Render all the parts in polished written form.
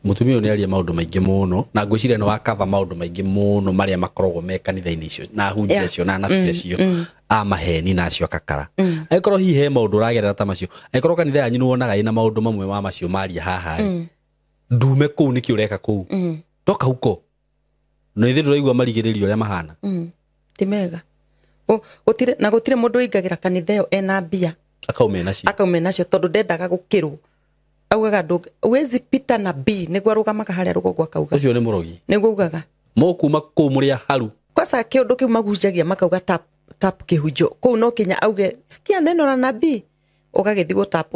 Mutumia ũyũ nĩ aria maũndũ maingĩ mũno na ngwĩciria nĩ wakava maũndũ maingĩ mũno marĩa makoragwo me kanitha-inĩ icio na hunjia acio na anabii acio a maheni na acio akakara. Angĩkorwo hihi he maũndũ ũragerera ta macio, angĩkorwo kanitha yanyu nĩ wonaga ĩna maũndũ mamwe ma macio maria haha rĩ, ndume kũu nĩkĩ ũreka kũu, toka huko na ithuĩ tũraigua marigĩrĩrio ũrĩa mahana. Ti mega. Gũtirĩ na gũtirĩ mũndũ ũingagĩra kanitha ĩyo ena mbia akaume nacio, akaume nacio tondũ ndendaga gũkĩrwo. Augaga ndũ huwezi pita na B, nĩguo arũgamaga harĩa rũgongo akauga. Ũcio nĩ mũrogi. Nĩguo augaga. Mũkuma kũu mũrĩ haru. Kwanza kĩũndũ kĩu magucagia makauga tap tap kĩhunjo kũu no kinya auge sikia neno la nabii, ũgagĩthiĩ gũtap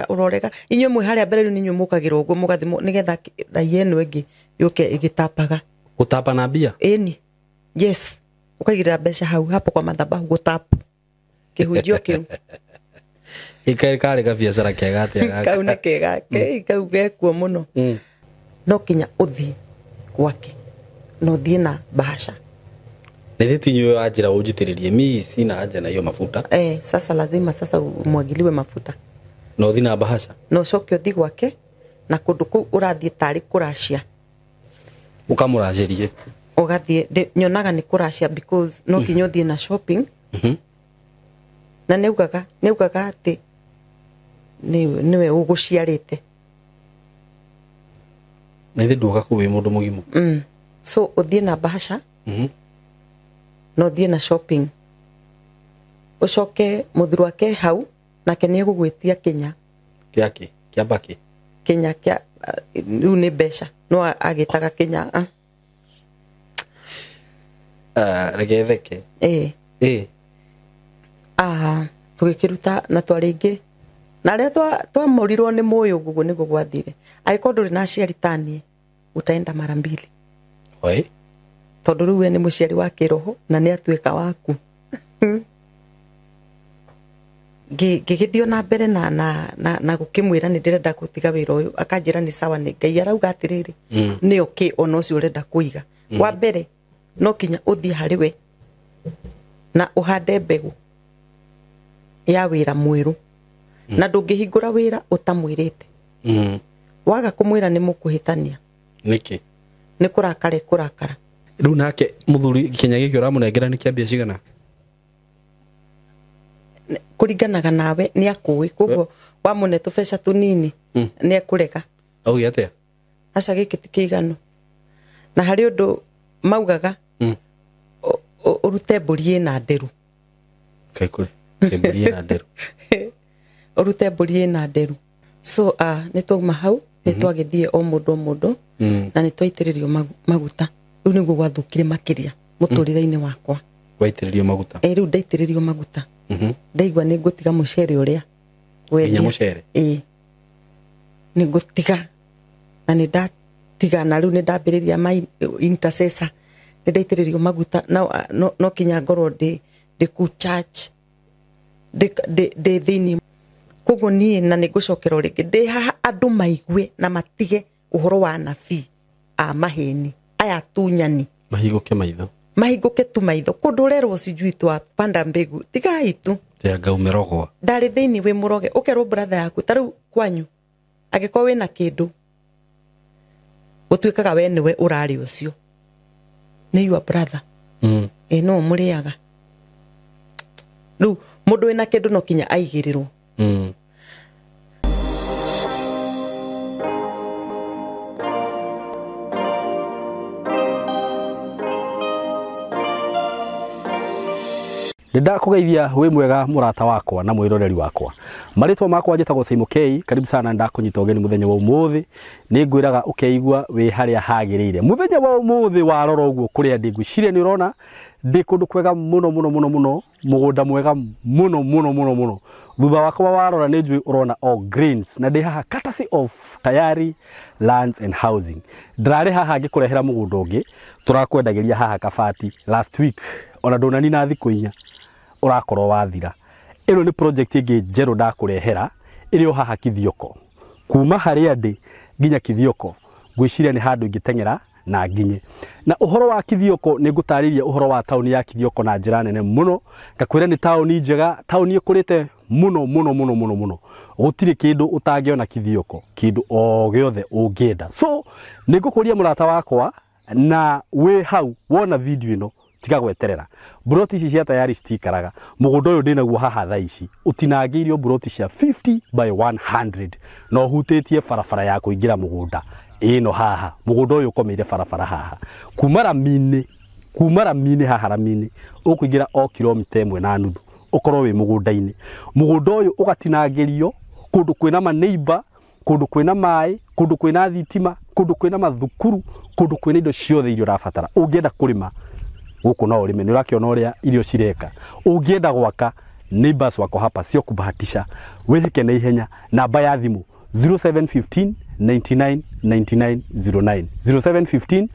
ũrorega. Inyuĩ mwĩ harĩa mbere rĩu nĩ inyuĩ mũkagĩrwo ũguo mũgathimwo nĩgetha raia ĩno ĩngĩ yũke ĩgĩtapaga. Gũtapa na mbia? Ĩni. Yes. Ũkaigĩrĩra mbeca hau hapo kwa madhabahu gũtap kĩhunjio kĩu. Ikae karĩ gabiacara kega atĩa gaka? Kau nĩ kega, kau gekuo mũno. No kinya ũthiĩ gwake na ũthiĩ na bahasha. Na ithe ti inyuĩ wa njĩra ũnjitĩrĩrie, mi sina haja na hiyo mafuta. Sasa lazima sasa umwagiliwe mafuta. Na ũthiĩ na bahasha? Na ũcoke ũthiĩ gwake na kũndũ kũu ũrathiĩ tarĩ kũracia. Ũkamũracĩrie? Ũgathiĩ, nyonaga nĩ kũracia because no kinya ũthiĩ na shopping. Na nĩaugaga atĩ nĩwe ũgũciarĩte. Na ithe nduoka kũu wĩ mũndũ mũgima. So ũthiĩ na bahasha. Na ũthiĩ na shopping. Ũcoke mũthuri wake hau nake nĩ egũgwĩtia kinya. Kĩa kĩ? Kĩa mbakĩ? Kinya kĩa, rĩu nĩ mbeca. No agĩtaga kinya. Reke theke. Tũgĩkĩruta na twarĩ aingĩ. Na rĩrĩa twamũrirwo nĩ mũyũ ũguo nĩguo gwathire. Angĩkorwo ndũrĩ na aciari ta niĩ, utaenda mara mbili. Oi? Tondũ rĩu we nĩ mũciari wa kĩroho na nĩ atuĩka waku. Ngĩgĩthiĩ na mbere na gũkĩmwĩra nĩ ndĩrenda gũtiga wĩra ũyũ, akanjĩra nĩ sawa, nĩ Ngai arauga atĩrĩrĩ, nĩ okay ona ũcio ũrenda kũiga. Wa mbere no kinya ũthiĩ harĩ we na ũhande mbegũ ya wĩra mwerũ. Na ndũngĩhingũra wĩra ũtamwĩrĩte. Waga kũmwĩra nĩ mũkũhĩtania. Nĩkĩ? Nĩ kũrakara kũrakara. Rĩu nake mũthuri kinya gĩkĩ ũramũnengera nĩ kĩa mbia cigana? Kũringanaga nawe nĩ akũĩ, koguo wamũne tũbeca tũnini nĩ ekũrega. Auge atĩa? Aca gĩkĩ ti kĩiganu. Na harĩ ũndũ maugaga, ũrute mbũri ĩna nderu. Kaĩ kũrĩ? Mbũri ĩna nderu. Ũrute mbũri ĩna nderu. So, nĩ twauma hau, nĩ twagĩthiĩ o mũndũ o mũndũ, na nĩ twaitĩrĩrio maguta. Rĩu nĩguo gwathũkire makĩria mũtũrĩre-inĩ wakwa. Waitĩrĩrio maguta? Rĩu ndaitĩrĩrio maguta. Ndaigua nĩ ngũtiga mũcere ũrĩa wendia. Nginya mũcere? Nĩ ngũtiga. Na nĩ ndatiga, na rĩu nĩ ndambĩrĩria my intercessor. Nĩ ndaitĩrĩrio maguta. No kinya ngorwo ndĩ kũu church. Ndĩ thĩinĩ. Koguo niĩ na nĩ ngũcokera o rĩngĩ. Ndĩ haha andũ maigue na matige ũhoro wa anabii a maheni aya atunyani. Mahingũke maitho. Mahingũke tu maitho. Kũndũ ũrerwo sijui twapanda mbegu. Tigai tu. Tia ngau mĩrogwa. Ndarĩ thĩinĩ wĩ mũroge. Ũkerwo brother yaku ta rĩu kwanyu angĩkorwo wĩna kĩndũ gũtuĩkaga we nĩwe ũrarĩ ũcio. Nĩ your brother. No mũrĩaga. Rĩu mũndũ wĩna kĩndũ no kinya aigĩrĩrwo. Nĩndakũgeithia wĩ mwega mũrata wakwa na mwĩroreri wakwa. Marĩtwa makwa njĩtagwo Simon K. Karibu sana, ndakũnyita ũgeni mũthenya wa ũmũthĩ. Nĩngwĩraga ũkeigua wĩ harĩa hagĩrĩire. Mũthenya wa ũmũthĩ warora ũguo kũrĩa ndĩ, ngwĩciria nĩ ũrona ndĩ kũndũ kwega mũno mũno mũno mũno, mũgũnda mwega mũno mũno mũno mũno. Thutha wakwa warora nĩ njũĩ ũrona all greens, na ndĩ haha courtesy of Tayari Lands and Housing. Ndĩrarĩ haha ngĩkũrehera mũgũnda ũngĩ tũrakwendagĩria haha Kabati last week, ona ndũnanina thikũ inya ũrakorwo wathira. Ĩno nĩ project ĩngĩ njerũ ndakũrehera ĩrĩ o haha Kithioko. Kuma harĩa ndĩ nginya Kithioko ngwĩciria nĩ handũ ingĩteng'era na nginye. Na ũhoro wa Kithioko nĩ ngũtarĩria ũhoro wa taũni ya Kithioko na njĩra nene mũno. Ngakwĩra nĩ taũni njega, taũni ĩkũrĩte Muno muno muno muno muno. Gutire kindu utangiona Kithioko, kindu o giothe ungienda. So nigukuria murata wakwa na wi hau wona video ino tiga gweterera. Buroti ici cia tayari citikaraga. Mugunda uyu ndinaguo haha thaa ici utinangĩirio buroti cia 50 by 100 na ũhutĩtie barabara ya kũingĩra mũgũnda ĩno haha. Mũgũnda ũyũ ũkomeire barabara haha kuma ramini haha ramini ũkũingĩra o kilomita 1.5 ũkorwo wĩ mũgũnda-inĩ. Mũgũnda ũyũ ũgatinangĩrio kũndũ kwĩna maneiba, kũndũ kwĩna maĩ, kũndũ kwĩna thitima, kũndũ kwĩna mathukuru, kũndũ kwĩna indo ciothe iria ũrabatara. Ũngĩenda kũrĩma gũkũ no ũrĩme, nĩ ũrakĩona ũrĩa irio cireka. Ũngĩenda gwaka, neighbors wako hapa sio kubahatisha. Wĩhĩke na ihenya. Namba ya thimũ 0715 99 99 09, 0715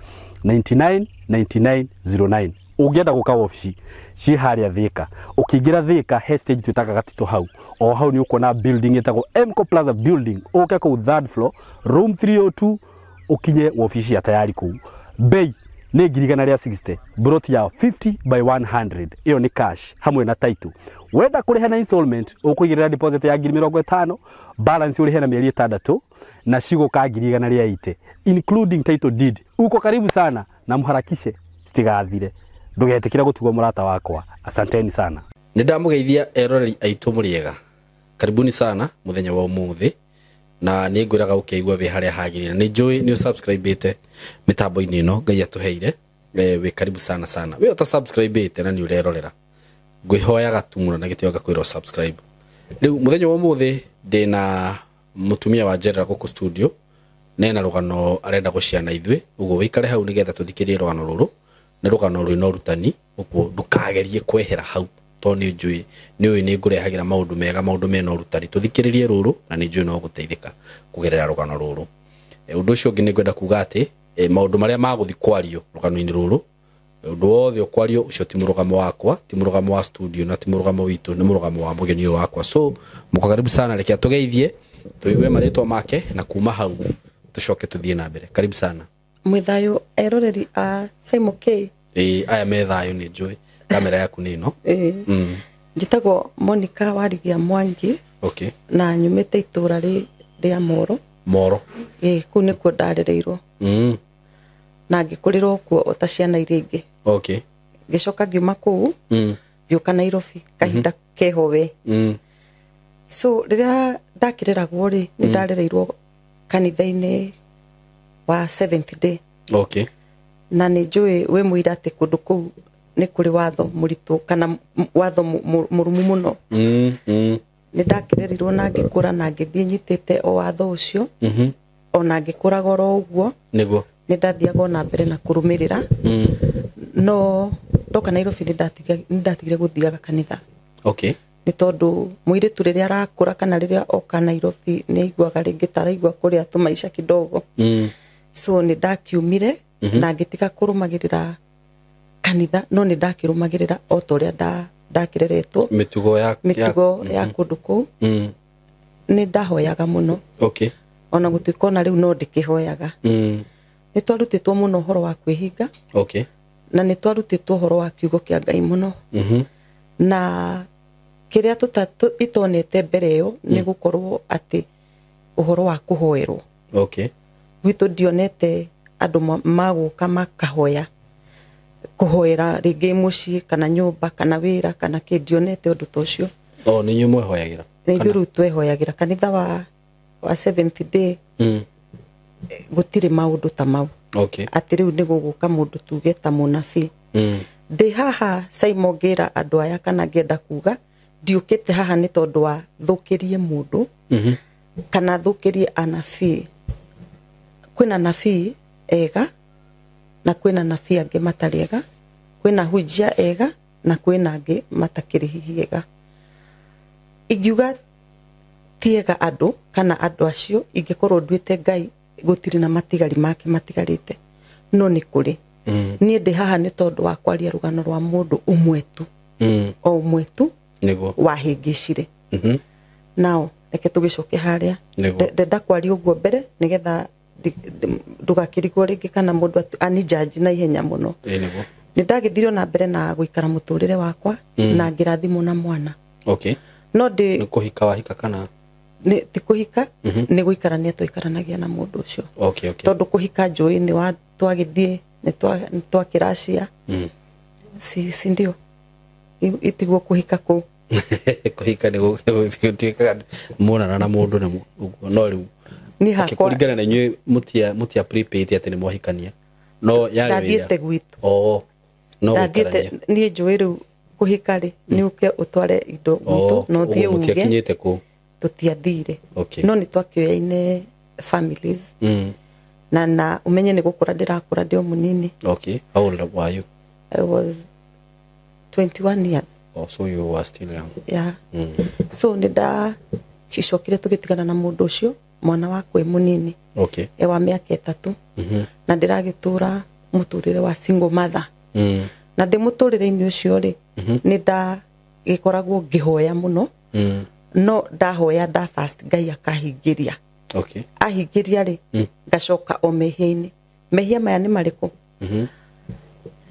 99 99 09. Ũngĩenda gũka wabici ciĩ harĩa Thika, ũkĩingĩra Thika he stage twĩtaga Gatito hau, o hau nĩ ũkuona building ĩtagwo Mco Plaza building. Ũke kũu third floor room 302 ũkinye wabici ya tayari kũu. Bei nĩ 160,000, buroti ya 50 by 100, ĩyo nĩ cash hamwe na title. Wenda kũrĩha na installment ũkũigĩrĩra deposit ya 50,000, balance ũrĩhe na mĩeri 6 na cigũka 180,000 including title deed. Uko karibu sana na mharakishe citigathire. Ndũgetĩkĩra gũtigwo mũrata wakwa. Asanteni sana. Nĩ ndamũgeithia eroreri aitũ mũrĩega. Karibuni sana mũthenya wa ũmũthĩ na nĩ ngwĩraga ũkĩigua wĩ harĩa hagĩrĩire. Nĩ njũĩ nĩ ũsubscribe-ĩte mĩtambo-inĩ ĩno Ngai atũheire. Wĩ karibu sana sana. We ũta subscribe-ĩte na nĩ ũrerorera, ngwĩhoyaga tu mũno na gĩtĩo ngakwĩra subscribe. Rĩu mũthenya wa ũmũthĩ ndĩna mũtumia wa Njerera gũkũ studio nena rũgano arenda gũciana ithuĩ, ũguo wĩikare hau nĩgetha tũthikĩrĩrie rũgano rũrũ. Nĩ rũgano rwĩna ũrutani, ũguo ndũkagerie kwehera hau tondũ nĩ njũĩ nĩ ũĩ nĩ ngũrehagĩra maũndũ mega, maũndũ mena ũrutani. Tũthikĩrĩrie rũrũ na nĩ njũĩ no gũteithĩka kũgerera rũgano rũrũ. Ũndũ ũcio ũngĩ nĩ ngwenda kuga atĩ maũndũ marĩa magũthiĩ kwario rũgano-inĩ rũrũ, ũndũ wothe ũkwario ũcio ti mũrũgamo wakwa, ti mũrũgamo wa studio na ti mũrũgamo witũ, nĩ mũrũgamo wa mũgeni ũyũ wakwa. So mũko karibu sana, reke atũgeithie tũigue marĩtwa make na kuma hau tũcoke tũthiĩ na mbere. Karibu sana. Mwĩ thayũ eroreri a Simon K. Aya me thayũ nĩ njũĩ kamera yaku nĩ ĩno. Njĩtagwo Monica Warigia Mwangi. Okay. Na nyumĩte itũra rĩa Moro. Moro. Kũu nĩkuo ndarereirwo. Na ngĩkũrĩrwo kuo o ta ciana iria ingĩ. Okay. Ngĩcoka ngiuma kũu ngĩũka Nairobi kahinda keho we. So rĩrĩa ndakĩreragwo rĩ, nĩ ndarereirwo kanitha-inĩ wa Seventh Day. Okay. Na nĩ njũĩ wĩ mũira atĩ kũndũ kũu nĩ kũrĩ watho mũritũ kana watho mũrũmu mũno. Nĩ ndakĩrerirwo na ngĩkũra na ngĩthiĩ nyitĩte o watho ũcio. Ona ngĩkũraga oro ũguo. Nĩguo. Nĩ ndathiaga ona mbere na kũrũmĩrĩra. No ndoka Nairobi nĩ ndatigire gũthiaga kanitha. Okay. Nĩ tondũ mũirĩtu rĩrĩa arakũra kana rĩrĩa oka Nairobi nĩ aiguaga rĩngĩ ta araigua kũrĩa tũmaica kidogo. So nĩ ndakiumire na ngĩtiga kũrũmagĩrĩra kanitha, no nĩ ndakĩrũmagĩrĩra o ta ũrĩa ndakĩreretwo. Mĩtugo ya kũndũ kũu. Nĩ ndahoyaga mũno. Okay. Ona gũtuĩka ona rĩu no ndĩkĩhoyaga. Nĩ twarutĩtwo mũno ũhoro wa kwĩhinga. Okay. Na nĩ twarutĩtwo ũhoro wa kiugo kĩa Ngai mũno. Na kĩrĩa itonete mbere ĩyo nĩ gũkorwo atĩ ũhoro wa kũhoerwo. Okay. Gwitũ ndionete andũ magũka makahoya kũhoera rĩngĩ mũciĩ kana nyũmba kana wĩra kana kĩ, ndionete ũndũ ta ũcio. O nĩ inyuĩ mwehoyagĩra? Nĩ ithuĩ rĩu twehoyagĩra kanitha wa Seventh Day. Gũtirĩ maũndũ ta mau. Okay. Atĩ rĩu nĩ gũgũka mũndũ tuge ta mũnabii. Ndĩ haha Simon ngĩra andũ aya kana ngĩenda kuga ndiũkĩte haha nĩ tondũ wa thũkĩrie mũndũ kana thũkĩrie anabii. Kwĩna anabii ega na kwĩna anabii angĩ matarĩ ega, kwĩna hunjia ega na kwĩna angĩ matakĩrĩ hihi ega. Ingiuga ti ega andũ kana andũ acio ingĩkorwo nduĩte Ngai gũtirĩ na matigari make matigarĩte, no nĩ kũrĩ. Niĩ ndĩ haha nĩ tondũ wa kwaria rũgano rwa mũndũ ũmwe tu, o ũmwe tu wahĩngĩcire. Nao reke tũgĩcoke harĩa ndenda kwaria ũguo mbere nĩgetha ndũgakĩrigwo rĩngĩ kana mũndũ anijaji na ihenya mũno. Nĩ ndagĩthire na mbere na gũikara mũtũrĩre wakwa na ngĩrathimwo na mwana. Okay. No ndĩ Nĩ kũhika wahika kana? Nĩ ti kũhika, nĩ gũikarania tũikaranagia na mũndũ ũcio. Okay, okay. Tondũ kũhika njũĩ nĩ wa twagĩthiĩ nĩ twakĩracia. Si ndio itiguo kũhika kũu. Kũhika nĩ gũtuĩkaga muonana na mũndũ nĩ ũguo, no rĩu Niĩ hakwa kũringana na inyuĩ mũtia prepaid atĩ nĩ mwahikania, no yarĩ wĩra. Ndathiĩte gwitũ. Oh, no ndathiĩte gũikarania. Niĩ njũĩ rĩu kũhika rĩ nĩ ũke ũtware indo gwitũ na ũthiĩ ũguo uge. Mũtiakinyĩte kũu. Tũtiathire. Okay. No nĩ twakĩoyaine families. Na ũmenye nĩ gũkũra ndĩrakũra ndĩ o mũnini. Okay, how old were you? I was 21 years. Oh, so you were still young. Yeah. So nĩ ndacokire tũgĩtigana na mũndũ ũcio, mwana wakwa e mũnini. Okay. E wa mĩaka 3. Na ndĩragĩtũra mũtũrĩre wa single mother. Na ndĩ mũtũrĩre-inĩ ũcio rĩ, nĩ ndagĩkoragwo ngĩhoya mũno. No ndahoya nda fast Ngai akahingĩria. Okay. Ahingĩria rĩ, ngacoka o mehia-inĩ. Mehia maya nĩ marĩkũ?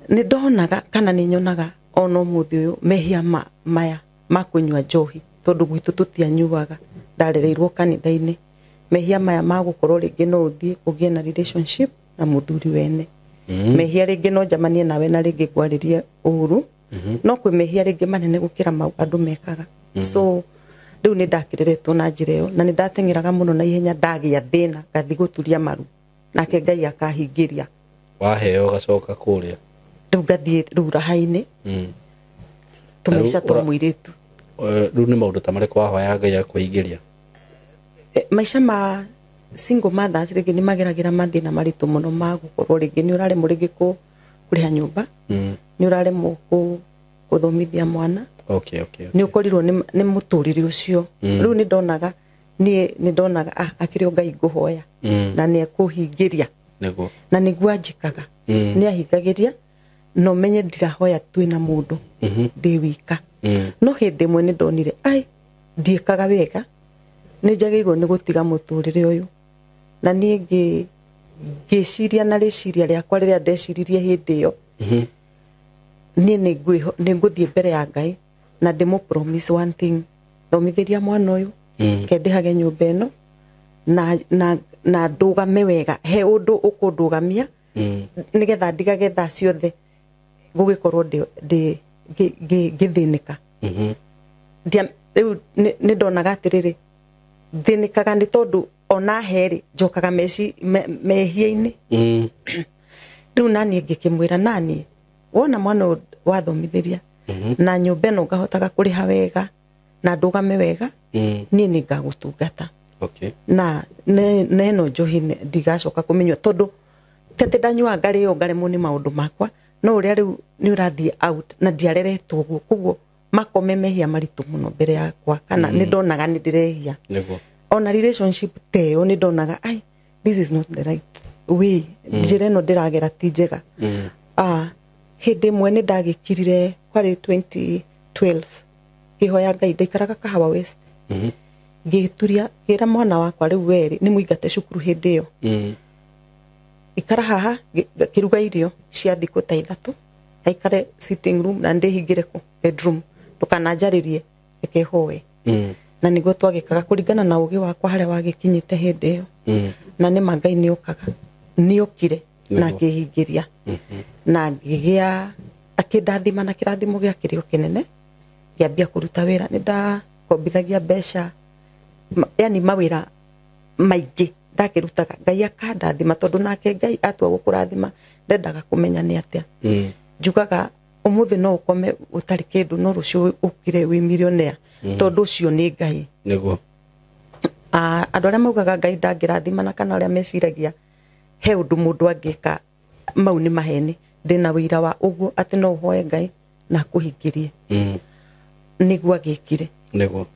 Nĩ ndonaga kana nĩ nyonaga ona ũmũthĩ ũyũ mehia maya ma kũnyua njohi, tondũ gwitũ tũtianyuaga, ndarereirwo kanitha-inĩ. Mehia maya ma gũkorwo rĩngĩ no ũthiĩ ũgĩe na relationship na mũthuri wene. Mehia rĩngĩ no njamanie nawe na rĩngĩ ngwarĩrie ũru. No kwĩ mehia rĩngĩ manene gũkĩra mau andũ mekaga. So rĩu nĩ ndakĩreretwo na njĩra ĩyo, na nĩ ndateng'eraga mũno na ihenya ndagĩa thĩna ngathiĩ gũturia maru, nake Ngai akahingĩria. Waheo ũgacoka kũrĩa. Rĩu ngathiĩ rĩu raha-inĩ. Tũmaica twa mũirĩtu. Rĩu nĩ maũndũ ta marĩkũ wahoya Ngai akũhingĩria? Maica ma single mothers rĩngĩ nĩ mageragĩra mathĩna maritũ mũno ma gũkorwo rĩngĩ nĩ ũraremwo rĩngĩ kũrĩha nyũmba, nĩ ũraremwo gũthomithia mwana. Okay, okay, Nĩ ũkorirwo nĩ mũtũrĩre ũcio. Rĩu nĩ ndonaga niĩ nĩ ndonaga akĩrĩ o Ngai ngũhoya na nĩ ekũhingĩria. Nĩguo. Na nĩguo anjĩkaga. Nĩ ahingagĩria, no menye ndirahoya twĩna mũndũ, ndĩ wika. No hĩndĩ ĩmwe nĩ ndonire ai ndiĩkaga wega, nĩ njagĩrĩirwo nĩ gũtiga mũtũrĩre ũyũ. Na niĩ ngĩciria na rĩciria rĩakwa rĩrĩa ndeciririe hĩndĩ ĩyo, niĩ nĩ ngũthiĩ mbere ya Ngai na ndĩmũ promise one thing, thomithĩria mwana ũyũ, kendĩhage nyũmba ĩno na ndũgame wega, he ũndũ ũkũndũgamia nĩgetha ndigage thaa ciothe gũgĩkorwo ngĩthĩnĩka. Rĩu nĩ ndonaga atĩrĩrĩ, thĩnĩkaga nĩ tondũ ona he rĩ njokaga mehia-inĩ. Rĩu naniĩ ngĩkĩmwĩra naniĩ wona mwana ũyũ wathomithĩria na nyũmba ĩno ngahotaga kũrĩha wega na ndũgame wega, niĩ nĩ ngagũtungata. Okay. Na ĩno njohi ndigacoka kũmĩnyua tondũ ti atĩ ndanyuaga ngarĩo ngaremwo nĩ maũndũ makwa, no ũrĩa rĩu nĩ ũrathiĩ out na ndiareretwo ũguo, koguo makome mehia maritũ mũno mbere yakwa, kana nĩ ndonaga nĩ ndĩrehia. Nĩguo. Ona relationship ta ĩyo nĩ ndonaga ai this is not the right way, njĩra ĩno ndĩragera ti njega. Hĩndĩ ĩmwe nĩ ndagĩkirire kwarĩ 2012 ngĩhoya Ngai, ndaikaraga Kahawa West. Ngĩturia ngĩra mwana wakwa rĩu werĩ nĩ mũingate cukuru hĩndĩ ĩyo. Ikara haha ngĩruga irio cia thikũ ta 3, aikare sitting room na ndĩhingĩre kũ bedroom, ndũkananjarĩrie reke hoe. Na nĩguo twagĩkaga kũringana na ũgĩ wakwa harĩa wagĩkinyĩte hĩndĩ ĩyo. Na nĩ ma Ngai nĩokaga, nĩokire na akĩhingĩria. Na ngĩgĩa akĩndathima na kĩrathimo gĩa kĩrĩo kĩnene, ngĩambia kũruta wĩra, nĩ ndakombithagia mbeca, yani mawĩra maingĩ ndakĩrutaga, Ngai akandathima tondũ nake Ngai atua gũkũrathima ndendaga kũmenya nĩ atĩa. Njugaga ũmũthĩ no ũkome ũtarĩ kĩndũ no rũciũ ũkire wĩ millionaire, tondũ ũcio nĩ Ngai. Nĩguo. Andũ arĩa maugaga Ngai ndangĩrathimana kana arĩa meciragia he ũndũ mũndũ angĩka, mau nĩ maheni. Ndĩna wĩira wa ũguo atĩ no ũhoe Ngai na akũhingĩrie. Nĩguo agĩkire. Nĩguo.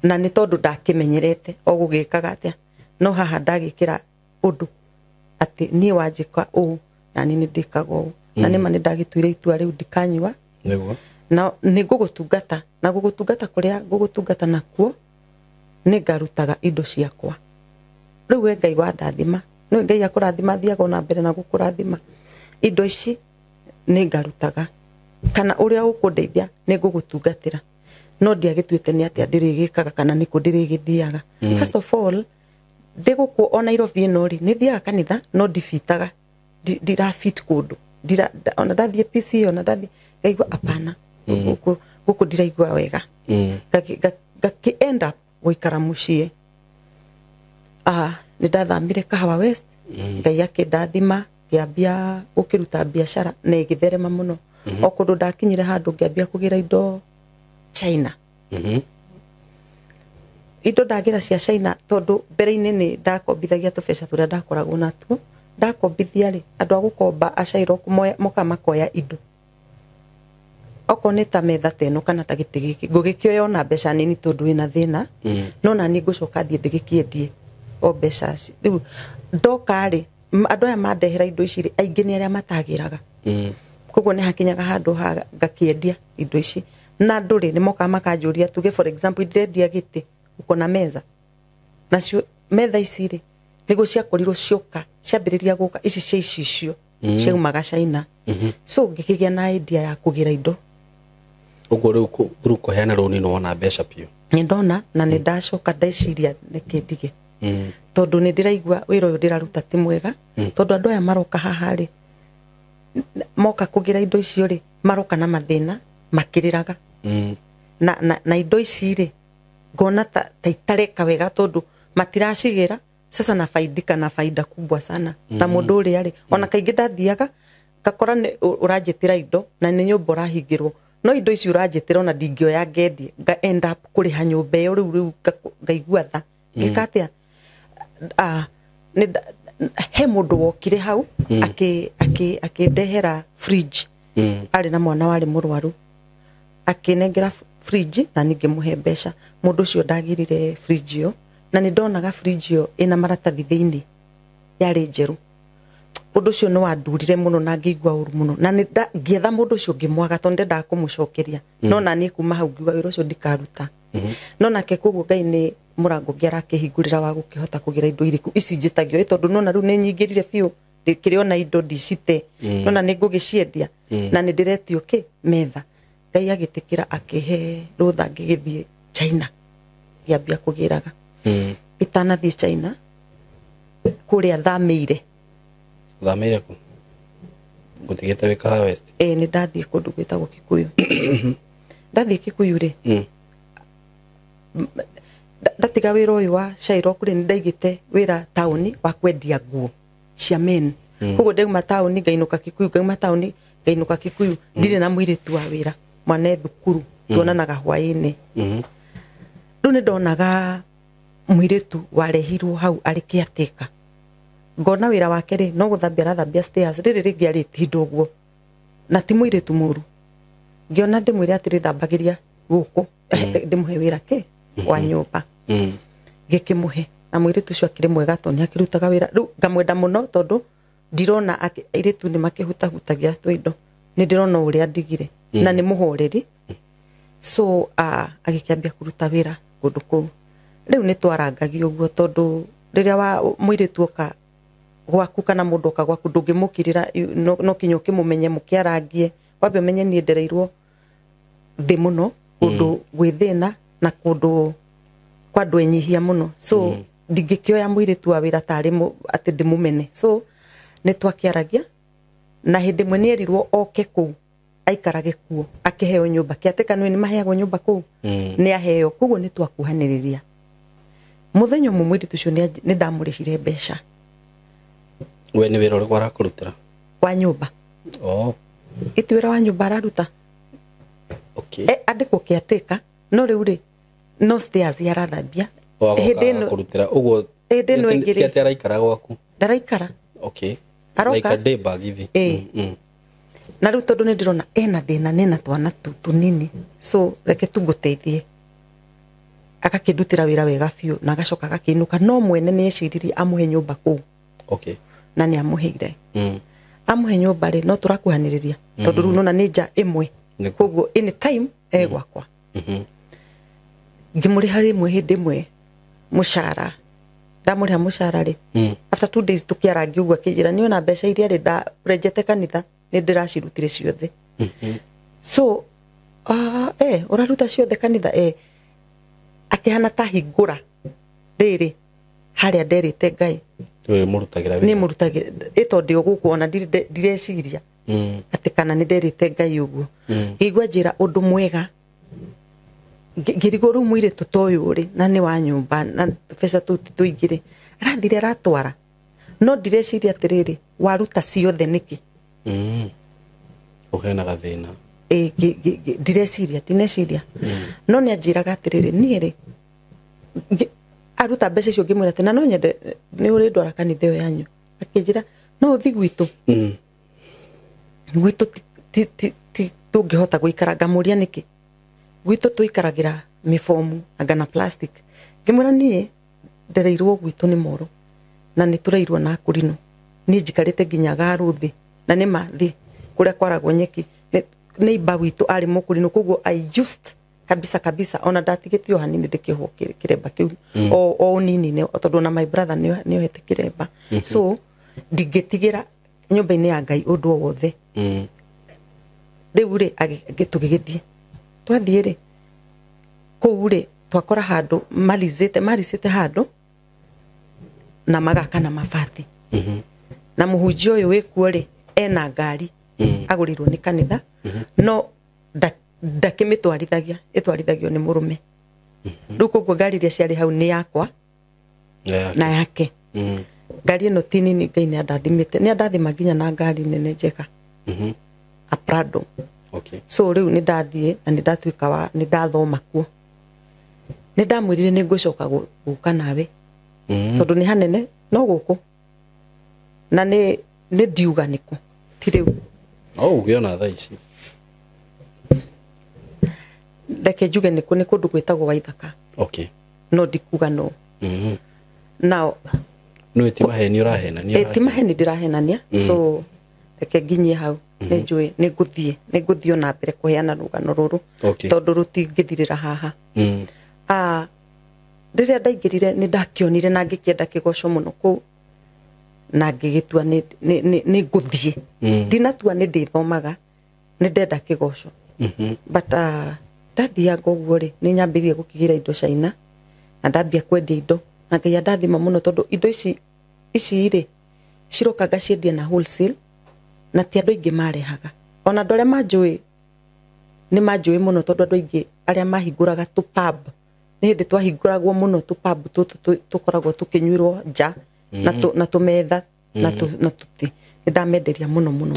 Na nĩ tondũ ndakĩmenyerete o gũgĩkaga atĩa, no haha ndagĩkĩra ũndũ atĩ niĩ wanjĩka ũũ na niĩ nĩ ndĩkaga ũũ. Na nĩma nĩ ndagĩtuire itua rĩu ndikanyua. Nĩguo. Na nĩ ngũgũtungata, na gũgũtungata kũrĩa ngũgũtungata nakuo nĩ ngarutaga indo ciakwa. Rĩu we Ngai wandathima, nĩwe Ngai akũrathima, athiaga ona mbere na gũkũrathima. Indo ici nĩ ngarutaga, kana ũrĩa ũkũndeithia nĩ ngũgũtungatĩra. No ndiagĩtuĩte nĩ atĩa ndĩrĩgĩkaga kana nĩkũ ndĩrĩgĩthiaga. First of all, ndĩ gũkũ o Nairobi ĩno rĩ, nĩ thiaga kanitha no ndibitaga, ndirafit kũndũ, ona ndathiĩ PCA, ona ndathiĩ ngaigua apana, gũkũ ndiraigua wega. Ngakĩ end up gũikara mũciĩ. Nĩ ndathamire Kahawa West, Ngai akĩndathima, ngĩambia gũkĩruta biacara na ĩgĩtherema mũno. O kũndũ ndakinyire handũ ngĩambia kũgĩra indo China. Indo ndagĩra cia China tondũ mbere-inĩ nĩ ndakombithagia tũbeca tũrĩa ndakoragwo natuo. Ndakombithia rĩ, andũ a gũkomba a Shylock moka makoya indo. Okorwo nĩ ta metha ta ĩno kana ta gĩtĩ gĩkĩ, ngũgĩkĩoya ona mbeca nini tondũ wĩna thĩna, no naniĩ ngũcoka thiĩ ndĩgĩkĩendie o mbeca rĩu. Ndoka rĩ, andũ aya mandehera indo ici rĩ, aingĩ nĩ arĩa matagĩraga. Koguo nĩ hakinyaga handũ ha ngakĩendia indo ici, na andũ rĩ nĩ mokaga makanjũria, tuge for example ndĩrendia gĩtĩ, uko na metha, nacio metha ici rĩ nĩguo ciakorirwo cioka, ciambĩrĩria gũka ici cia icicio ciaumaga China. So ngĩkĩgĩa na idea ya kũgĩra indo. Ũguo rĩu through kũheana rũni nĩ wona mbeca biũ? Nĩ ndona, na nĩ ndacoka ndeciria nĩkĩ ndige, tondũ nĩ ndĩraigua wĩra ũyũ ndĩraruta ti mwega, tondũ andũ aya maroka haha rĩ, moka kũgĩra indo icio rĩ, maroka na mathĩna makĩrĩraga. Na indo ici rĩ, ngona ta itareka wega tondũ matiracigĩra. Sasa nafaidika na faida kubwa sana. Na mũndũ ũrĩa rĩ, ona kaingĩ ndathiaga ngakora nĩ ũranjĩtĩra indo na nĩ nyũmba ũrahingĩrwo, no indo ici ũranjĩtĩra ona ndingĩoya ngendie, nga end up kũrĩha nyũmba ĩyo rĩu rĩu ngaigua tha. Ngĩka atĩa? He mũndũ wokire hau akĩndehera fridge. Arĩ na mwana warĩ mũrwaru, akĩnengera fridge na niĩ ngĩmũhe mbeca. Mũndũ ũcio ndagĩrire fridge ĩyo, na nĩ ndonaga fridge ĩyo ĩna maratathi thĩinĩ, yarĩ njerũ. Ũndũ ũcio nĩ wandurire mũno na ngĩigua ũru mũno, na ngĩetha mũndũ ũcio ngĩmwaga tondũ ndendaga kũmũcokeria. No na niĩ kuma hau ngiuga wĩra ũcio ndikaruta. No nake koguo Ngai nĩ mũrango ũngĩ arakĩhingũrĩra wa gũkĩhota kũgĩra indo irĩkũ ici njĩtagio, ĩ tondũ nona rĩu nĩ nyingĩrire biũ, ndĩkĩrĩ ona indo ndicite, nona nĩ ngũgĩciendia, na nĩ ndĩretio kĩ metha. Ngai agĩtĩkĩra akĩhe rũtha ngĩgĩthiĩ China, ngĩambia kũgĩraga. Itanathiĩ China kũrĩa thamĩire. Thamĩire kũ? Gũtigĩte wĩ Kahawa West? Ĩĩ, nĩ ndathiĩ kũndũ gwĩtagwo Kikuyu. Ndathiĩ Kikuyu rĩ, ndatiga wĩra ũyũ wa Shylock rĩ, nĩ ndaigĩte wĩra taũni wa kwendia nguo cia men. Koguo ndauma taũni ngainũka Kikuyu, ngauma taũni ngainũka Kikuyu. Ndirĩ na mũirĩtu wa wĩra, mwana e thukuru, tuonanaga hwaĩ-inĩ. Rĩu nĩ ndonaga mũirĩtu warehirwo hau arĩ caretaker. Ngona wĩra wake rĩ, no gũthambia arathambia stairs, rĩrĩ rĩngĩ arĩtinda ũguo, na ti mũirĩtu mũru. Ngĩona ndĩmwĩre atĩrĩ, thambagĩria gũkũ, ndĩmũhe wĩra kĩ wa nyũmba. Ngĩkĩmũhe, na mũirĩtu ũcio akĩrĩ mwega tondũ nĩ akĩrutaga wĩra. Rĩu ngamwenda mũno tondũ ndirona airĩtu nĩ makĩhutahutagia tũindo, nĩ ndĩrona ũrĩa ndigire, na nĩ mũhoreri. So agĩkĩambia kũruta wĩra kũndũ kũu. Rĩu nĩ twarangagia ũguo tondũ rĩrĩa wa mũirĩtu oka gwaku kana mũndũ oka gwaku ndũngĩmũkirĩra, no kinya ũkĩmũmenye mũkĩarangie, wambe ũmenye niĩ ndereirwo thĩ mũno, kũndũ gwĩ thĩna na kũndũ kwa andũ enyihia mũno. So ndingĩkĩoya mũirĩtu wa wĩra tarĩ atĩ ndĩmũmene. So nĩ twakĩaragia, na hĩndĩ ĩmwe nĩ erirwo oke kũu aikarage kuo akĩheo nyũmba. Kĩatĩka nĩ maheagwo nyũmba kũu, nĩ aheo. Koguo nĩ twakuhanĩrĩria. Mũthenya ũmwe mũirĩtu ũcio nĩ ndamũrĩhire mbeca. We nĩ wĩra ũrĩkũ arakũrutĩra? Wa nyũmba. Iti wĩra wa nyũmba araruta. Okay. Andĩkwo caretaker, no rĩu rĩ, no stairs arathambia. Hĩndĩ ĩno kũrutĩra ũguo, hĩndĩ ĩno ĩngĩ rĩ, ti araikara gwaku? Ndaraikara. Okay. Aroka. Like a day bag hivi. Na rĩu tondũ nĩ ndĩrona ena thĩna, nena twana tũnini, so reke tu ngũteithie. Agakĩndutĩra wĩra wega biũ na agacoka agakĩinũka, no mwene nĩ eciririe amũhe nyũmba kũu. Okay. Na nĩ amũheire. Amũhe nyũmba rĩ, no tũrakuhanĩrĩria tondũ rĩu nona nĩ nja ĩmwe, koguo any time e gwakwa. Ngĩmũrĩha rĩmwe hĩndĩ ĩmwe mũcara, ndamũrĩha mũcara rĩ, after 2 days tũkĩarangia ũguo akĩnjĩra nĩ ona mbeca iria rĩ ndarenjete kanitha nĩ ndĩracirutire ciothe. So Ũraruta ciothe kanitha akĩhana ta hingũra rĩrĩ harĩa nderĩte Ngai nĩ mũrutagĩra tondũ ndĩ gũkũ ona ndireciria atĩ kana nĩ nderĩte Ngai ũguo. Ngĩigua njĩra ũndũ mwega ngĩrigwo rĩu mũirĩtu ta ũyũ rĩ na nĩ wa nyũmba na tũbeca tũu ti tũingĩ rĩ arathire aratwara no ndireciria atĩrĩrĩ waruta ciothe nĩkĩ. Ũhena gathĩna. Ndineciria no nĩ anjĩraga atĩrĩrĩ niĩ rĩ aruta mbeca icio ngĩmwĩra atĩ na no nyende nĩ ũrĩndwara kanitha ĩyo yanyu akĩnjĩra no ũthi gwitũ. Gwitũ ti tũngĩhota gũikara. Ngamũria nĩkĩ gwitũ tũikaragĩra mĩbomu anga na plastic. Ngĩmwĩra niĩ ndereirwo gwitũ nĩ moro na nĩ tũreirwo na kũrinũ niĩ njikarĩte nginya garu thĩ na nĩ ma thĩ kũrĩa kwaragwo nyeki neighbor witũ arĩ mũkũrinũ koguo I used kabisa kabisa ona ndatigĩtio hanini ndĩkĩohwo kĩremba kĩu o nini tondũ ona my brother nĩ ohete kĩremba. So ndingĩtigĩra nyũmba-inĩ ya Ngai ũndũ o wothe. Rĩu rĩ tũgĩgĩthiĩ twathiĩ rĩ kũu rĩ twakora handũ marizĩte handũ na magaka na mabati. Na mũhunjia ũyũ wĩkuo rĩ ena ngari agũrĩirwo nĩ kanitha no ndakĩmĩtwarithagia ĩtwarithagio nĩ mũrũme. Rĩu koguo ngari iria ciarĩ hau nĩ yakwa na yake. Ngari ĩno ti nini Ngai nĩ andathimĩte nĩ andathima nginya na ngari nene njega a Prado. Okay. So rĩu nĩ ndathiĩ na nĩ ndatuĩka wa nĩ ndathoma kuo. Nĩ ndamwĩrire nĩ ngũcoka gũka nawe tondũ nĩ hanene no gũkũ na nĩ ndiuga nĩkũ ti rĩu. Ũgĩona thaa ici reke njuge nĩkũ nĩ kũndũ gwĩtagwo Waithaka. Okay. No ndikuga no. Now no ti maheni ũrahenania. Ti maheni ndĩrahenania. So reke nginyie hau nĩ njũĩ nĩ ngũthiĩ ona mbere kũheana rũgano rũrũ tondũ rũtingĩthirĩra haha. Rĩrĩa ndaingĩrire nĩ ndakĩonire na ngĩkĩenda kĩgoco mũno kũu na ngĩgĩtua nĩ ngũthiĩ. Ndinatua nĩ ndĩthomaga nĩ ndenda kĩgoco. But ndathianga ũguo rĩ nĩ nyambĩrĩrie gũkĩgĩra indo China na ndambia kwendia indo na Ngai andathima mũno tondũ indo ici rĩ ciroka ngaciendia na wholesale na ti andũ aingĩ marehaga. Ona andũ arĩa manjũĩ nĩ manjũĩ mũno tondũ andũ aingĩ arĩa mahingũraga tũ pub nĩ hĩndĩ twahingũragwo mũno tũ pub tũtũ tũkoragwo tũkĩnyuĩrwo nja na tũmetha na tũtĩ nĩ ndamenderia mũno mũno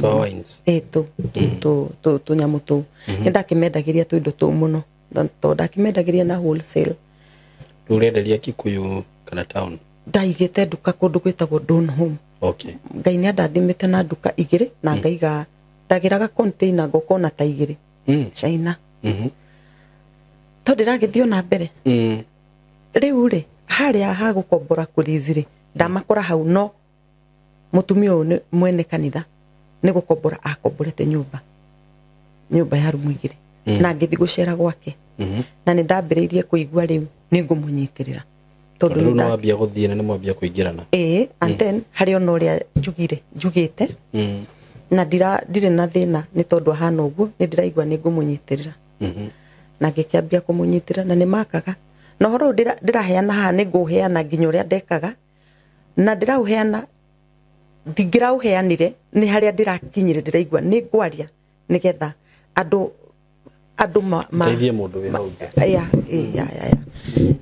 tũnyamũ tũu nĩ ndakĩmendagĩria tũindo tũu mũno tondũ ndakĩmendagĩria na wholesale. Ũrenderia Kikuyu kana town? Ndaigĩte nduka kũndũ gwĩtagwo Donholm. Okay. Ngai nĩ andathimĩte na nduka igĩrĩ na ngaiga ndagĩraga container ngũka ona ta igĩrĩ China. Tondũ ndĩragĩthiĩ ona mbere. Rĩu rĩ harĩa ha gũkombora kũrizi rĩ ndamakora hau no mũtumia ũyũ nĩ mwene kanitha nĩ gũkombora akomborete nyũmba ya rumu igĩrĩ na ngĩthiĩ gũcera gwake na nĩ ndambĩrĩirie kũigua rĩu nĩ ngũmũnyitĩrĩra tondũ rĩu no wambia gũthiĩ na nĩ mwambia kũingĩrana. And then harĩ ona ũrĩa njugĩte na ndirĩ na thĩna nĩ tondũ ahana ũguo nĩ ndĩraigua nĩ ngũmũnyitĩrĩra na ngĩkĩambia kũmũnyitĩrĩra na nĩ makaga na ũhoro ũyũ ndĩraheana haha nĩ ngũũheana nginya ũrĩa ndekaga na ndĩraũheana ndingĩraũheanire nĩ harĩa ndĩrakinyire ndĩraigua nĩ ngwaria nĩgetha andũ teithie mũndũ wĩ hau. Ya.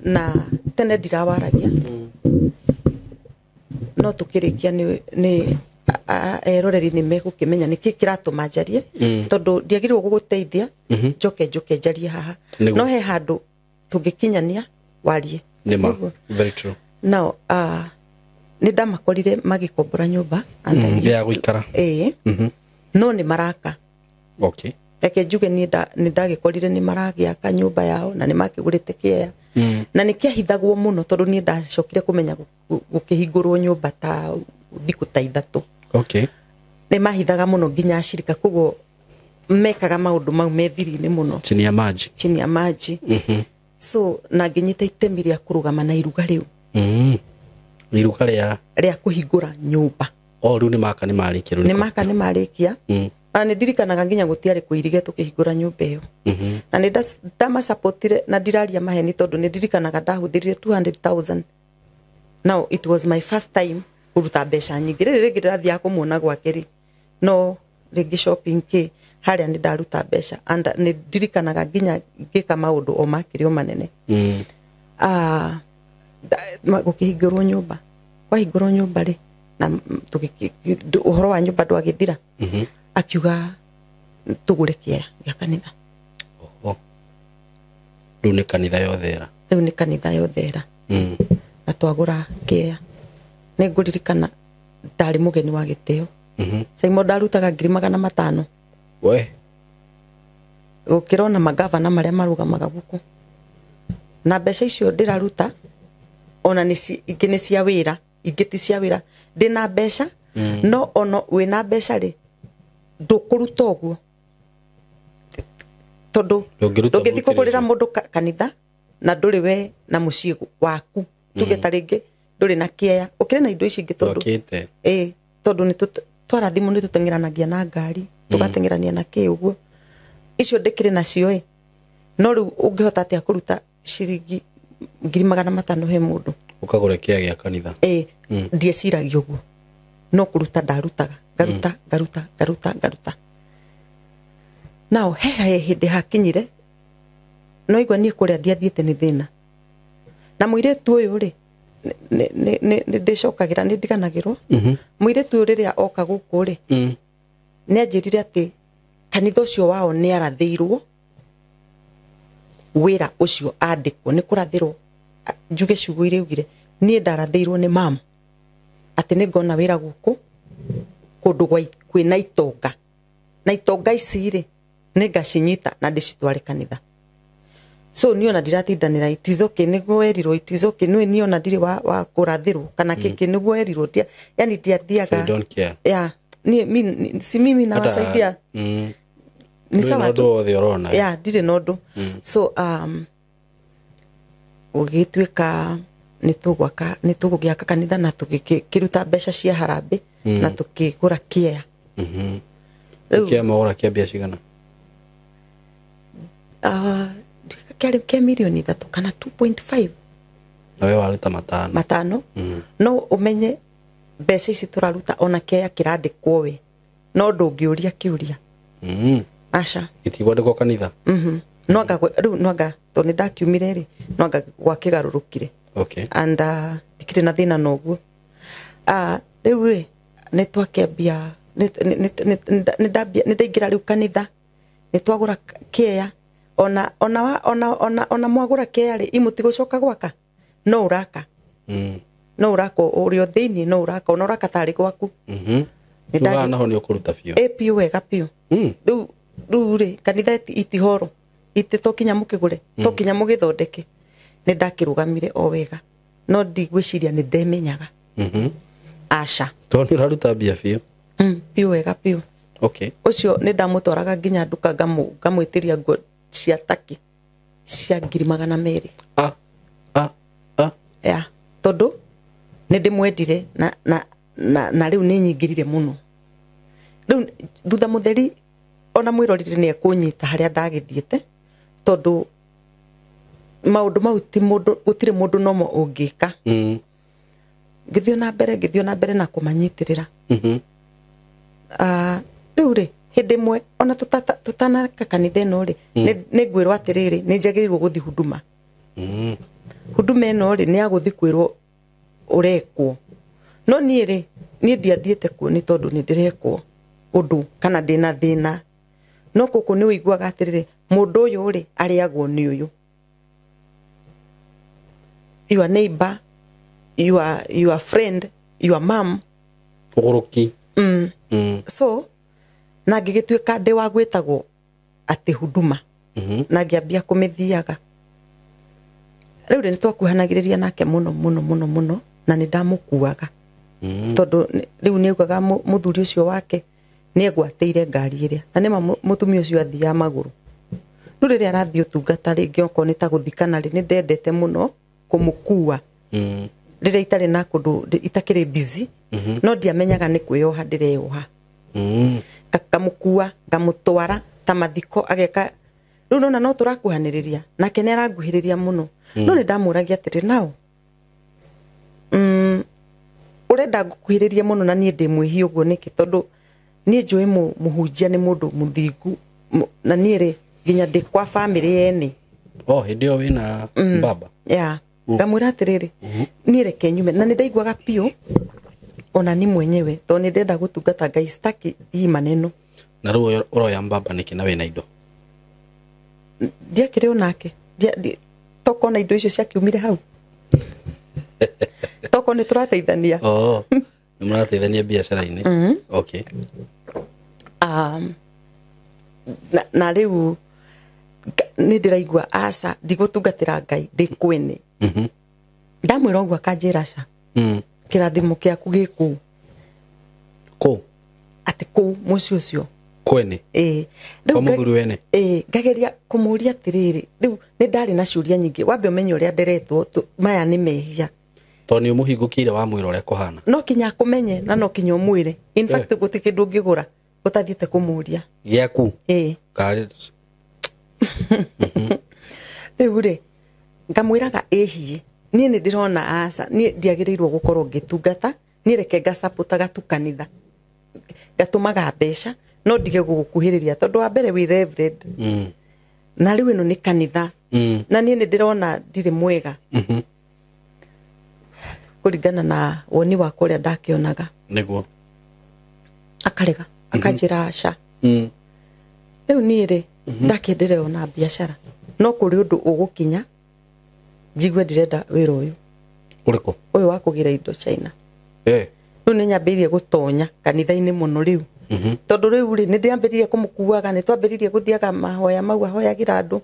Na tene ndirawaragia no tũkĩrĩkia nĩ eroreri nĩ megũkĩmenya nĩkĩ kĩratũma njarie tondũ ndiagĩrĩirwo gũgũteithia njoke njarie haha no he handũ tũngĩkinyania warie. Nĩma. Very true. Now nĩ ndamakorire magĩkombora nyũmba ya gũikara. No nĩ maraka. Okay. Reke njuge nĩ ndagĩkorire nĩ maragĩaka nyũmba yao na nĩ makĩgũrĩte kĩea na nĩ kĩahithagwo mũno tondũ niĩ ndacokire kũmenya gũkĩhingũrwo nyũmba ta thikũ ta 3. Okay. Nĩ mahithaga mũno nginya acirika koguo mekaga maũndũ mau me thiri-inĩ mũno chini ya maji. Chini ya maji. So na ngĩnyita itemi rĩa kũrũgama na iruga rĩu. Iruga rĩa kũhingũra nyũmba. O rĩu nĩ maka nĩ marĩkia. Nĩ maka nĩ marĩkia. Ona nĩ ndirikanaga nginya gũtiarĩ kũirige tũkĩhingũra nyũmba ĩyo. Na nĩ ndamacapotire na ndiraria maheni tondũ nĩ ndirikanaga ndahũthĩrire 200,000. Now it was my first time kũruta mbeca nyingĩ. Rĩrĩ rĩngĩ ndĩrathiaga kũmuona gwake rĩ, no rĩngĩ shopping kĩ harĩa nĩ ndaruta mbeca, and nĩ ndirikanaga nginya ngĩka maũndũ o makĩrĩ o manene. Gũkĩhingũrwo nyũmba, kwahingũrwo nyũmba rĩ, na ũhoro wa nyũmba ndwagĩthira. Akiuga tũgũre kĩea gĩa kanitha. Rĩu nĩ kanitha yothera. Rĩu nĩ kanitha yothera. Na twagũra kĩea. Nĩ ngũririkana ndarĩ mũgeni wa gĩtĩo. Saimo ndarutaga 500,000. We. Gũkĩra ona magavana marĩa marũgamaga gũkũ. Na mbeca icio ndĩraruta ona ingĩ nĩ cia wĩra, ingĩ ti cia wĩra. Ndĩna mbeca, no ona wĩna mbeca rĩ, ndũkũruta ũguo. Tondũ ndũngĩthiĩ kũgũrĩra mũndũ kanitha na ndũrĩ we na mũciĩ waku. Tuge ta rĩngĩ ndũrĩ na kĩea, ũkĩrĩ na indo ici ingĩ tondũ tondũ nĩ twarathimwo nĩ tũteng'eranagia na ngari, tũgateng'erania na kĩ ũguo. Icio ndĩkĩrĩ nacio ĩ, no rĩu ũngĩhota atĩa kũruta ciringi 500,000 he mũndũ ũkagũra kĩea gĩa kanitha? Ndieciragia ũguo, no kũruta ndarutaga, ngaruta ngaruta ngaruta ngaruta. Nao he hĩndĩ hakinyire no igua niĩ kũrĩa ndiathiĩte nĩ thĩna. Na mũirĩtu ũyũ rĩ, nĩ ndĩcokagĩra, nĩ ndiganagĩrwo. Mũirĩtu ũyũ rĩrĩa oka gũkũ rĩ, nĩ anjĩrire atĩ kanitha ũcio wao nĩ arathĩirwo wĩra ũcio andĩkwo, nĩ kũrathĩrwo. Njuge ciugo iria augire, niĩ ndarathĩirwo nĩ mam atĩ nĩ ngona wĩra gũkũ kũndũ kwĩna itonga, na itonga ici rĩ nĩ ngacinyita na ndĩcitware kanitha. So niĩ ona ndiratindanĩra, it is okay, nĩguo werirwo, it is okay. Niĩ ona ndirĩ wa kũrathĩrwo kana kĩkĩ, nĩguo werirwo, yani ndiathiaga. So you don't care. Yeah, ni si mimi nawasaidia. Ni sawa tu. Yeah, ndirĩ na ũndũ. So ũgĩtuĩka nĩ tũgwaka, nĩ tũgũgĩaka kanitha na tũgĩkĩruta mbeca cia harambĩ na tũkĩgũra kĩea. Rĩu kĩa magũra kĩa mbia cigana? Kĩarĩ kĩa 3 million kana 2.5. Na we waruta matano. No ũmenye mbeca ici tũraruta ona kĩea kĩrandĩkwo we, no ndũngĩũria kĩũria. Aca. Gĩtigwandĩkwo kanitha? No anga rĩu, no anga tondũ nĩ ndakiumire rĩ, no anga gwakĩgarũrũkire. Okay. And ndikĩrĩ na thĩna na ũguo. Rĩu rĩ, nĩ twakĩambia, nĩ ndaingĩra rĩu kanitha, nĩ twagũra kĩea. Ona ona ona ona ona mwagũra kĩea rĩ, imũtigũcoka gwaka, no ũraka. No ũraka ũrĩ o thĩinĩ, no ũraka, ona ũraka tarĩ gwaku. Nĩ naho nĩ ũkũruta biũ. Biũ wega biũ. Rĩu rĩu rĩ, kanitha itihoro, itĩ to kinya mũkĩgũre, to kinya mũgĩthondeke. Nĩ ndakĩrũgamire o wega, no ndigwĩciria nĩ ndemenyaga. Aca. Tondũ nĩ ũraruta mbia biũ. Biũ wega biũ. Okay. Ũcio nĩ ndamũtwaraga nginya nduka ngamwĩtĩria nguo cia taki cia 200,000. Yeah, tondũ nĩ ndĩmwendire na rĩu nĩ nyingĩrire mũno. Rĩu thutha mũtheri ona mwĩrorire nĩ ekũnyita harĩa ndagĩthiĩte, tondũ maũndũ mau ti mũndũ, gũtirĩ mũndũ nomo ũngĩka. Ngĩthiĩ na mbere, ngĩthiĩ na mbere na kũmanyitĩrĩra. Rĩu rĩ, hĩndĩ ĩmwe ona tũtanaka kanitha ĩno rĩ, nĩ ngwĩrwo atĩrĩrĩ, nĩ njagĩrĩirwo gũthiĩ huduma. Huduma ĩno rĩ, nĩ ya gũthiĩ kwĩrwo ũrekwo. No niĩ rĩ, niĩ ndiathiĩte kuo nĩ tondũ nĩ ndĩrekwo ũndũ kana ndĩna thĩna. No gũkũ nĩ ũiguaga atĩrĩrĩ, mũndũ ũyũ rĩ, arĩagwo nĩ ũyũ. Your neighbor, your friend, your mom. Ũgũrũki. So na ngĩgĩtuĩka ndĩ wa gwĩtagwo atĩ huduma. Na ngĩambia kũmĩthiaga. Rĩu rĩ, nĩ twakuhanagĩrĩria nake mũno mũno mũno mũno, na nĩ ndamũkuaga. Tondũ rĩu nĩ augaga mũthuri ũcio wake nĩ egwatĩire ngari ĩrĩa, na nĩma mũtumia ũcio athiaga magũrũ. Rĩu rĩrĩa arathiĩ ũtungata rĩngĩ okorwo nĩ ta gũthikana rĩ, nĩ ndendete mũno kũmũkua. Rĩrĩa itarĩ na kũndũ, itakĩrĩ busy, no ndiamenyaga nĩ kwĩyoha ndĩreyoha. Ngamũkua ngamũtwara ta mathiko ageka rĩu nona no tũrakuhanĩrĩria nake nĩ aranguhĩrĩria mũno. No nĩ ndamũragia atĩrĩ nao ũrenda ngũkuhĩrĩrie mũno na niĩ ndĩ mwĩhi ũguo nĩkĩ tondũ niĩ njũĩ mũhunjia nĩ mũndũ mũthingu na niĩ rĩ nginya ndĩ kwa bamĩrĩ yene. Oh, hĩndĩ ĩyo wĩna baba. Yeah. Ngamwĩra atĩrĩrĩ niĩ reke nyume na nĩ ndaiguaga biũ ona ni mwenyewe tondũ nĩ ndĩrenda gũtungata Ngai sitaki hii maneno. Na rĩu ũroya mbaba nĩkĩ na wĩna indo? Ndiakĩrĩ onake tokona indo icio ciakiumire hau. Toko nĩ tũrateithania. Oh, nĩ mũrateithania biacara-inĩ. Okay. Na rĩu nĩ ndĩraigua aca ndigũtungatĩra Ngai ndĩ kwene. Ndamwĩra ũguo akanjĩra aca. Kĩrathimo kĩaku gĩ kũu. Kũu? Atĩ kũu mũciĩ ũcio. Kwene? Ĩĩ. Kwa mũthuri wene? Ĩĩ, ngageria kũmũria atĩrĩrĩ rĩu nĩ ndarĩ na ciũria nyingĩ wambe ũmenye ũrĩa nderetwo maya nĩ mehia. Tondũ nĩ ũmũhingũkĩire wamwĩra ũrĩa kũhana. No kinya akũmenye na no kinya ũmwĩre. In fact gũtirĩ kĩndũ ũngĩgũra ũtathiĩte kũmũria. Gĩaku? Ĩĩ. Rĩu rĩ ngamwĩraga ĩhiĩ niĩ nĩ ndĩrona aca niĩ ndiagĩrĩirwo gũkorwo ngĩtungata niĩ reke ngacapotaga tu kanitha ngatũmaga mbeca no ndige gũgũkuhĩrĩria tondũ wa mbere wĩ reverend. Na rĩu ĩno nĩ kanitha. Na niĩ nĩ ndĩrona ndirĩ mwega. Kũringana na woni wakwa ũrĩa ndakĩonaga. Nĩguo. Akarega akanjĩra aca. Rĩu niĩ rĩ ndakĩendere ona biacara no kũrĩ ũndũ ũgũkinya njigue ndirenda wĩra ũyũ. Ũrĩkũ? Ũyũ wa kũgĩra indo China. Rĩu nĩ nyambĩrĩirie gũtonya kanitha-inĩ mũno rĩu. Tondũ rĩu rĩ nĩ ndĩambĩrĩirie kũmũkuaga nĩ twambĩrĩirie gũthiaga mahoya mau ahoyagĩra andũ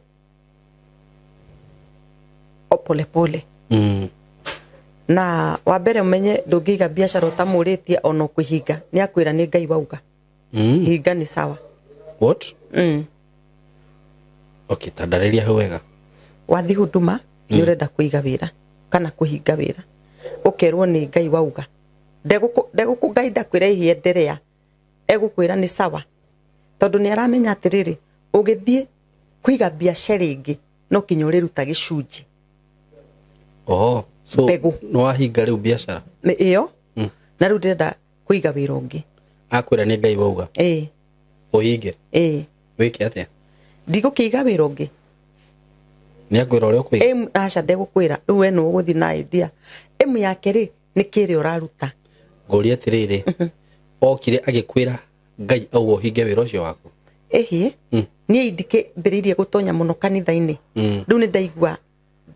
o pole pole. Na wa mbere ũmenye ndũngĩiga biacara ũtamũrĩtie ona ũkũhinga nĩ akwĩra nĩ Ngai wauga. Hinga nĩ sawa. What? Okay, tandarĩria hau wega. Wathi huduma nĩ ũrenda kũiga wĩra kana kũhinga wĩra ũkerwo nĩ Ngai wauga. Ndegũkũ Ngai ndakwĩra ihienderea egũkwĩra nĩ sawa tondũ nĩ aramenya atĩrĩrĩ ũgĩthiĩ kũiga biacara ĩngĩ no kinya ũrĩruta gĩcunjĩ. Oh, so mbegũ. Nĩ wahinga rĩu biacara ĩyo na rĩu ndĩrenda kũiga wĩra ũngĩ. Akwĩra nĩ Ngai wauga. Ĩĩ. Ũhinge. Ĩĩ. Wĩke atĩa? Ndigũkĩiga wĩra ũngĩ. Nĩ akwĩra ũrĩa ũkũiga? Aca ndegũkwĩra rĩu we nĩwe ũgũthiĩ na idea. Ĩmu yake rĩ nĩ kĩrĩa ũraruta. Ngũria atĩrĩrĩ okire agĩkwĩra Ngai auga ũhinge wĩra ũcio waku? Ĩhĩ. Niĩ ndikĩambĩrĩirie gũtonya mũno kanitha-inĩ. Rĩu nĩ ndaigua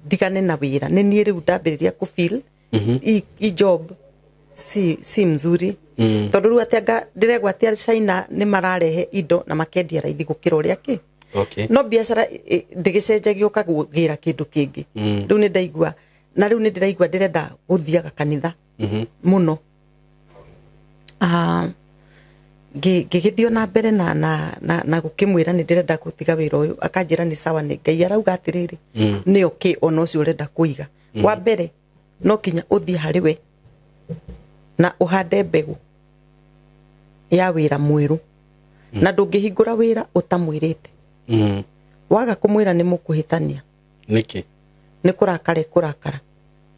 ndigane na wĩra nĩ niĩ rĩu ndambĩrĩria kũ feel i job si mzuri. Tondũ rĩu atĩ ndĩregwatia China nĩ mararehe indo na makendia raithi gũkĩra ũrĩa kĩ. Okay. No biacara ndĩgĩcenjagia ũkagĩra kĩndũ kĩngĩ. Rĩu nĩ ndaigua na rĩu nĩ ndĩraigua ndĩrenda gũthiaga kanitha mũno. Ngĩgĩthiĩ na mbere na gũkĩmwĩra nĩ ndĩrenda gũtiga wĩra ũyũ akanjĩra nĩ sawa nĩ Ngai arauga atĩrĩrĩ nĩ okay ona ũcio ũrenda kũiga. Wa mbere no kinya ũthiĩ harĩ we na ũhande mbegũ ya wĩra mwerũ. Na ndũngĩhingũra wĩra ũtamwĩrĩte. Waga kũmwĩra nĩ mũkũhĩtania. Nĩkĩ? Nĩ kũrakara kũrakara.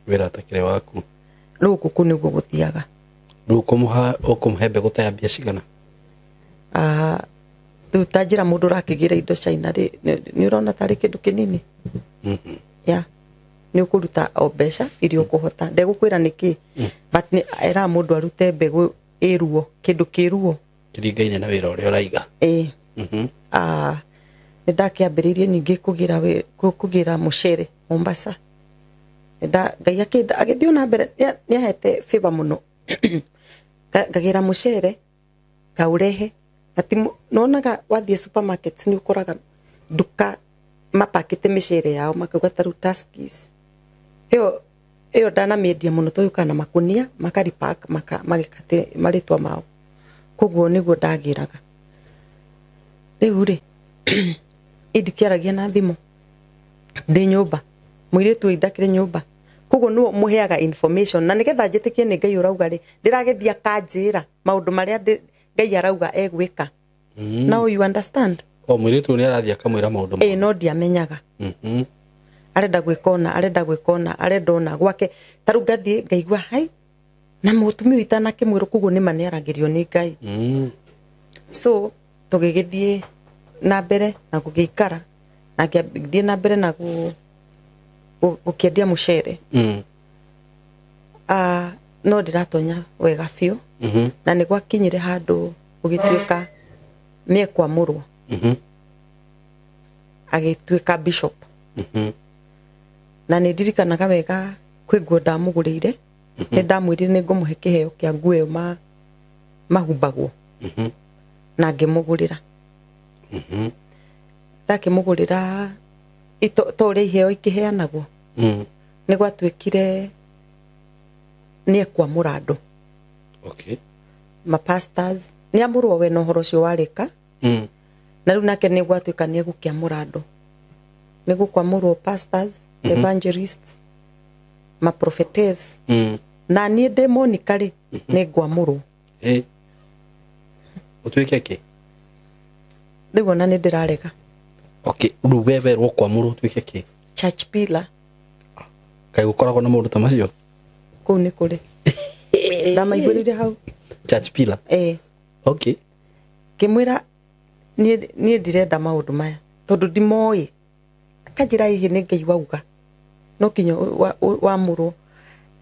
Wĩra atakĩrĩ waku. Rĩu gũkũ nĩguo gũthiaga. Rĩu ũkũmũhe mbegũ ta ya mbia cigana? Rĩu ta njĩra mũndũ ũrakĩgĩra indo China rĩ nĩ ũrona tarĩ kĩndũ kĩnini? Yeah. Nĩ ũkũruta o mbeca iria ũkũhota. Ndegũkwĩra nĩkĩ but nĩ eraga mũndũ arute mbegũ ĩruo kĩndũ kĩruo kĩringaine na wĩra ũrĩa ũraiga. Ĩĩ. Nĩ ndakĩambĩrĩirie ningĩ kũgĩra mũcere Mombasa. Ngai agĩthiĩ na mbere nĩ ahete favor mũno. Ngagĩra mũcere ngaũrehe nonaga wathiĩ supermarket nĩ ũkoraga nduka mapakĩte mĩcere yao makauga ta rĩu Tuskys. Ĩyo ndanamĩendia mũno tondũ yũkaga na makunia makaripack magĩkate marĩtwa mao. Koguo nĩguo ndagĩraga. Rĩu rĩ indikĩaragia na thimũ ndĩ nyũmba mũirĩtu ũyũ ndakĩrĩ nyũmba koguo nĩwe mũheaga information na nĩgetha njĩtĩkie nĩ Ngai ũrauga rĩ ndĩragĩthiĩ akanjĩra maũndũ marĩa Ngai arauga egwĩka. Now you understand. O mũirĩtu nĩ arathiĩ akamwĩra maũndũ. Ĩĩ, no ndiamenyaga. Arenda gwĩka ũna, arenda gwĩka ũna, arenda ũna gwake. Ta rĩu ngathiĩ ngaigua hai na mũtumia ũyũ itanakĩmwĩrwo, koguo nĩma nĩaragĩrio nĩ Ngai. So tũgĩgĩthiĩ na mbere na gũgĩikara, na ngĩthiĩ na mbere na gũkĩendia mũcere. No ndĩratonya wega biũ. Na nĩ gwakinyire handũ gũgĩtuĩka nĩekwamũrwo. Agĩtuĩka bishop. Na nĩ ndirikanaga wega kwĩ nguo ndamũgũrĩire. Nĩ ndamwĩrire nĩ ngũmũhe kĩheo kĩa nguo ĩyo mahumbagwo. Na ngĩmũgũrĩra. Ndakĩmũgũrĩra to ũrĩa iheo ikĩheanagwo. Nĩ gwatuĩkire nĩ ekwamũra andũ. Okay. Ma pastors nĩ amũrwo we na ũhoro ũcio warĩka. Na rĩu nake nĩ gwatuĩka nĩ egũkĩamũra andũ. Nĩ gũkwamũrwo pastors, evangelists, ma prophetess. Na niĩ ndĩ Monica rĩ, nĩ ngwamũrwo. Ũtuĩke kĩ? Rĩu ona nĩ ndĩrarega. Okay, rĩu we werwo kwamũrwo ũtuĩke kĩ? Church pillar. Kaĩ gũkoragwo na maũndũ ta macio? Kũu nĩ kũrĩ. Ndamaiguĩrĩire hau. Church pillar? Ĩĩ. Okay. Ngĩmwĩra niĩ ndirenda maũndũ maya tondũ ndimoĩ. Akanjĩra hihi nĩ Ngai wauga no kinya wamũrwo.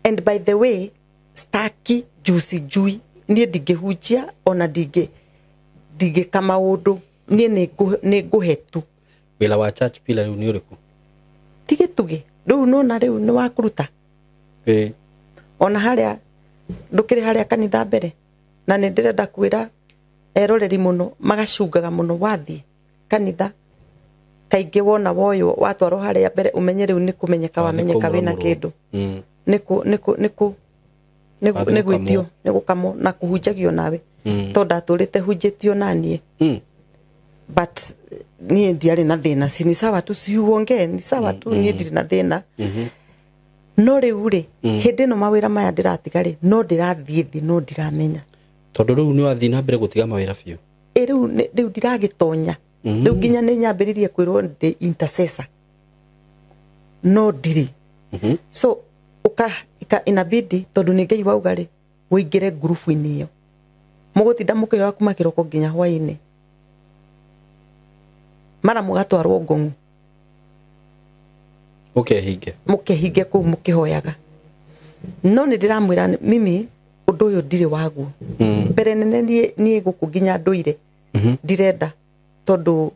And by the way, staki juicy jui niĩ ndingĩhunjia ona ndingĩka maũndũ, niĩ nĩ ngũhe tu. Wĩra wa church pillar rĩu nĩ ũrĩkũ? Ti gĩtugĩ rĩu nona rĩu nĩ wa kũruta. Ona harĩa ndũkĩrĩ harĩa kanitha mbere, na nĩ ndĩrenda kwĩra eroreri mũno magacungaga mũno wathiĩ kanitha kaingĩ wona woywo watwarwo harĩa mbere ũmenye rĩu nĩ kũmenyeka wamenyeka wĩna kĩndũ. Nĩ gwĩtio, nĩ gũkamwo na kũhunjagio nawe. Tondũ ndatũrĩte hunjĩtio na niĩ. But niĩ ndiarĩ na thĩna, si ni sawa tu, si uongee, ni sawa tu, niĩ ndirĩ na thĩna. No rĩu rĩ, hĩndĩ ĩno mawĩra maya ndĩratiga rĩ, no ndĩrathiĩ thĩ, no ndiramenya. Tondũ rĩu nĩ wathiĩ na mbere gũtiga mawĩra biũ. Ĩ rĩu ndiragĩtonya. Rĩu nginya nĩ nyambĩrĩrie kwĩrwo ndĩ intercessor. No ndirĩ. So inabidi tondũ nĩ Ngai wauga rĩ, ũingĩre ngurubu-inĩ ĩyo. Mũgũtinda mũkĩhoya kuma kĩroko nginya hwaĩ-inĩ. Mara mũgatwarwo ngong'u. Mũkehinge. Mũkehinge kũu mũkĩhoyaga. No nĩ ndĩramwĩra mimi ũndũ ũyũ ndirĩ waguo. Mbere nene niĩ gũkũ nginya ndũire. Ndirenda tondũ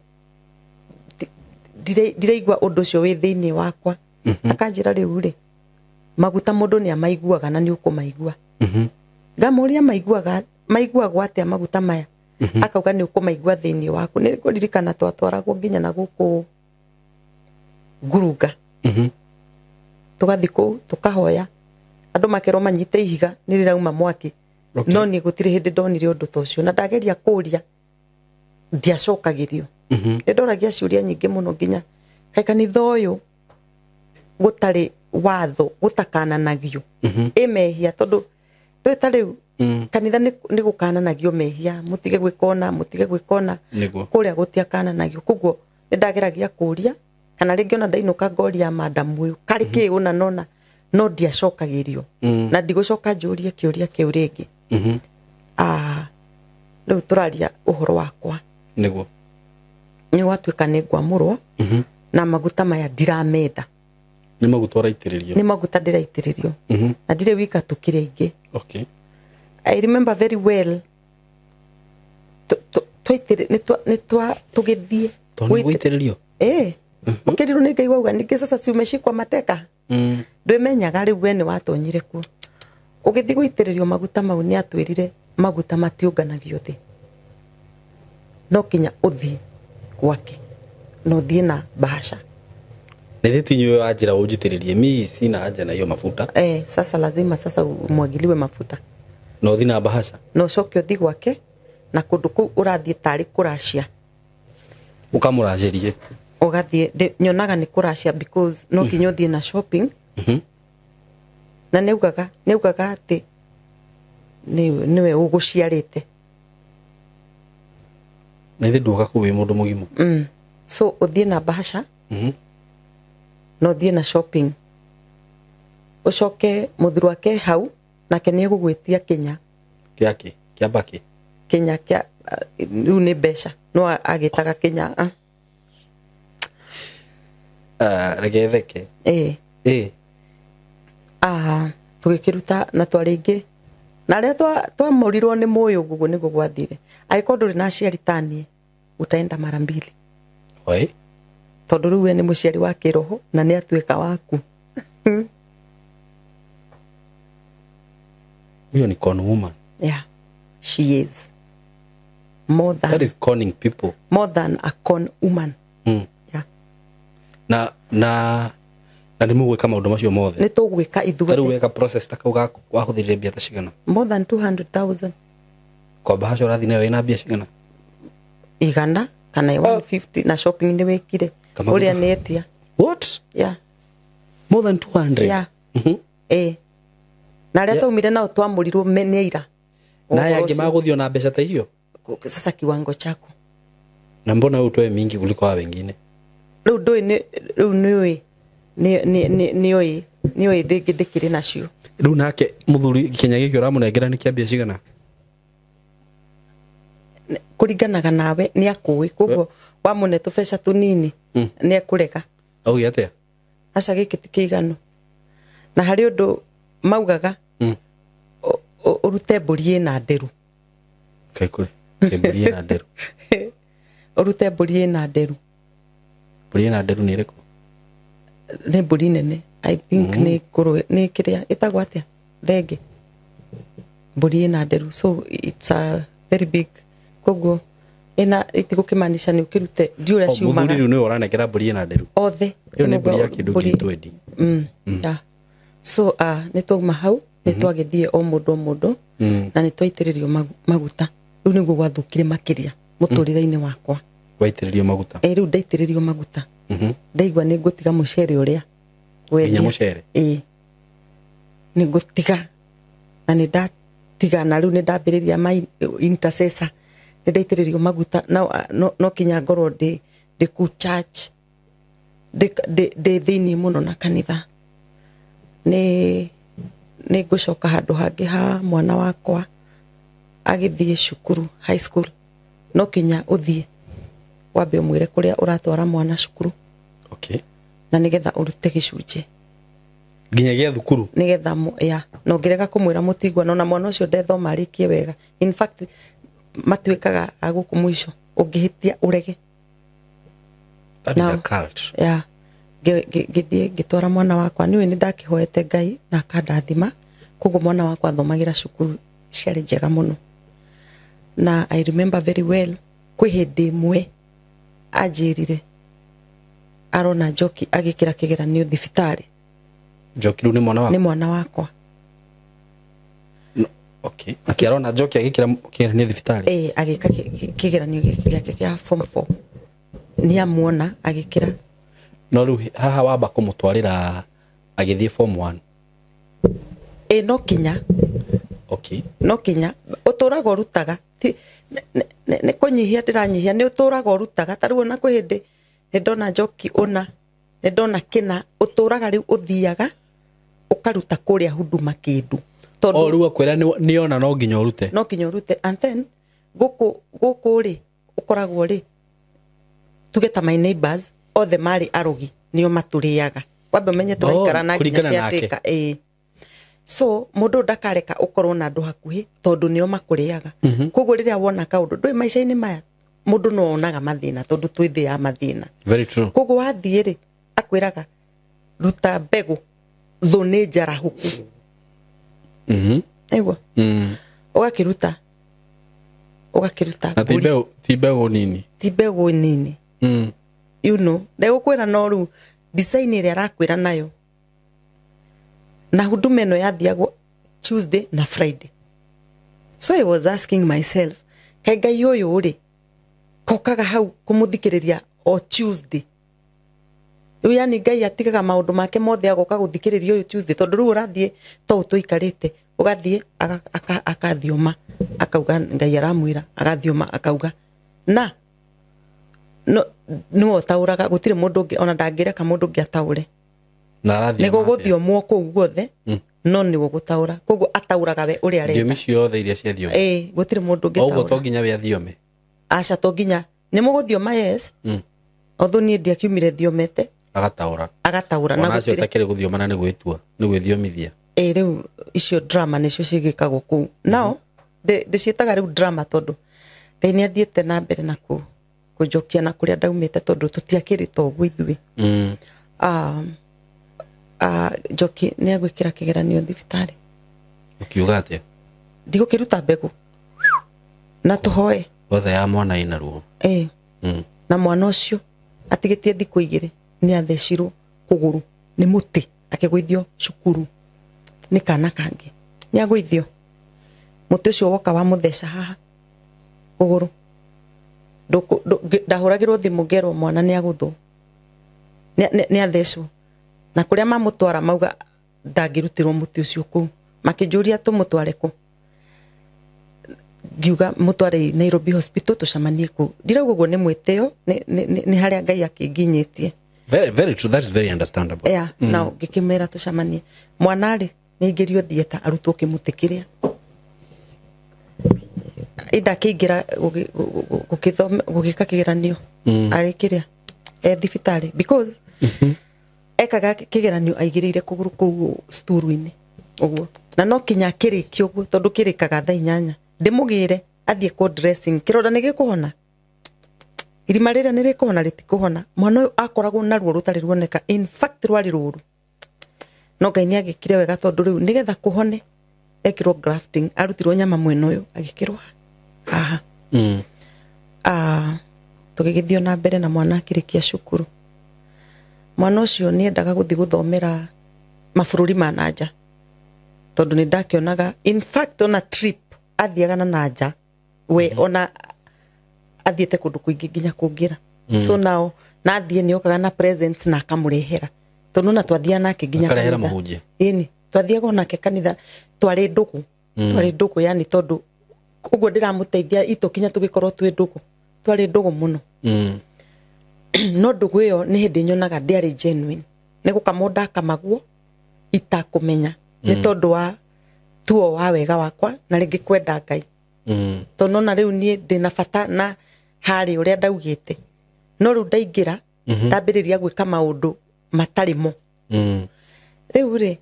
ndiraigua ũndũ ũcio wĩ thĩinĩ wakwa. Akanjĩra rĩu rĩ, maguta mũndũ nĩ amaiguaga na nĩ ũkũmaigua. Ngamũria maiguagwo atĩa maguta maya? Akauga nĩ ũkũmaigua thĩinĩ waku. Nĩ ngũririkana twatwaragwo nginya na gũkũ ngurunga. Tũgathiĩ kũu tũkahoya, andũ makerwo manyite ihiga nĩ rĩrauma mwaki. No niĩ gũtirĩ hĩndĩ ndonire ũndũ ta ũcio, na ndageria kũũria ndiacokagĩrio. Nĩ ndoragia ciũria nyingĩ mũno nginya kaĩ kanitha ũyũ gũtarĩ watho gũtakananagio ĩ mehia, tondũ ndũĩ ta rĩu kanitha nĩ gũkananagio mehia, mũtige gwĩka ũna, mũtige gwĩka ũna, kũrĩa gũtiakananagio. Koguo nĩ ndageragia kũũria, kana rĩngĩ ona ndainũka ngoria madamu ũyũ karĩ kĩ ũna nona, no ndiacokagĩrio. Na ndigũcoka njũrie kĩũria kĩu rĩngĩ. Rĩu tũraria ũhoro wakwa. Nĩguo. Nĩ gwatuĩka nĩ ngwamũrwo, na maguta maya ndiramenda. Nĩ maguta ũraitĩrĩrio? Nĩ maguta ndĩraitĩrĩrio. Na ndirĩ wika tũkĩrĩ aingĩ. Okay. I remember very well. Tũgĩthiĩ. Tondũ nĩ gũitĩrĩrio? Ĩĩ. Ũkĩrirwo nĩ Ngai wauga ningĩ sasa si umeshikwa mateka. Ndwĩmenyaga rĩu we nĩ watonyire kuo. Ũgĩthiĩ gũitĩrĩrio maguta mau nĩ atwĩrire maguta matiũnganagio thĩ. No kinya ũthiĩ gwake. Na ũthiĩ na bahasha. Nĩ ti inyuĩ wa njĩra ũnjitĩrĩrie, mi sina haja na hiyo mafuta. Sasa lazima sasa umwagiliwe mafuta. Na ũthiĩ na bahasha. Na ũcoke ũthiĩ gwake, na kũndũ kũu ũrathiĩ tarĩ kũracia. Ũkamũracĩrie. Ũgathiĩ, nyonaga nĩ kũracia because no nginya ũthiĩ na shopping. Na nĩaugaga atĩ nĩwe ũgũciarĩte. Na ithe nduoka kuu wi mundu mugima. So uthie na bahasha. No uthie na shopping. Ucoke muthuri wake hau nake ni egugwitia kinya. Kiaki kia baki. Kinya kia riu ni mbeca no agitaga kinya. Reke theke. Tugikiruta na twaringi na aria twamorirwo ni moyo gugu niguo gwathire. Angĩkorwo ndũrĩ na aciari tanie utaenda mara mbili. Oi. Tondu riu we ni muciari wa kiroho na ni atuika waku. Huyo ni con woman. Yeah, she is. More than that is conning people. More than a con woman. Yeah. Na na ni mugwika maundu macio mothe. Ni tugwika ithuothe. Taru weka process ta kauga wahuthirire mbia ta cigana. More than 200,000. Kwa bahasha urathi nayo ina mbia cigana? Igana kana 150 na shopping ni wikire. Uria ni etia. What? Yeah. More than 200. Yeah. Na aria twaumire nao twamurirwo meneira. Na yangi maguthio na mbeca ta icio. Sasa kiwango chako. Na mbona wewe utoe mingi kuliko wa wengine? Riu ndui ni riu niui ni nioi ndingi ndikiri nacio. Riu nake muthuri kinya giki uramunengera ni kiambia cigana? Kuringanaga nawe ni akui koguo wamune tubeca tunini ni ekurega. Auge atia? Aca giki ti kiiganu. Na hari undu maugaga urute mburi ina nderu. Kaikuri mburi ina nderu. Urute mburi ina nderu. Mburi ina nderu ni iriku? Ni mburi nene. I think ni ngũrwe ni kiria itagwo atia thenge. Mburi ina nderu, so it's a very big. Koguo ina itigũkĩmaanisha ni ukirute ndiũrĩa ciumaga. Mũthuri rĩu nĩwe ũranengera mburi ina nderu. Othe. Ĩyo nĩ mburi ya kĩndũ ngiri 20. Yeah. So nĩ twauma hau nĩ twagĩthiĩ o mũndũ o mũndũ na nĩ twaitĩrĩrio maguta. Rĩu nĩguo gwathũkire makĩria mũtũrĩre-inĩ wakwa. Waitĩrĩrio maguta? Rĩu ndaitĩrĩrio maguta. Ndaigua nĩ ngũtiga mũcere ũrĩa wendia. Nginya mũcere? Ĩĩ. Nĩ ngũtiga na nĩ ndatiga na rĩu nĩ ndambĩrĩria my intercessor. Nĩ ndaitĩrĩrio maguta no kinya ngorwo ndĩ ku church ndĩ thĩinĩ mũno na kanitha. Nĩ ngũcoka handũ hangĩ ha mwana wakwa agĩthiĩ cukuru high school. No kinya ũthiĩ wambe ũmwĩre kũrĩa ũratwara mwana cukuru. Okay. Na nĩgetha ũrute gĩcunjĩ nginya gĩa thukuru nĩgetha ya na ũngĩrega kũmwĩra mũtigua na mwana ũcio ndethoma arĩkie wega. In fact matuĩkaga a gũkũ mũico ũngĩhĩtia ũrege. That is a cult. Yeah. Ngĩthiĩ ngĩtwara mwana wakwa nĩũĩ nĩ ndakĩhoete Ngai na akandathima koguo mwana wakwa athomagĩra cukuru ciarĩ njega mũno. Na I remember very well kwĩ hĩndĩ ĩmwe anjĩrire arona Njoki agĩkĩra kĩgeranio thibitarĩ. Njoki rĩu nĩ mwana wakwa? Nĩ mwana wakwa. No, okay. Atĩ arona Njoki agĩkĩra kĩgeranio thibitarĩ? Ĩĩ, agĩka kĩgeranio gĩake kĩa form 4. Nĩ amuona agĩkĩra. No rĩu haha wamba kũmũtwarĩra agĩthiĩ form 1? Ĩĩ, no kinya. Okay. No kinya ũtũraga ũrutaga nĩ kũnyihia ndĩranyihia nĩ ũtũraga ũrutaga ta rĩu ona kwĩ hĩndĩ nĩ ndona Njoki ũna nĩ ndona kĩna ũtũraga rĩu ũthiaga ũkaruta kũrĩa huduma kĩndũ. Tondũ rĩu akwĩra nĩ ona no nginya ũrute. No nginya ũrute and then gũkũ rĩ ũkoragwo rĩ tuge ta my neighbors othe marĩ arogi nĩo matũrĩaga. Wambe ũmenye tũraikara na nginya caretaker. Ĩĩ. So mũndũ ndakareka ũkorwo na andũ hakuhĩ tondũ nĩo makũrĩaga. Koguo rĩrĩa wona kaũndũ ndũĩ maica-inĩ maya mũndũ no onaga mathĩna tondũ twĩ thĩ ya mathĩna. Very true. Koguo wathiĩ rĩ akwĩraga ruta mbegũ thũ nĩ njarahũku. Aigua. Ũgakĩruta. Ũgakĩruta. Na ti mbegũ nini. Ti mbegũ nini. You know, ndegũkwĩra no rĩu design ĩrĩa arakwĩra nayo. Na huduma ĩno yathiagwo Tuesday na Friday. So I was asking myself, kaĩ Ngai ũyũ rĩ kokaga hau kũmũthikĩrĩria o Tuesday. Rĩu yani Ngai atigaga maũndũ make mothe agoka gũthikĩrĩria ũyũ Tuesday tondũ rĩu ũrathiĩ to tũikarĩte ũgathiĩ akathioma akauga Ngai aramwĩra agathioma akauga na No nĩwe ũtaũraga, gũtirĩ mũndũ ũngĩ ona ndangĩreka mũndũ ũngĩ ataũre. Na arathioma Nĩ gũgũthiomwo kũu guothe, no nĩwe ũgũtaũra. Koguo ataũraga we ũrĩa arenda. Thiomi ciothe iria ciathioma. Ĩĩ, gũtirĩ mũndũ ũngĩ Ũguo taũra. to nginya we athiome. Aca, to nginya. Nĩ mũgũthioma, yes. Although niĩ ndiakiumire thiomete. Agataũra. Agataũra na Ona acio gũtirĩ. ũtakĩrĩ gũthioma na nĩ gwĩtua, nĩ gwĩthiomithia. Ĩĩ, rĩu icio drama nĩcio cigĩkagwo kũu. Nao ndĩciĩtaga rĩu drama tondũ Ngai nĩ athiĩte na mbere na kũnjokia na kũrĩa ndaumĩte tondũ tũtiakĩrĩ ta ũguo ithuĩ. Njoki nĩ agwĩkĩra kĩgeranio thibitarĩ. Ũkiuga atĩa? Ndigũkĩruta mbegũ na tũhoe. Kwanza ya mwana ĩna ruo. Ĩĩ. Na mwana ũcio atigĩtie thikũ igĩrĩ nĩ athecirwo kũgũrũ nĩ mũtĩ akĩgũithio cukuru nĩ kana kangĩ. Nĩ agũithio. Mũtĩ ũcio woka wamũtheca haha kũgũrũ. Ndahũragĩrwo thimũ ngerwo mwana nĩ agũthwo. Nĩ athecwo. Na kũrĩa mamũtwara mauga ndangĩrutĩrwo mũtĩ ũcio kũu. Makĩnjũria tũmũtware kũ. Ngiuga mũtware Nairobi Hospital tũcemanie kũu. Ndirauga ũguo nĩ mwĩtĩo, nĩ harĩa Ngai akĩnginyĩtie. Very, very true. That is very understandable. Yeah, now ngĩkĩmera tũcemanie. Mwana rĩ, nĩ aingĩrio theatre arutwo kĩmũtĩ kĩrĩa. Ĩnda akĩingĩra gũgĩka kĩgeranio. Arĩ kĩrĩa, e thibitarĩ. Because ekaga kĩgeranio aigĩrĩire kũgũrũ kũu sturu-inĩ. Ũguo. Na no kinya akĩrĩkia ũguo tondũ kĩrĩkaga thaa 8. Ndĩmũgĩre athiĩ kũ dressing. Kĩronda nĩ gĩkũhona? Irima rĩrĩa nĩ rĩkũhona rĩtikũhona. Mwana ũyũ akoragwo na ruo rũtarĩ ruoneka. In fact rwarĩ rũru. No Ngai nĩ agĩkire wega tondũ rĩu nĩgetha kũhone ekirwo grafting, arutirwo nyama mwena ũyũ agĩkĩrwo haha. Tũgĩgĩthiĩ na mbere na mwana akĩrĩkia cukuru. Mwana ũcio nĩ endaga gũthiĩ gũthomera mabũrũri ma na nja tondũ nĩ ndakĩonaga, in fact ona trip athiaga na nja we ona athiĩte kũndũ kũingĩ nginya kũngĩra. So now na athiĩ nĩ okaga na presents na akamũrehera tondũ ona twathiaga nake nginya Akarehera kanitha. mũhunjia. Ĩni, twathiaga onake kanitha, twarĩ ndũgũ. Twarĩ ndũgũ, yani tondũ ũguo ndĩramũteithia itũ kinya tũgĩkorwo twĩ ndũgũ. Twarĩ ndũgũ mũno. No ndũgũ ĩyo nĩ hĩndĩ nyonaga ndĩarĩ genuine. Nĩ gũkamwo ndakamagwo itakũmenya nĩ tondũ wa tuo wa wega wakwa na rĩngĩ kwenda Ngai. Tondũ nona rĩu niĩ ndĩna bata na harĩ ũrĩa ndaugĩte. No rĩu ndaingĩra, ndambĩrĩria gwĩka maũndũ matarĩ mo. Rĩu rĩ,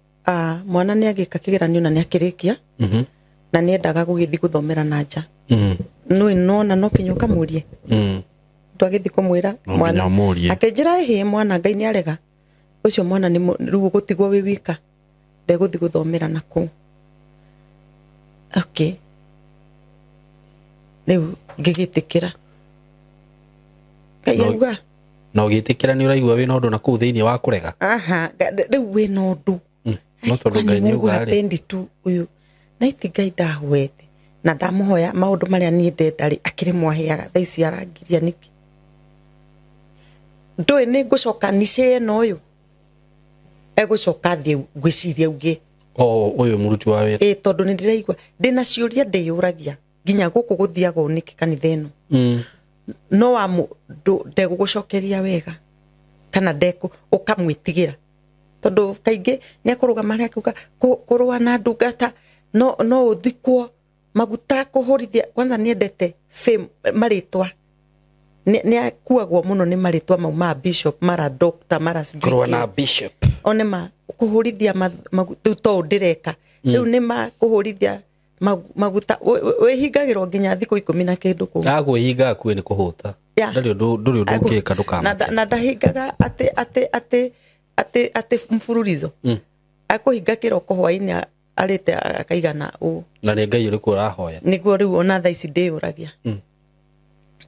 mwana nĩ agĩka kĩgeranio na nĩ akĩrĩkia. Na nĩ endaga gũgĩthiĩ gũthomera na nja. Nũĩ nona no kinya ũkamũrie. Twagĩthiĩ kũmwĩra No nginya ũmũrie. Akĩnjĩra ĩhĩ mwana Ngai nĩ arega. Ũcio mwana nĩ rĩu ũgũtigwo wĩ wika. Ndegũthiĩ gũthomera na kũu. Okay. Rĩu ngĩgĩtĩkĩra. Ngai auga. Na ũgĩtĩkĩra nĩ ũraigua wĩna ũndũ na kũu thĩinĩ wa kũrega? Aha, rĩu wĩna ũndũ. No tondũ Kwani Ngai nĩ Mungu auga rĩ. hapendi tu ũyũ. Na iti Ngai ndahoete. Na ndamũhoya maũndũ marĩa niĩ ndenda rĩ, akĩrĩ mwaheaga. Thaa ici arangiria nĩkĩ? Ndũĩ nĩ ngũcoka nice ĩno ũyũ. Egũcoka thiĩ ngwĩciria uge. O ũyũ mũruti wa wĩra. Ĩ, tondũ nĩ ndĩraigua ndĩna ciũria ndĩyũragia nginya gũkũ gũthiagwo nĩkĩ kanitha ĩno. No wa mũndũ ndegũgũcokeria wega kana ndekũ ũkamwĩtigĩra tondũ kaingĩ nĩ akũrũgama harĩa akiuga kũrũa na ndungata no ũthikwo maguta kũhũrithia. Kwanza nĩ endete fame marĩtwa. Nĩ akuagwo mũno nĩ marĩtwa mau ma bishop mara doctor mara sijui Kũrũa kĩ. na bishop. One ma kũhũrithia rĩu to ndĩreka. Rĩu nĩ ma kũhũrithia maguta wĩhingagĩrwo nginya thikũ 10 na kĩndũ kũu. Agwĩhinga akuĩ nĩ kũhũta. Ndũrĩ ũndũ ũngĩka ndũkamake. Na ndahingaga atĩ mfululizo. Akũhinga kĩroko hwaĩ-inĩ arĩte akaigana ũũ. Na nĩ Ngai ũrĩkũ ũrahoya? Nĩguo rĩu ona thaa ici ndĩyũragia.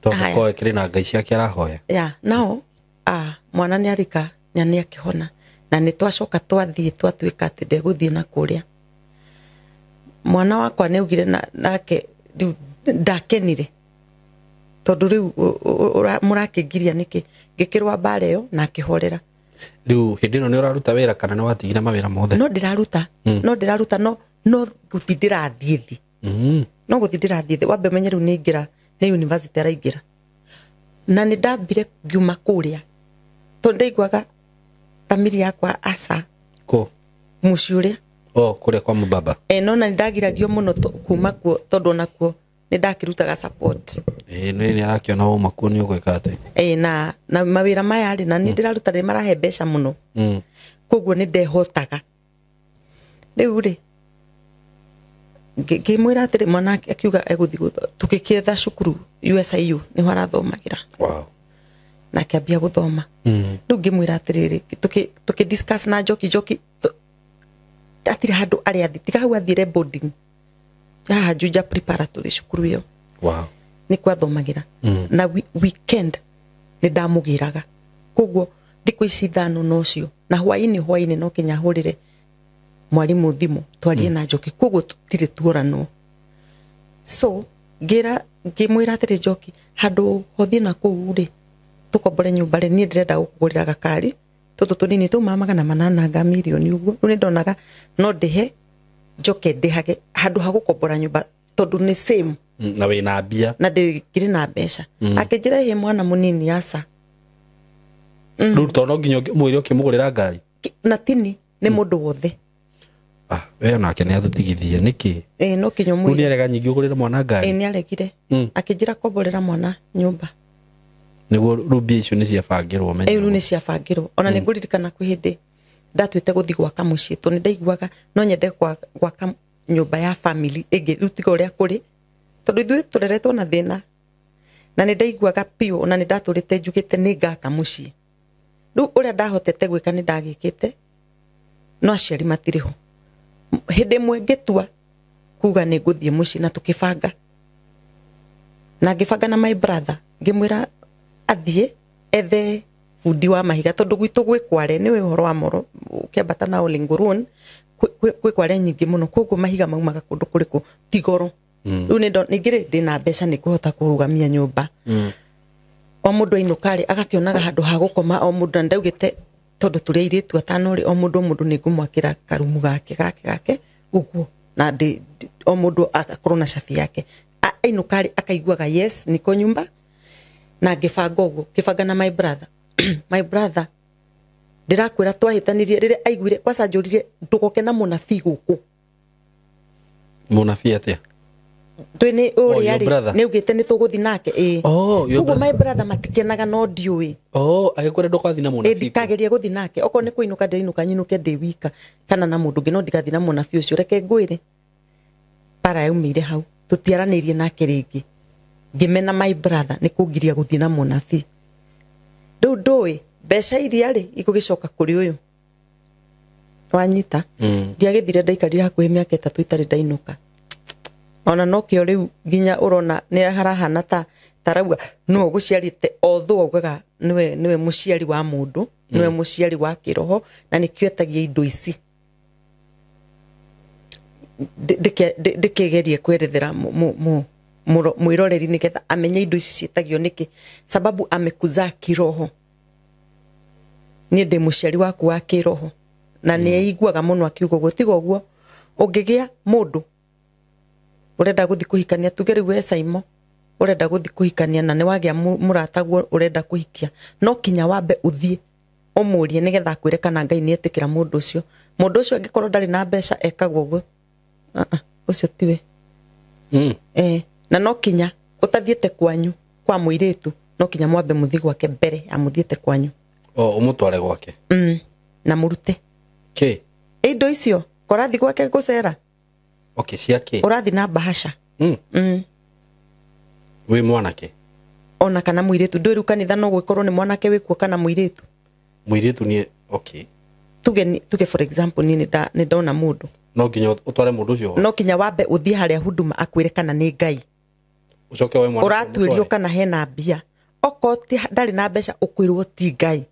Tondũ koe kĩrĩ na Ngai ciake arahoya. Ya, nao, mwana nĩ arĩka na nĩ akĩhona. Na nĩ twacoka twathiĩ twatuĩka atĩ ndegũthiĩ na kũrĩa. Mwana wakwa nĩ augire nake rĩu ndakenire. Tondũ rĩu mũrakĩngiria nĩkĩ? Ngĩkĩrũa mbara ĩyo na akĩhorera. Rĩu hĩndĩ ĩno nĩ ũraruta wĩra kana nĩ watigire mawĩra mothe? No ndĩraruta. No ndĩraruta, no gũthiĩ ndĩrathiĩ thĩ. No gũthiĩ ndĩrathiĩ thĩ. Wambe ũmenye rĩu nĩ aingĩra, nĩ university araingĩra. Na nĩ ndambire ngiuma kũrĩa tondũ ndaiguaga thamiri yakwa aca Kũ? mũciĩ ũrĩa. Oh, kũrĩa kwa mũbaba. No na nĩ ndagiragio mũno kuma kuo tondũ onakuo nĩ ndakĩrutaga support. Nĩ arakĩona wauma kuo nĩ ũgwĩka atĩ. Na mawĩra maya rĩ, na nĩ ndĩraruta rĩ marahe mbeca mũno. Koguo nĩ ndehotaga. Rĩu rĩ ngĩmwĩra atĩrĩ mwana akiuga egũthiĩ tũgĩkĩetha cukuru USIU nĩho arathomagĩra. Wow. Na akĩambia gũthoma. Rĩu ngĩmwĩra atĩrĩrĩ tũkĩ discuss na Njoki atirĩ handũ arĩa athiĩ tiga hau athiĩre boarding haha Juja preparatory cukuru ĩyo. Wow. Nĩkuo athomagĩra. Na weekend nĩ ndamũgĩraga. Koguo thikũ ici 5 nocio na hwaĩ-inĩ no kinya hũrĩre mwarimũ thimũ twarie na Njoki koguo tũtirĩ tuoranwo. So ngĩmwĩra atĩrĩ Njoki handũ hothiĩ na kũu rĩ tũkombore nyũmba rĩ niĩ ndĩrenda gũkũgũrĩra gakari tũtũ tũnini tũma 800 nga mirioni ũguo. Rĩu nĩ ndonaga no ndĩhe njoke ndĩhage handũ ha gũkombora nyũmba tondũ nĩ same. Na wĩna mbia. Na ndĩkĩrĩ na mbeca. Akĩnjĩra ĩhĩ mwana mũnini aca. Rĩu tondũ no nginya mwĩre ũkĩmũgũrĩra ngari. Na tini nĩ mũndũ wothe. We onake nĩ atũtigithie nĩkĩ? No kinya Rĩu ũmwĩre. nĩ arega nyingĩ ũgũrĩre mwana ngari. Nĩ aregire. Akĩnjĩra komborera mwana nyũmba. Nĩguo rĩu mbia icio nĩ ciabangĩrwo menya. Rĩu nĩ ciabangĩrwo. Ona nĩ ngũririkana kwĩ hĩndĩ ndatuĩte gũthiĩ gwaka mũciĩ tondũ nĩ ndaiguaga no nyende gwaka nyũmba ya family ĩngĩ rĩu tiga ũrĩa kũrĩ tondũ ithuĩ tũreretwo na thĩna. Na nĩ ndaiguaga biũ ona nĩ ndatũrĩte njugĩte nĩ ngaka mũciĩ. Rĩu ũrĩa ndahotete gwĩka nĩ ndagĩkĩte no aciari matirĩ ho. Hĩndĩ ĩmwe ngĩtua kuga nĩ ngũthiĩ mũciĩ na tũkĩbanga. Na ngĩbanga na my brother ngĩmwĩra athiĩ ethe bundi wa mahiga tondũ gwitũ gwĩ kware nĩ ũhoro wa moro ũkĩambata na Olengurun gwĩ kware nyingĩ mũno koguo mahiga maumaga kũndũ kũrĩkũ ti goro. Rĩu ningĩ rĩ ndĩna mbeca nĩ ngũhota kũrũgamia nyũmba. O mũndũ ainũka rĩ agakĩonaga handũ ha gũkoma o mũndũ na ndaugĩte tondũ tũrĩ airĩtu atano rĩ o mũndũ nĩ ngũmwakĩra karumu gake ũguo na o mũndũ agakorwo na cabi yake. Ainũka rĩ akaiguaga yes niko nyumba. Na ngĩbanga ũguo ngĩbanga na my brother. My brother ndĩrakwĩra twahĩtanirie rĩrĩa aiguire kwaca njũririe ndũgoke na mũnabii gũkũ. Mũnabii atĩa? Twĩ nĩ ũrĩa your brother? rĩ nĩ augĩte nĩ tũgũthiĩ nake ĩĩ. Oh, your Koguo brother. my brother matikenaga no ndiũĩ. Oh, agĩkwĩra ndũgathiĩ na mũnabii. Ndikageria gũthiĩ nake okorwo nĩ kũinũka ndĩrainũka nyinũke ndĩ wika kana na mũndũ ũngĩ no ndigathiĩ na mũnabii ũcio. Reke ngwĩre bara yaumĩire hau tũtiaranĩirie nake rĩngĩ. Ngĩmena my brother nĩ kũngiria gũthiĩ na mũnabii. Rĩu ndũĩ mbeca iria rĩ igũgĩcoka kũrĩ ũyũ. Wanyita. Ndiagĩthire ndaikarire hakuhĩ mĩaka 3 itarĩ ndainũka. Ona nokĩo rĩu nginya ũrona nĩ harahana ta tarauga nĩwe ũgũciarĩte although augaga nĩwe mũciari wa mũndũ nĩwe mũciari wa kĩroho na nĩkĩo etagia indo ici. Ndĩkĩgerie kwerethera mwĩroreri nĩgetha amenye indo ici ciĩtagio nĩkĩ sababu amekuzaa kiroho. Niĩ ndĩ mũciari waku wa kĩroho na nĩ aiguaga mũno akiuga ũguo. Tiga ũguo ũngĩgĩa mũndũ ũrenda gũthiĩ kũhikania tuge rĩu we Saimo ũrenda gũthiĩ kũhikania na nĩ wagĩa mũrataguo ũrenda kũhikia no kinya wambe ũthiĩ ũmũrie nĩgetha akwĩre kana Ngai nĩ etĩkĩra mũndũ ũcio. Mũndũ ũcio angĩkorwo ndarĩ na mbeca ekagwo ũguo. Ũcio tiwe. Na no kinya ũtathiĩte kwanyu kwa mũirĩtu no kinya mwambe mũthiĩ gwake mbere ya mũthiĩte kwanyu. Oh, ũmũtware gwake. Na mũrute. Kĩ? Indo icio korathi gwake gũcera. Okay, cia kĩ? Ũrathiĩ na bahasha. Wĩ mwanake? Ona kana mũirĩtu ndũĩ rĩu kanitha no gwĩkorwo nĩ mwanake wĩkuo kana mũirĩtu. Mũirĩtu nĩ okay. Tuge for example niĩ nĩ ndona mũndũ. No nginya ũtware mũndũ ũcio. No kinya wambe ũthiĩ harĩa huduma akwĩre kana nĩ Ngai. Ũcoke woe mwanake Ũratuĩrio kana hena mbia. Okorwo ndarĩ na mbeca ũkwĩrwo ti Ngai.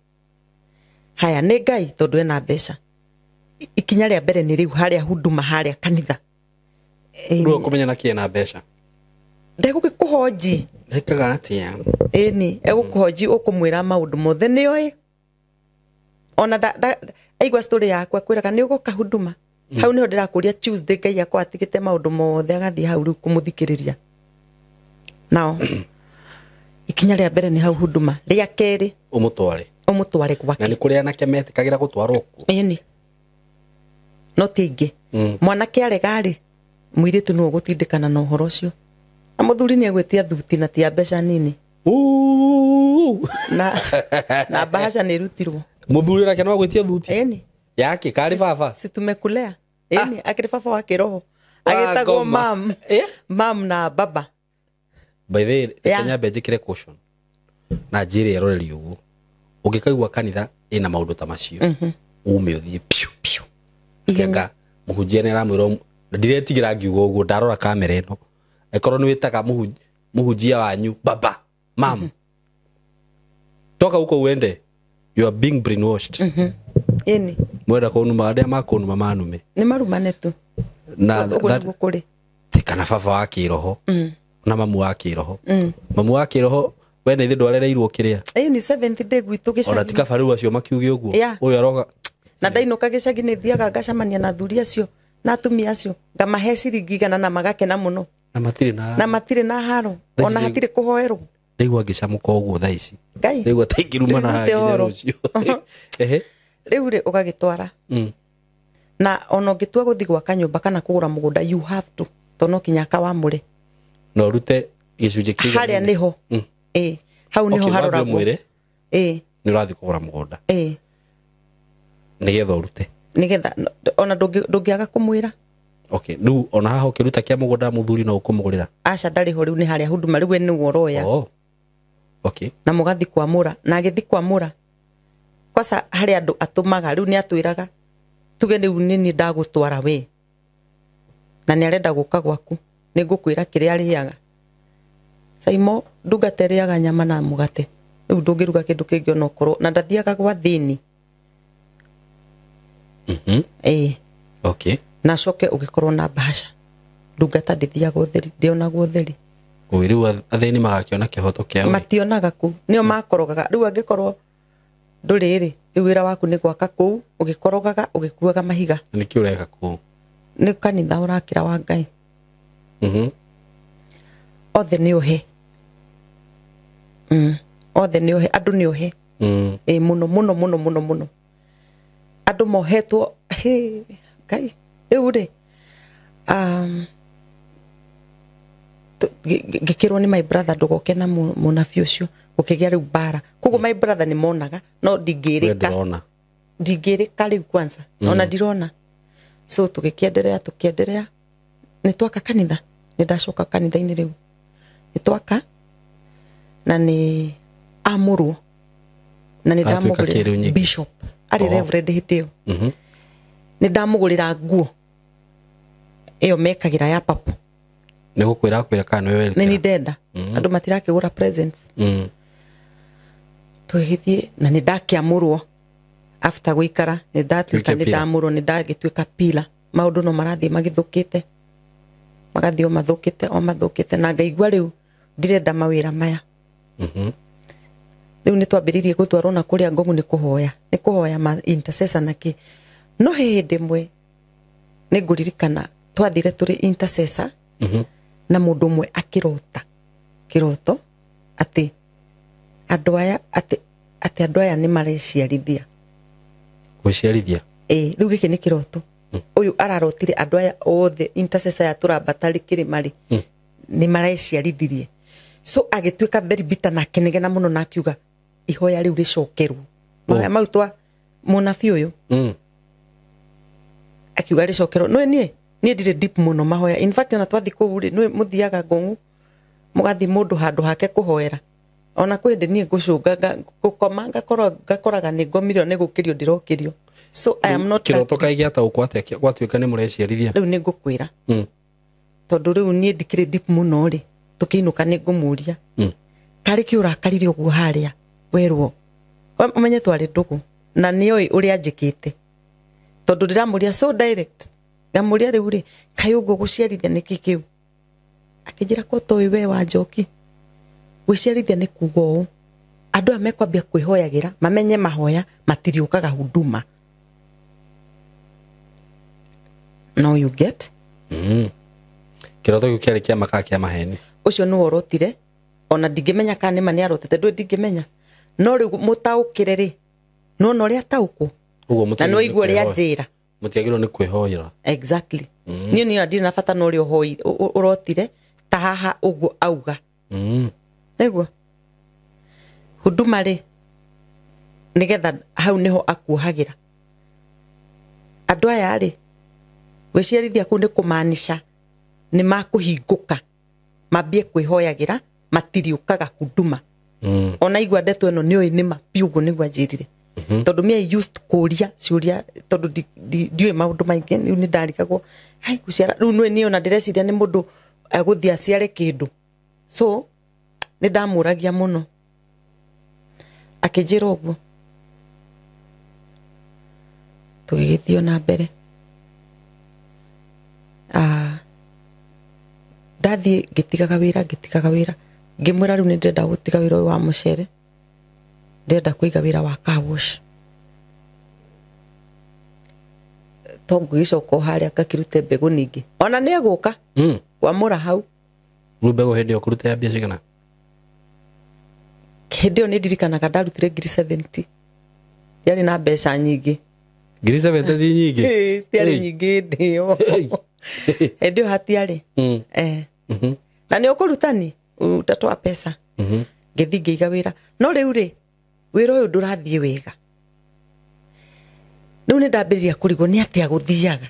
Haya nĩ Ngai tondũ ena mbeca. Ikinya rĩa mbere nĩ rĩu harĩa huduma harĩa kanitha. Rĩu ũkũmenya na kĩ ena mbeca? Ndegũgĩkũhonji. Ekaga atĩa? Ĩni egũkũhonji ũkũmwĩra maũndũ mothe nĩoĩ. Ona aigua story yakwa akwĩraga nĩ ũgoka huduma. Hau nĩho ndĩrakũria Tuesday Ngai akwa atigĩte maũndũ mothe agathiĩ hau rĩu kũmũthikĩrĩria. Nao Ikinya rĩa mbere nĩ hau huduma, rĩa kerĩ ũmũtware gwake. Na nĩ kũrĩ anake metĩkagĩra gũtwarwo kuo. Ĩni, no ti aingĩ. Mwanake arega-rĩ, mũirĩtu nĩwe ũgũtindĩkana na ũhoro ũcio, na mũthuri nĩ egwĩtia thuti na ti ya mbeca nini. Na bahasha nĩ ĩrutirwo. Mũthuri nake no agwĩtie thuti? Ĩni. Yake karĩ baba? Si tumekulea. Ĩni, akĩrĩ baba wa kĩroho, agĩtagwo mam. Mam na baba. By the way, reke nyambe njĩkĩre caution na njĩre eroreri ũguo, ũngĩkaigua kanitha ĩna maũndũ ta macio, ume ũthiĩ piu piu. Anga mũhunjia nĩ aramwĩra, ndiretigĩra ngiuga ũguo, ndarora kamera ĩno, ĩkorwo nĩ wĩtaga mũhunjia wanyu baba, mam, toka huko uende, you are being brainwashed. Ĩni. Mwenda kũnuma, arĩa makũnuma manume. Nĩ marumane tu. Na ũguo nĩguo kũrĩ. Kana baba wa kĩroho na mamu wa kĩroho. Mamu wa kĩroho we nĩ ithe ndwarereirwo kĩrĩa. Ĩni, seventh day gwitũ gĩcagi. Ona ti kaba rĩu acio makiuge ũguo. Ũyũ aroga. Na ndainũka gĩcagi nĩ thiaga ngacemania na athuri acio na atumia acio, ngamahe ciringi 100 na magakena mũno. Na matirĩ na, na matirĩ na haro, ona hatirĩ kũhoerwo. Ndaigua ngĩcamũka ũguo thaa ici. Ngai. Ndaigua ta ingĩruma na nginya rũciũ. Ehe. Rĩu rĩ ũgagĩtwara. Na ona ũngĩtua gũthiĩ gwaka nyũmba kana kũgũra mũgũnda, you have to, tondũ no kinya akawamũre. Na ũrute gĩcunjĩ kĩigana. Harĩa nĩho. Ĩĩ, hau nĩho haroragwo. Ĩĩ. Nĩ ũrathiĩ kũgũra mũgũnda. Ĩĩ. Nĩgetha ũrute. Nĩgetha ona ndũngĩaga kũmwĩra. Okay, rĩu ona haha ũkĩruta kĩa mũgũnda mũthuri no ũkũmũgũrĩra? Aca, ndarĩ ho rĩu, nĩ harĩa huduma, rĩu we nĩwe ũroya. Oh. Okay. Na mũgathiĩ kwamũra, na agĩthiĩ kwamũra kwaca harĩ andũ atũmaga, rĩu nĩ atwĩraga tuge rĩu nĩ niĩ ndagũtwara we, na nĩ arenda gũka gwaku, nĩ ngũkwĩra kĩrĩa arĩaga. Saimo, ndungata ĩrĩaga nyama na mũgate, rĩu ndũngĩruga kĩndũ kĩngĩ ona ũkorwo, na ndathiaga gwa thĩni. Ĩĩ. Okay. Na acoke ũgĩkorwo na bahasha. Ndungata ndĩthiaga ũtheri, ndĩonagwo ũtheri. Oi, rĩu athĩni magakĩona kĩhoto kĩao. Mationaga kũu, nĩo makorogaga. Rĩu angĩkorwo ndũrĩ rĩ, rĩu wĩra waku nĩ gwaka kũu, ũgĩkorogaga, ũgĩkuaga mahiga. Nĩkĩ ũreka kũu? Nĩ kanitha ũrakĩra wa Ngai. Othe nĩ ohe. Othe nĩ ohe, andũ nĩ ohe. Ĩ, mũno mũno mũno mũno mũno. Andũ mohetwo, he, Ngai. Rĩu rĩ, ngĩkĩrwo nĩ my brother ndũgoke na mũnabii ũcio, gũkĩgĩa rĩu mbara. Koguo my brother nĩ monaga, no ndingĩrĩka. Ndingĩrĩka rĩu kwanza, ona ndirona. So tũgĩkĩenderea, tũkĩenderea, nĩ twaka kanitha, nĩ ndacoka kanitha-inĩ rĩu. Nĩ twaka, na nĩ amũrwo, na nĩ ndamũgũrĩra bishop, arĩ reverend hĩndĩ ĩyo. Nĩ ndamũgũrĩra nguo ĩyo mekagĩra ya papo. Nĩ gũkwĩra akwĩra kana nĩwe werutĩra? Nĩ ndenda. Andũ matirakĩgũra presents. Tũgĩthiĩ na nĩ ndakĩamũrwo after gũikara, nĩ ndatuĩka nĩ ndamũrwo, nĩ ndagĩtuĩka pila. Maũndũ no marathiĩ magĩthũkĩte, magathiĩ o mathũkĩte, o mathũkĩte, na ngaigua rĩu ndirenda mawĩra maya. Rĩu nĩ twambĩrĩirie gũtwarwo na kũrĩa Ngomu nĩ kũhoya, nĩ kũhoya ma intercessor na kĩ. No he hĩndĩ ĩmwe nĩ ngũririkana twathire tũrĩ intercessor, na mũndũ ũmwe akĩrota kĩroto atĩ andũ aya, atĩ andũ aya nĩ mareciarithia. Gwĩciarithia? Ĩĩ, rĩu gĩkĩ nĩ kĩroto. Ũyũ ararotire andũ aya othe intercessor ya tũrambata kĩrĩma rĩ, nĩ mareciarithirie. So agĩtuĩka very bitter na akĩnegena mũno na akiuga ihoya rĩu rĩcokerwo. Mahoya mau twa mũnabii ũyũ. Akiuga rĩcokerwo. No niĩ ndirĩ deep mũno mahoya. In fact ona twathiĩ kũu rĩ, nĩ mũthiaga Ngong'u, mũgathiĩ mũndũ handũ hake kũhoera. Ona kwĩ hĩndĩ niĩ ngũcũnga, ngũkoma, ngakoraga nĩ ngomirio nĩ gũkĩrio ndĩrokĩrio. So I am not kĩroto kaĩ gĩataũkwo atĩa gwatuĩka nĩ mũreciarithia? Rĩu nĩ ngũkwĩra. Tondũ rĩu niĩ ndikĩrĩ deep mũno rĩ, tũkĩinũka nĩ ngũmũria. Karĩ kĩ ũrakarire ũguo harĩa werwo? Ũmenye twarĩ ndũgũ na nĩoĩ ũrĩa njĩkĩte. Tondũ ndĩramũria so direct. Ngamũria rĩu rĩ, kaĩ ũguo gũciarithia nĩkĩ kĩu? Akĩnjĩra ko toĩ we wa Njoki. Gwĩciarithia nĩ kuga ũũ, andũ aya mekwambia kwĩhoyagĩra, mamenye mahoya matiriũkaga huduma. Now you get? Kĩroto kĩu kĩarĩ kĩa ma kana kĩa maheni? Ũcio nĩwe ũrotire Ona ndingĩmenya kana nĩma nĩ arotete, ndũĩ ndingĩmenya. No rĩu mũtaũkĩre rĩ, nĩwona ũrĩa ataũkwo Ũguo na nĩwaigua ũrĩa njĩra. Mũtiagĩrĩirwo nĩ kwĩhoera. Exactly. Niĩ niĩ ndirĩ na bata na ũrĩa ũrotire ta haha ũguo auga. Nĩguo huduma rĩ, nĩgetha hau nĩho akuohagĩra andũ aya rĩ, gwĩciarithia kũu nĩ kũmaanisha nĩ makũhingũka mambie kwĩhoyagĩra, matiriũkaga huduma. Ona igua ndeto ĩno nĩũĩ nĩma biũ, ũguo nĩguo anjĩrire. Tondũ me I used kũria ciũria, tondũ ndiũĩ maũndũ maingĩ, rĩu nĩ ndarigagwo hai gũciara rĩu nĩ niĩ ona ndĩreciria nĩ mũndũ agũthiĩ aciare kĩndũ, so nĩ ndamũragia mũno, akĩnjĩra ũguo. Tũgĩgĩthiĩ na mbere. Ndathiĩ ngĩtigaga wĩra, ngĩmwĩra rĩu nĩ ndĩrenda gũtiga wĩra ũyũ wa mũcere, ndĩrenda kũiga wĩra wa car wash. To ngũgĩcoka o harĩa ngakĩrute mbegũ ningĩ, ona nĩ egũka kwamũra hau. Rĩu mbegũ hĩndĩ ĩyo kũruta ya mbia cigana? Hĩndĩ ĩyo nĩ ndirikanaga ndarutire ngiri 70, yarĩ na mbeca nyingĩ. Ngiri 70 ti nyingĩ? Citiarĩ nyingĩ hĩndĩ ĩyo. Hĩndĩ ĩyo hatiarĩ. Na nĩ ũkũrutani utatoa pesa. Ngĩthiĩ ngĩiga wĩra, no rĩu rĩ, wĩra ũyũ ndũrathiĩ wega. Rĩu nĩ ndambĩrĩria kũrigwo nĩ atĩa gũthiaga.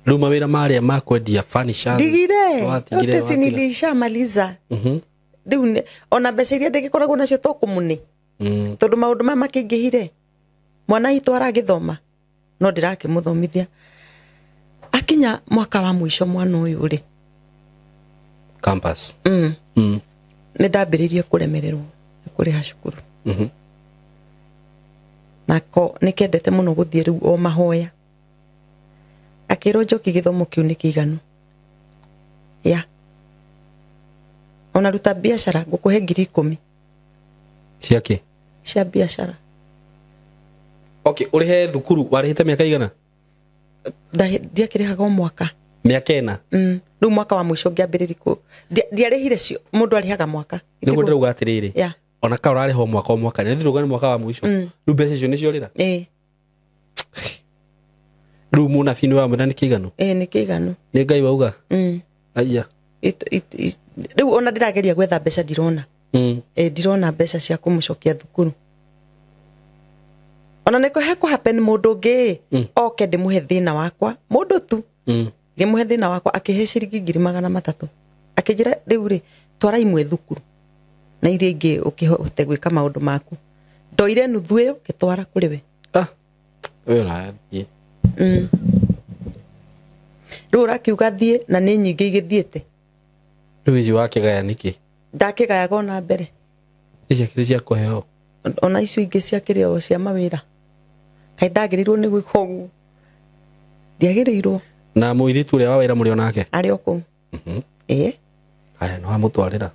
Rĩu mawĩra marĩa ma kwendia furniture ndigire yote, si nilishamaliza. Rĩu ona mbeca iria ndĩgĩkoragwo nacio to kũmũnĩ, tondũ maũndũ maya makĩingĩhire. Mwana witũ aragĩthoma no ndĩrakĩmũthomithia. Akinya mwaka wa mũico mwana ũyũ rĩ, campus, nĩ ndambĩrĩirie kũremererwo nĩ kũrĩha cukuru. Nako nĩ kendete mũno gũthiĩ rĩu o mahoya. Akĩrwo Njoki gĩthomo kĩu nĩ kĩiganu. Ya ona ruta biacara ngũkũhe ngiri 10 ciake cia biacara. Okay, ũrĩhe thukuru warĩhĩte mĩaka igana? Ndiakĩrĩhaga o mwaka. Mĩaka ĩna? Rĩu mwaka wa mũico ngĩambĩrĩria kũ ndiarĩhire cio, mũndũ arĩhaga mwaka. Nĩguo ndĩrauga atĩrĩrĩ, ona ka ũrarĩha o mwaka o mwaka, nĩ ndĩrauga nĩ mwaka wa mũico. Rĩu mbeca icio nĩcio ũrĩra? Ĩĩ. Rĩu mũnabii nĩ wamwĩra nĩ kĩiganu? Ĩĩ nĩ kĩiganu. Nĩ Ngai wauga? Aya. Rĩu ona ndĩrageria gwetha mbeca ndirona. Ndirona mbeca cia kũmũcokia thukuru. Ona nĩ kũ happen mũndũ ũngĩ oke ndĩmũhe thĩna wakwa, mũndũ tu ngĩmũhe thĩna wakwa akĩhe ciringi 300,000, akĩnjĩra rĩu rĩ, twara imwe thukuru na iria ingĩ ũkĩhote gwĩka maũndũ maku. Ndoire nuthu ĩyo ngĩtwara kũrĩ we. Ũyũ ũrathiĩ. Rĩu ũrakiuga thiĩ na nĩ nyingĩ igĩthiĩte. Rĩu ici wakĩgaya nĩkĩ? Ndakĩgayaga ona mbere. Ici akĩrĩ cia kũheo? Ona icio ingĩ ciakĩrĩ o cia mawĩra. Kaĩ ndagĩrĩirwo nĩ gwĩka ũguo? Ndiagĩrĩirwo. Na mũirĩtu ũrĩa wa wĩra mũrĩ onake? Arĩ o kũu. Ĩĩ. Haya, nĩ wamũtwarĩra?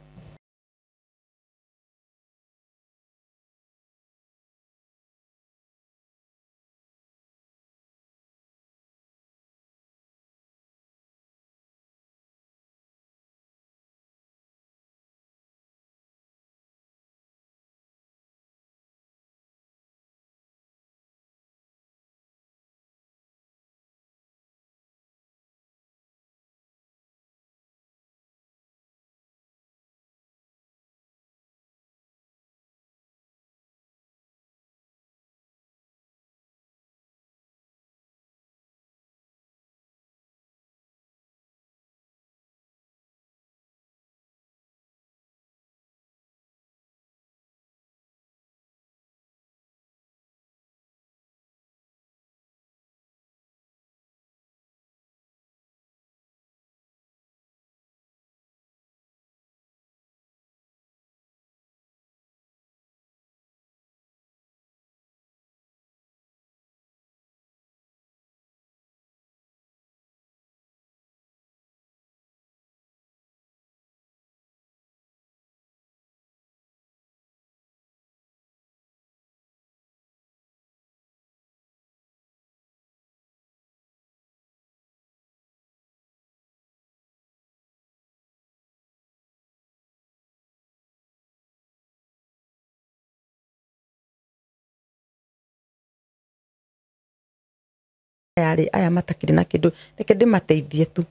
Aya rĩ, aya matakĩrĩ na kĩndũ, reke ndĩmateithie tu.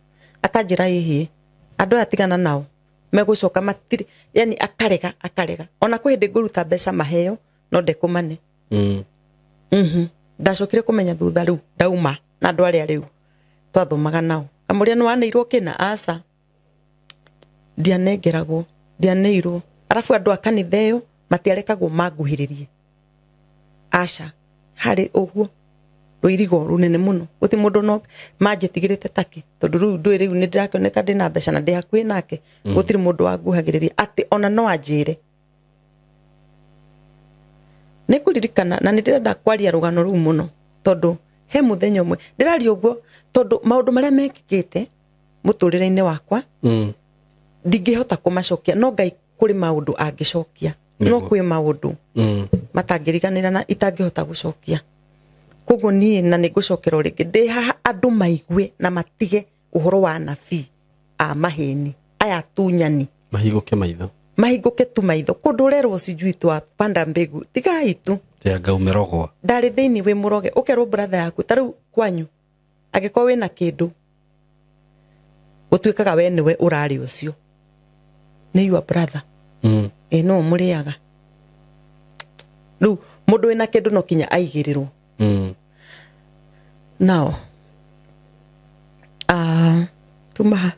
Akanjĩra ĩhĩ, andũ aya tigana nao, megũcoka matirĩ, yani akarega akarega. Ona kwĩ hĩndĩ ngũruta mbeca maheo no ndekũmane. Ndacokire kũmenya thutha rĩu ndauma na andũ arĩa rĩu twathomaga nao. Kamũria nĩ waneirwo kĩna? Aca, ndianengeragwo, ndianeirwo. Arabu andũ a kanitha ĩyo matiarekagwo manguhĩrĩrie. Aca, harĩ ũguo rũirigo rũnene mũno, gũtirĩ mũndũ no manjĩtigĩrĩte take, tondũ rĩu ndũĩ, rĩu nĩ ndĩrakĩoneka ndĩna mbeca na ndĩ hakuhĩ nake, gũtirĩ mũndũ wanguhagĩrĩria atĩ ona no anjĩre. Nĩ ngũririkana na nĩ ndĩrenda kwaria rũgano rũu mũno, tondũ he mũthenya ũmwe ndĩraria ũguo, tondũ maũndũ marĩa mekĩkĩte mũtũrĩre-inĩ wakwa ndingĩhota kũmacokia, no Ngai kũrĩ maũndũ angĩcokia, no kwĩ maũndũ matangĩriganĩra na itangĩhota gũcokia. Koguo niĩ na nĩ ngũcokera o rĩngĩ, ndĩ haha andũ maigue na matige ũhoro wa anabii a maheni aya atunyani, mahingũke maitho, mahingũke tu maitho. Kũndũ ũrerwo sijui twapanda mbegu, tigai tu anga umerogwa. Ndarĩ thĩinĩ wĩ mũroge, ũkerwo brother yaku ta rĩu kwanyu angĩkorwo wĩna kĩndũ gũtuĩkaga we nĩwe ũrarĩ ũcio, nĩ your brother. Ĩ no mũrĩaga. Rĩu mũndũ wĩna kĩndũ no kinya aigĩrĩrwo. Nao tuma ha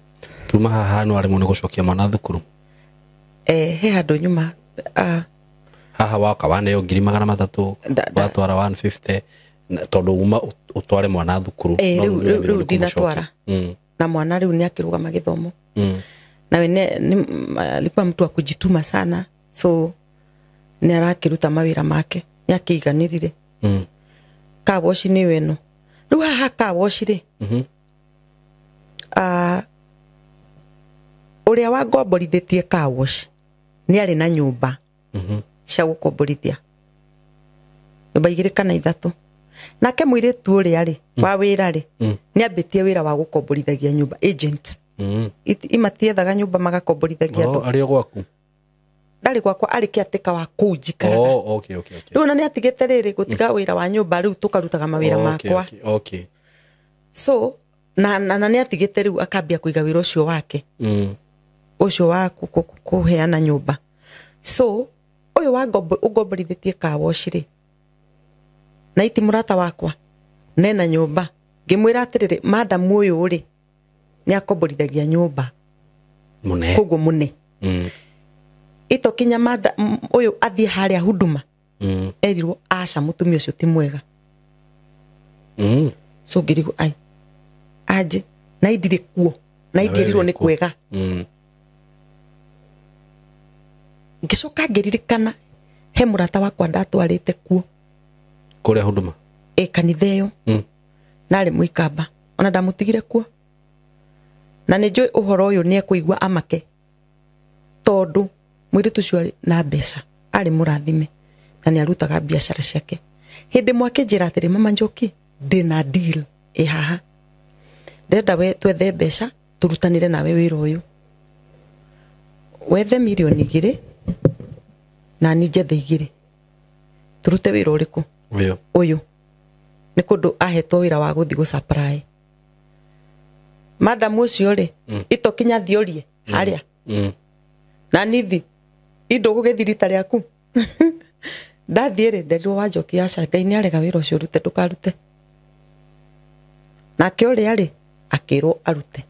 tuma haha no aremwo nĩ gũcokia mwana thukuru. He handũ nyuma haha waka waneo 300,000 watwara 150 tondũ uma utware mwana thukuru. Rĩu ndinatwara na mwana rĩu nĩ akĩrũgama gĩthomo. Nawe alikuwa mtu wa kujituma sana, so nĩ arakĩruta mawĩra make, nĩ akĩiganĩrire. Kawoci nĩ weno rĩu haha kawoci rĩ, ũrĩa wangomborithĩtie kawoci nĩ arĩ na nyũmba cia gũkomborithia, nyũmba 2 kana 3. Nake mũirĩtu ũrĩa rĩ wa wĩra rĩ nĩ ambĩtie wĩra wa gũkomborithagia nyũmba, agent. Imatiethaga nyũmba magakomborithagia andũ. Arĩ o gwaku? Ndarĩ gwakwa, arĩ kĩatĩka wa kũu njikaraga. Okay. Rĩu ona nĩ atigĩte rĩrĩ gũtiga wĩra wa nyũmba, rĩu tũkarutaga mawĩra makwa. So na nĩ atigĩte rĩu akambia kũiga wĩra ũcio wake, ũcio wa kũheana nyũmba. So ũyũ wa ũngomborithĩtie kawoci rĩ, na iti mũrata wakwa nena nyũmba, ngĩmwĩra atĩrĩrĩ, madam ũyũ rĩ nĩ akomborithagia nyũmba mũne, koguo mũne. Itokinya madam ũyũ athiĩ harĩa huduma, erirwo aca mũtumia ũcio ti mwega. So ngĩrigwo ai aje na indirĩ kuo na indierirwo nĩ kwega. Ngĩcoka ngĩririkana he mũrata wakwa ndatwarĩte kuo kũrĩa huduma, kanitha ĩyo, narĩ mũikamba, ona ndamũtigire kuo. Na nĩ njũĩ ũhoro ũyũ nĩ ekũigua amake, tondũ mũirĩtu ũcio arĩ na mbeca, arĩ mũrathime na nĩ arutaga biacara ciake. Hĩndĩ ĩmwe akĩnjĩra atĩrĩ, mama Njoki, ndĩna deal ĩ haha, ndĩrenda we twethe mbeca tũrutanĩre nawe wĩra ũyũ, wethe 2 million na niĩ njethe 2, tũrute wĩra ũrĩkũ? Ũyũ nĩ kũndũ ahetwo wĩra wa gũthiĩ gũ supply. Madam ũcio rĩ, itokinya thiorie harĩa na nithi indo gũgĩthi rita rĩaku. Ndathiĩ rĩ, nderirwo wa Njoki, aca, Ngai nĩ arega wĩra ũcio ũrute, ndũkarute. Nake ũrĩa rĩ akĩrwo arute.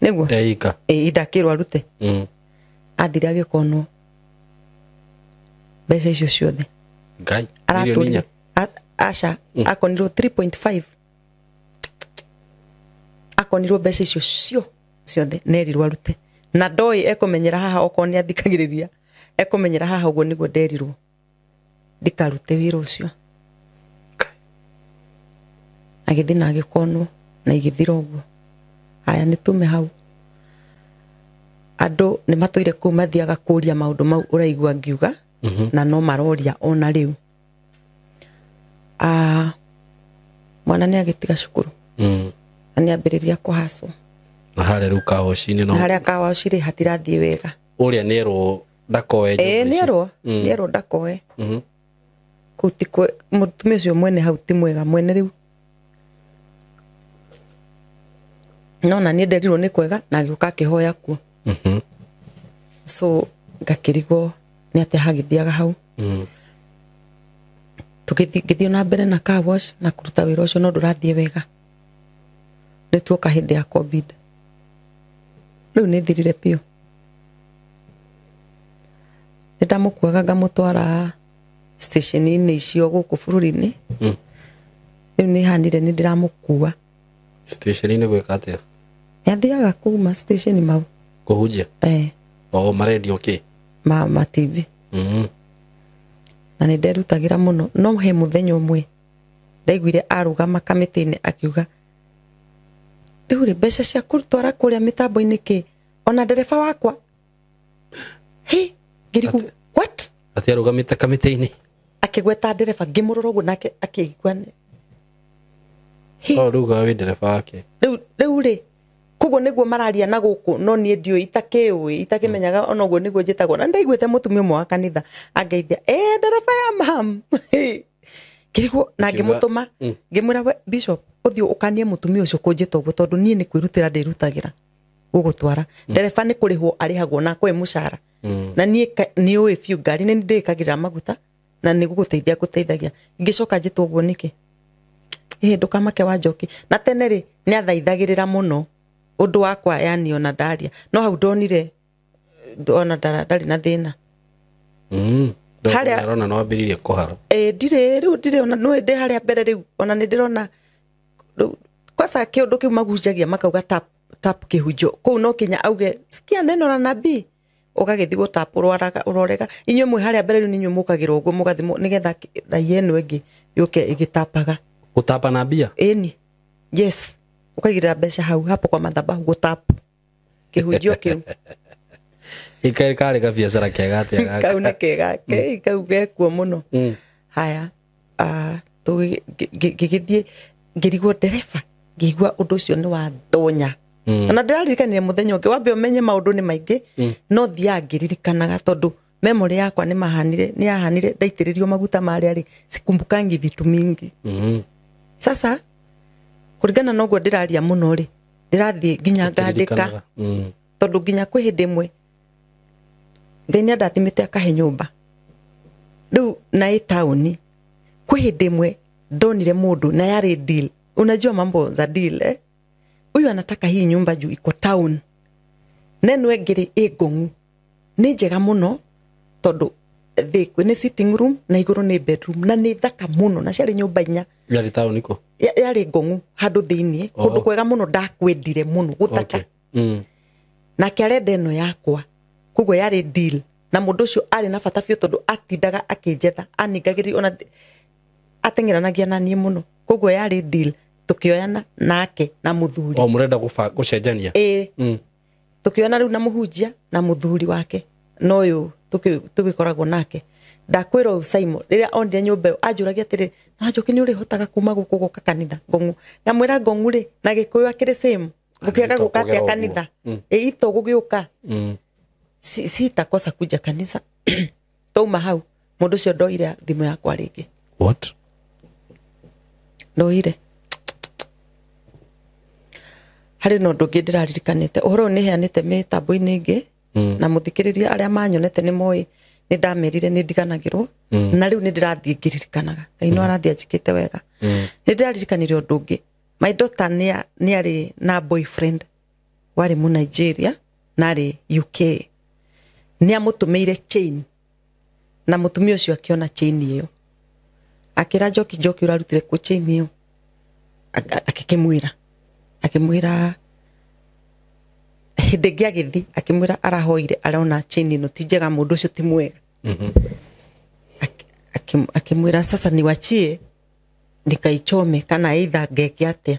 Nĩguo? Eika. Ndakĩrwo arute. Athire agĩkonwo mbeca icio ciothe. Ngai, aratũrire aca, akonirwo 3.5, akonirwo mbeca icio ciothe, nerirwo arute. Na ndoĩ ekũmenyera haha, okorwo nĩ athikagĩrĩria ekũmenyera haha, ũguo nĩguo nderirwo ndikarute wĩra ũcio. Agĩthiĩ na agĩkonwo na igĩthira ũguo. Aya nĩ tume hau. Andũ nĩ matũire kũu mathiaga kũria maũndũ mau ũraigua ngiuga, na no maroria ona rĩu. Mwana nĩ agĩtiga cukuru. Na nĩ ambĩrĩria kũhacwo. Na harĩa rĩu kawoci-inĩ no Na harĩa kawoci rĩ hatirathiĩ wega. Ũrĩa nĩerwo ndakoe nyũmba ici. Nĩerwo ndakoe. Kũu ti mũtumia ũcio mwene hau ti mwega, mwene rĩu No na niĩ nderirwo nĩ kwega na agĩũka akĩhoya kuo. So ngakĩrigwo nĩ atĩa hagĩthiaga hau. Tũgĩthiĩ na mbere na car wash na kũruta wĩra ũcio no ndũrathiĩ wega. Nĩ tuoka hĩndĩ ya COVID. Rĩu nĩ thirire biũ. Nĩ ndamũkuaga ngamũtwara station-inĩ icio gũkũ bũrũri-inĩ. Rĩu nĩ hanire nĩ ndĩramũkua. Station-inĩ gwĩka atĩa? Nĩathiaga kuma station mau. Kũhunjia? O marendio kĩ? Ma TV. Na nĩ nderutagĩra mũno. No he mũthenya ũmwe ndaiguire arũgama kamĩtĩ-inĩ akiuga rĩu rĩ mbeca cia kũtwara kũrĩa mĩtambo-inĩ kĩ ona ndereba wakwa. Hĩ, ngĩrigwo what? Atĩ arũgamĩte kamĩtĩ-inĩ. Akĩgweta ndereba ngĩmũrora ũguo nake akĩigua nĩ. O rĩu wĩ ndereba wake. Rĩu rĩ koguo nĩguo mararia na gũkũ no niĩ ndiũĩ itakĩũĩ itakĩmenyaga ona ũguo nĩguo njĩtagwo. Na ndaiguĩte mũtumia ũmwe wa kanitha angeithia ndereba ya mam. Ngĩrigwo na ngĩmũtũma ngĩmwĩra we bishop ũthiĩ ũkanie mũtumia ũcio kũnjĩta ũguo tondũ niĩ nĩ kwĩrutĩra ndĩrutagĩra gũgũtwara. Ndereba nĩ kũrĩhwo arĩhagwo na kwĩ mũcara. Na niĩ nĩũĩ biũ ngari nĩ ndĩkagĩrĩra maguta na nĩ gũgũteithia ngũteithagia. Ngĩcoka njĩtwo ũguo nĩkĩ? Ndũkamake wa Njoki. Na tene rĩ nĩ athaithagĩrĩra mũno ũndũ wakwa yani ona ndaria. No hau ndonire ona ndarĩ na thĩna. Harĩa arona no ambĩrĩrie kũhara. Ndirĩ rĩu ndirĩ ona no ndĩ harĩa mbere rĩu ona nĩ ndĩrona kwanza kĩũndũ kĩu magucagia makauga tap tap kĩhunjo. Kũu no kinya auge sikia neno la nabii ũgagĩthiĩ gũtap ũrorega. Inyuĩ mwĩ harĩa mbere rĩu nĩ inyuĩ mũkagĩrwo ũguo mũgathimwo nĩgetha raia ĩno ĩngĩ yũke ĩgĩtapaga. Gũtapa na mbia? Ĩni. Yes. Ũkaigĩrĩra mbeca hau hapo kwa madhabahu gũtap kĩhunjio kĩu. Ikaĩ karĩ gabiacara kega atĩa gaka? Kau nĩ kega, kau gekuo mũno. Haya, ngĩgĩthiĩ ngĩrigwo ndereba ngĩigua ũndũ ũcio nĩ wandonya. Na ndĩraririkanire mũthenya ũngĩ wambe ũmenye maũndũ nĩ maingĩ no thiaga ngĩririkanaga tondũ memory yakwa nĩ mahanire nĩ yahanire ndaitĩrĩrio maguta marĩa rĩ sikumbukangi vitu mingi. Sasa kũringana na ũguo ndĩraria mũno rĩ ndĩrathiĩ nginya ngandĩka tondũ nginya kwĩ hĩndĩ ĩmwe Ngai nĩ andathimĩte akahe nyũmba rĩu na ĩ taũni. Kwĩ hĩndĩ ĩmwe ndonire mũndũ na yarĩ deal. Unajua mambo za deal eh? Huyu anataka hii nyumba juu iko town. Neno ĩngĩ ĩ ngong'u. Nĩ njega mũno tondũ thĩ nĩ sitting room na igũrũ nĩ bedroom na nĩ thaka mũno na ciarĩ nyũmba inya. Yarĩ taũni kũ? Yarĩ ngong'u handũ thĩiniĩ kũndũ kwega mũno ndakwendire mũno gũthaka. Nake arenda ĩno yakwa koguo yarĩ deal na mũndũ ũcio arĩ na bata biũ tondũ atindaga akĩnjetha aningagĩrĩria ona ateng'eranagia na niĩ mũno koguo yarĩ deal tukioyana nake na mũthuri. O mũrenda gũcenjania? Ĩĩ. Tukioyana rĩu na mũhunjia na mũthuri wake na ũyũ tũgĩkoragwo nake. Ndakwĩra ũyũ Simon rĩrĩa onire nyũmba ĩyo anjũragia atĩrĩ na Njoki nĩ ũrĩhotaga kuma gũkũ gũka kanitha ngong'u. Ngamwĩra ngong'u rĩ na Gĩkũyũ akĩrĩ same gũkĩaga gũka atĩa kanitha ĩ ito gũgĩũka sitakosa kuja kanitha. Twauma hau mũndũ ũcio ndoire thimũ yakwa rĩngĩ. What? Ndoire. Harĩ na ũndũ ũngĩ ndĩraririkanĩte ũhoro ũyũ nĩheanĩte mĩtambo-inĩ ĩngĩ na mũthikĩrĩria arĩa manyonete nĩ moĩ nĩ ndamerire nĩ ndiganagĩrwo na rĩu nĩ ndĩrathiĩ ngĩririkanaga. Ngai no arathiĩ anjĩkĩte wega. Nĩ ndĩraririkanire ũndũ ũngĩ. My daughter nĩ arĩ na boyfriend warĩ mu Nigeria na arĩ UK. Nĩ amũtũmĩire chain na mũtumia ũcio akĩona chain ĩyo akĩra Njoki, Njoki ũrarutire kũ chain ĩyo? Akĩmwĩra akĩmwĩra hĩndĩ ĩngĩ agĩthiĩ akĩmwĩra arahoire arona chain ĩno ti njega mũndũ ũcio ti mwega. Akĩmwĩra sasa niwachie nikaichome kana either ngeke atĩa.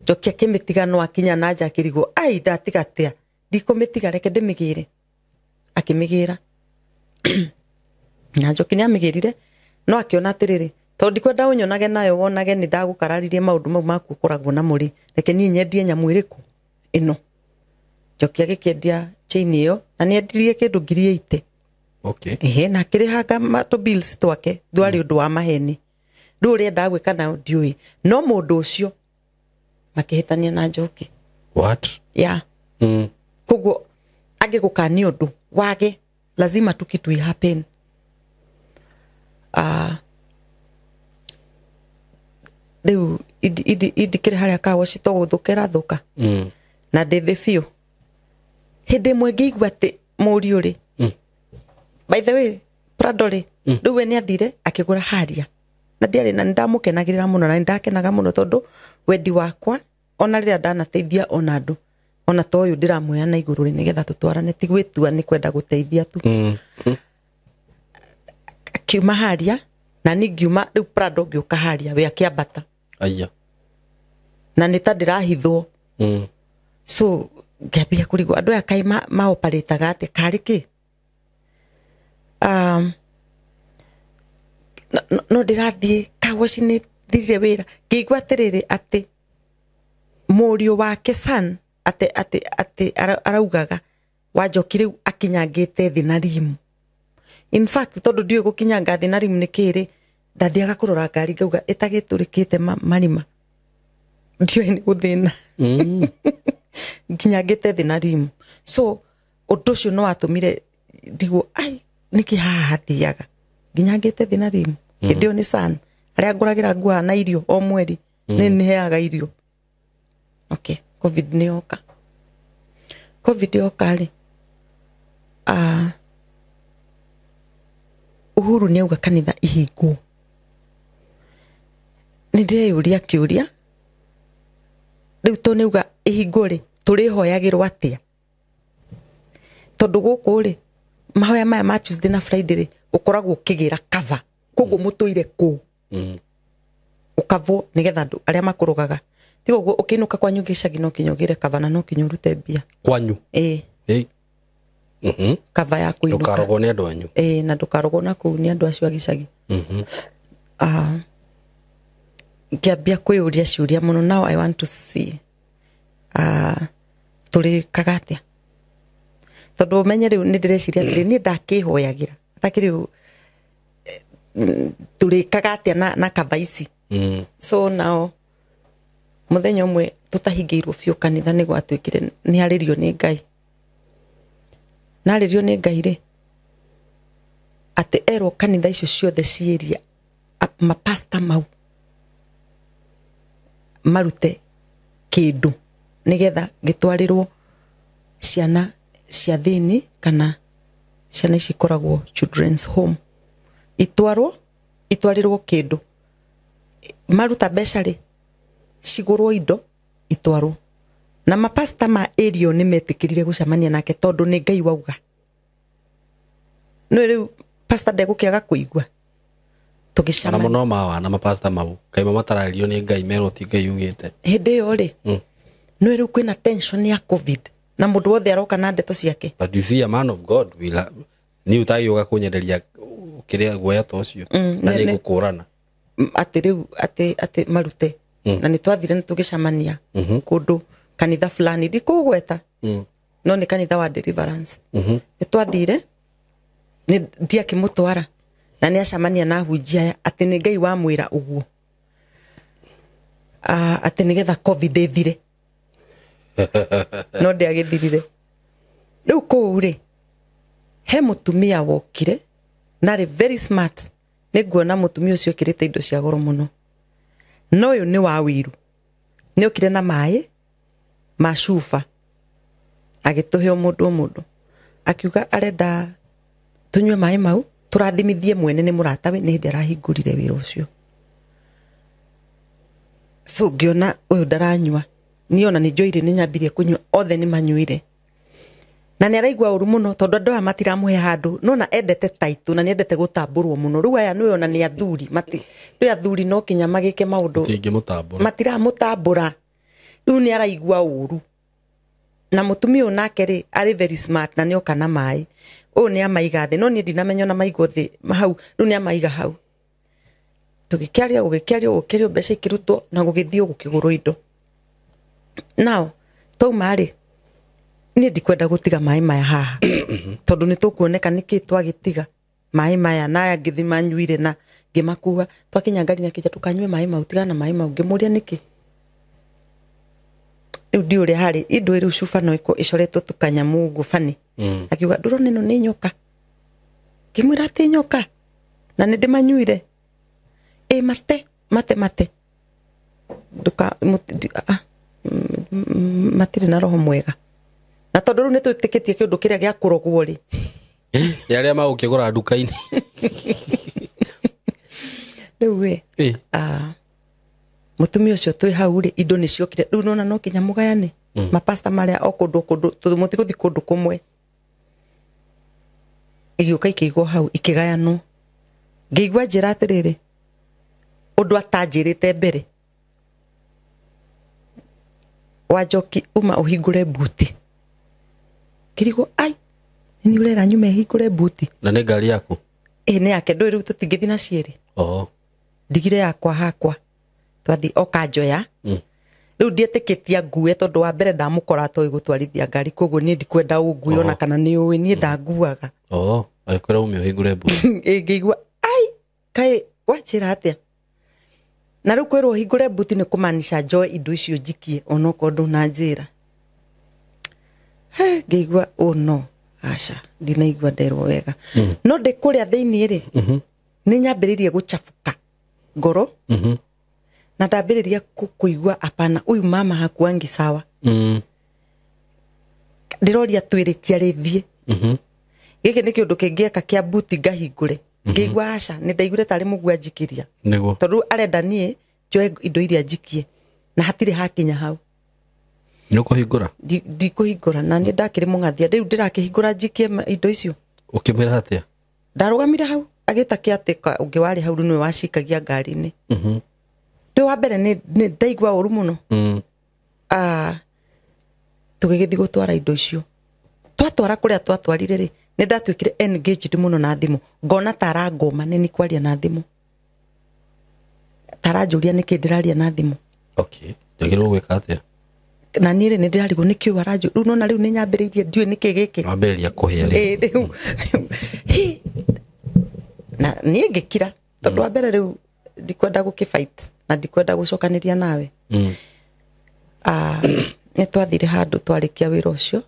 Njoki akĩmĩtiga no akinya na nja akĩrigwo ai ndatiga atĩa ndikũmĩtiga reke ndĩmĩgĩre. Akĩmĩgĩra na Njoki nĩ amĩgĩrire no akĩona atĩrĩrĩ tondũ ndikwenda ũnyonage nayo wonage nĩ ndagũkararirie maũndũ mau maku ũkoragwo namo rĩ reke niĩ nyendie nyamũ ĩrĩkũ ĩno. Njoki agĩkĩendia chain ĩyo na nĩ endirie kĩndũ 80,000. Okay. Ehe, na akĩrĩhanga tũ bills twake ndwarĩ ũndũ wa maheni. Rĩu ũrĩa endaga gwĩka nayo ndiũĩ no mũndũ ũcio makĩhĩtania na Njoki. What? Yeah. Koguo angĩgũkania ũndũ wage lazima tu kitu happen. Rĩu indikĩrĩ harĩa kawaci to gũthũka ĩrathũka. Na ndĩ thĩ biũ. Hĩndĩ ĩmwe ngĩigua atĩ mũriũ rĩ, by the way, Prado rĩ, rĩu we nĩathire akĩgũra haria. Na ndiarĩ na nĩndamũkenagĩrĩra mũno na nĩndakenaga mũno tondũ wendi wakwa ona rĩrĩa ndanateithia ona andũ ona ta ũyũ ndĩramuoya na igũrũ rĩ nĩgetha tũtwarane, ti gwĩtua nĩ kwenda gũteithia tu. Akiuma haria na niĩ ngiuma rĩu Prado ngĩũka haria we akĩambata. Aya. Na nĩ ta ndĩrahithwo. So ngĩambia kũrigwo andũ aya kaĩ maoparĩtaga atĩa karĩ kĩ? No ndĩrathiĩ kawaci nĩ thirire wĩra ngĩigua atĩrĩrĩ atĩ mũriũ wake son atĩ araugaga Wanjoki rĩu akinyangĩte thĩ na rimu. In fact tondũ ndiũĩ gũkinyanga thĩ na rimu nĩ kĩĩ rĩ, ndathiaga kũrora ngari ngauga ĩtagĩtũrĩkĩte marima, ndiũĩ nĩ gũthĩna. Nginyangĩte thĩ na rimu. So ũndũ ũcio no watũmire ndigwo ai nĩkĩ haha hathiaga nginyangĩte thĩ na rimu. Hĩndĩ ĩyo nĩ son arĩa ngũragĩra nguo na irio o mweri nĩ nĩheaga irio. Okay, COVID nĩ yoka. COVID yoka rĩ, Uhuru nĩ auga kanitha ihingwo. Nĩ ndĩreyũria kĩũria rĩu to nĩ auga ihingwo rĩ, tũrĩhoyagĩrwo atĩa? Tondũ gũkũ rĩ, mahoya maya ma Tuesday na Friday rĩ, ũkoragwo ũkĩgĩra cover. Koguo mũtũire kũu. Ũkavwo nĩgetha andũ arĩa makũrũgaga. Tiga ũguo ũkĩinũka kwanyu gĩcagi no kinya ũgĩre cover na no kinya ũrute mbia. Kwanyu? Ĩĩ. Cover ya kũinũka. Ndũkarogwo nĩ andũ anyu. Ĩĩ, na ndũkarogwo na kũu nĩ andũ acio a gĩcagi. Ngĩambia kwĩyũria ciũria mũno. Now I want to see tũrĩkaga atĩa? Tondũ ũmenye rĩu nĩ ndĩreciria atĩrĩ, niĩ ndakĩhoyagĩra atakĩrĩ rĩu tũrĩkaga atĩa na cover ici. So now mũthenya ũmwe tũtahingĩirwo biũ kanitha nĩ gwatuĩkire nĩ arĩrio nĩ Ngai. Na arĩrio nĩ Ngai rĩ, atĩ erwo kanitha icio ciothe ciĩria mapasta mau marute kĩndũ nĩgetha gĩtwarĩrwo ciana cia thĩni kana ciana ici ikoragwo children's home, itwarĩrwo kĩndũ, maruta mbeca rĩ cigũrwo indo itwarwo. Na mapasta ma area nĩ metĩkĩrire gũcemania nake tondũ nĩ Ngai wauga. No rĩu pastor ndegũkĩaga kũigua. Tũgĩcemania. Ona mũno mawa na mapasta mau kaima matararĩrio nĩ Ngai merwo ti Ngai ugĩte. Hĩndĩ ĩyo rĩ, no rĩu kwĩna tension ya COVID na mũndũ wothe aroka na ndeto ciake. But you see a man of God will ni utagĩũka kũnyenderia kĩrĩa guoya ta ũcio na nĩ ngũkũrana atĩ rĩu atĩ marute. Na nĩ twathire nĩ tũgĩcemania kũndũ kanitha fulani ndikũgweta, no nĩ kanitha wa deliverance. Nĩ twathire nĩ ndiakĩmũtwara na nĩ acemania na ahunjia aya atĩ nĩ Ngai wamwĩra ũguo, atĩ nĩgetha COVID ĩthire. No ndĩagĩthirire. Rĩu kũu rĩ, he mũtumia wokire na arĩ very smart. Nĩ nguona mũtumia ũcio ekĩrĩte indo cia goro mũno, no ũyũ nĩ wa wĩiru. Nĩ okire na maĩ ma cuba agĩtũhe o mũndũ o mũndũ, akiuga arenda tũnyue maĩ mau tũrathimithie mwene nĩ mũratawe nĩ hĩndĩ arahingũrire wĩra ũcio. So ngĩona ũyũ ndaranyua, niĩ ona nĩ njoire nĩ nyambirie kũnyua, othe nĩ manyuire. Na nĩ araigua ũru mũno tondũ andũ aya matiramũhe handũ, no na endete taitũ na nĩ endete gũtambũrwo mũno. Rĩu aya nĩwe ona nĩ athuri, rĩu athuri no kinya magĩke maũndũ matiramũtambũra. Rĩu nĩ araigua ũru. Na mũtumia ũyũ nake rĩ arĩ very smart na nĩoka na maĩ. Ũyũ nĩ amaiga thĩ, no niĩ ndinamenya ona maigwo thĩ hau, rĩu nĩ amaiga hau. Tũgĩkĩaria, gũgĩkĩario, gũkĩario, mbeca ikĩrutwo na gũgĩthiĩ gũkĩgũrwo indo. Now twauma rĩ, niĩ ndikwenda gũtiga maĩ maya haha tondũ nĩ tũkuoneka nĩkĩ twagĩtiga maĩ maya na aya ngĩthi manyuire na ngĩmakua. Twakinya ngari na kĩnja tũkanyue maĩ mau, tigana na maĩ mau. Ngĩmũria nĩkĩ, Rĩu ndiũ ũrĩa harĩ indo rĩu cuba no ĩcoretwo tũkanyamũ ũguo bani. Akiuga ndũrona ĩno nĩ nyoka. Ngĩmwĩra atĩ nyoka na nĩ ndĩmanyuire. Ĩ mate mate mate. Nduka matirĩ na roho mwega. Na tondũ rĩu nĩ twĩtĩkĩtie kĩũndũ kĩrĩa gĩa kũrogwo rĩ. Nĩ arĩa magũkĩgũra nduka-inĩ. Rĩu we mũtumia ũcio twĩ hau rĩ indo nĩ ciokire. Rĩu nona no kinya mũgayane. Mapasta marĩa o kũndũ kũndũ tondũ mũtigũthiĩ kũndũ kũmwe. Igĩũka ikĩigwo hau ikĩgayanwo. Ngĩigua njĩra atĩrĩrĩ ũndũ atanjĩrĩte mbere. Wanjoki uma ũhingũre mbuti. Ngĩrigwo ai nĩ ũrera nyume hingũre mbuti. Na nĩ ngari yaku? Ĩ nĩ yake ndũĩ rĩu tũtingĩthiĩ na cierĩ. Ndigire yakwa hakwa. Twathi okanjoya. Rĩu ndietĩkĩtie ngue tondũ wa mbere ndamũkora atoĩ gũtwarithia ngari koguo niĩ ndikwenda ũngue ona kana nĩ ũĩ niĩ ndanguaga. Agĩkwĩra ume ũhingũre mbuti. Ngĩigua ai kaĩ wanjĩra atĩa. Na rĩu kwĩrwo hingũre mbuti nĩ kũmaanisha njoe indo icio njikie onokorwo ndũnanjĩra. Ngĩigua oh no aca ndinaigua nderwo wega. No ndĩ kũrĩa thĩinĩ rĩ nĩ nyambĩrĩirie gũcabũka ngoro. Na ndambĩrĩria kũigua apana ũyũ mama hakuangi sawa. Ndĩroria twĩrĩkia rĩthiĩ. Gĩkĩ nĩ kĩũndũ kĩngĩeka kĩa mbuti ngahingũre. Ngĩigua aca nĩ ndaiguire tarĩ mũgua njikĩria. Tondũ arenda niĩ njoe indo iria njikie na hatirĩ hakinya hau. Nĩ ũkũhingũra? Ndikũhingũra na nĩ ndakĩrĩ mũng'athia. Rĩu ndĩrakĩhingũra njikie indo icio. Ũkĩmwĩra atĩa? Ndarũgamire hau agĩta kĩatĩka ũngĩ warĩ hau rĩu nĩwe wacikagia ngari-inĩ. Rĩu wa mbere nĩ ndaigua ũru mũno. Tũgĩgĩthiĩ gũtwara indo icio. Twatwara kũrĩa twatwarire rĩ nĩ ndatuĩkire engaged mũno na thimũ. Ngona ta arangũma nĩ nĩ kwaria na thimũ. Ta aranjũria nĩkĩ ndĩraria na thimũ. Okay. Njagĩrĩirwo gwĩka atĩa? Na niĩ rĩ nĩ ndĩrarigwo nĩkĩ ũyũ aranjũria. Rĩu nona rĩu nĩ nyambĩrĩirie ndiũĩ nĩkĩ gĩkĩ. Wambĩrĩria kũhĩa rĩu. Rĩu. Na niĩ ngĩkira tondũ wa mbere rĩu ndikwenda gũkĩ-fight na ndikwenda gũcokanĩria nawe. Nĩ twathire handũ twarĩkia wĩra ũcio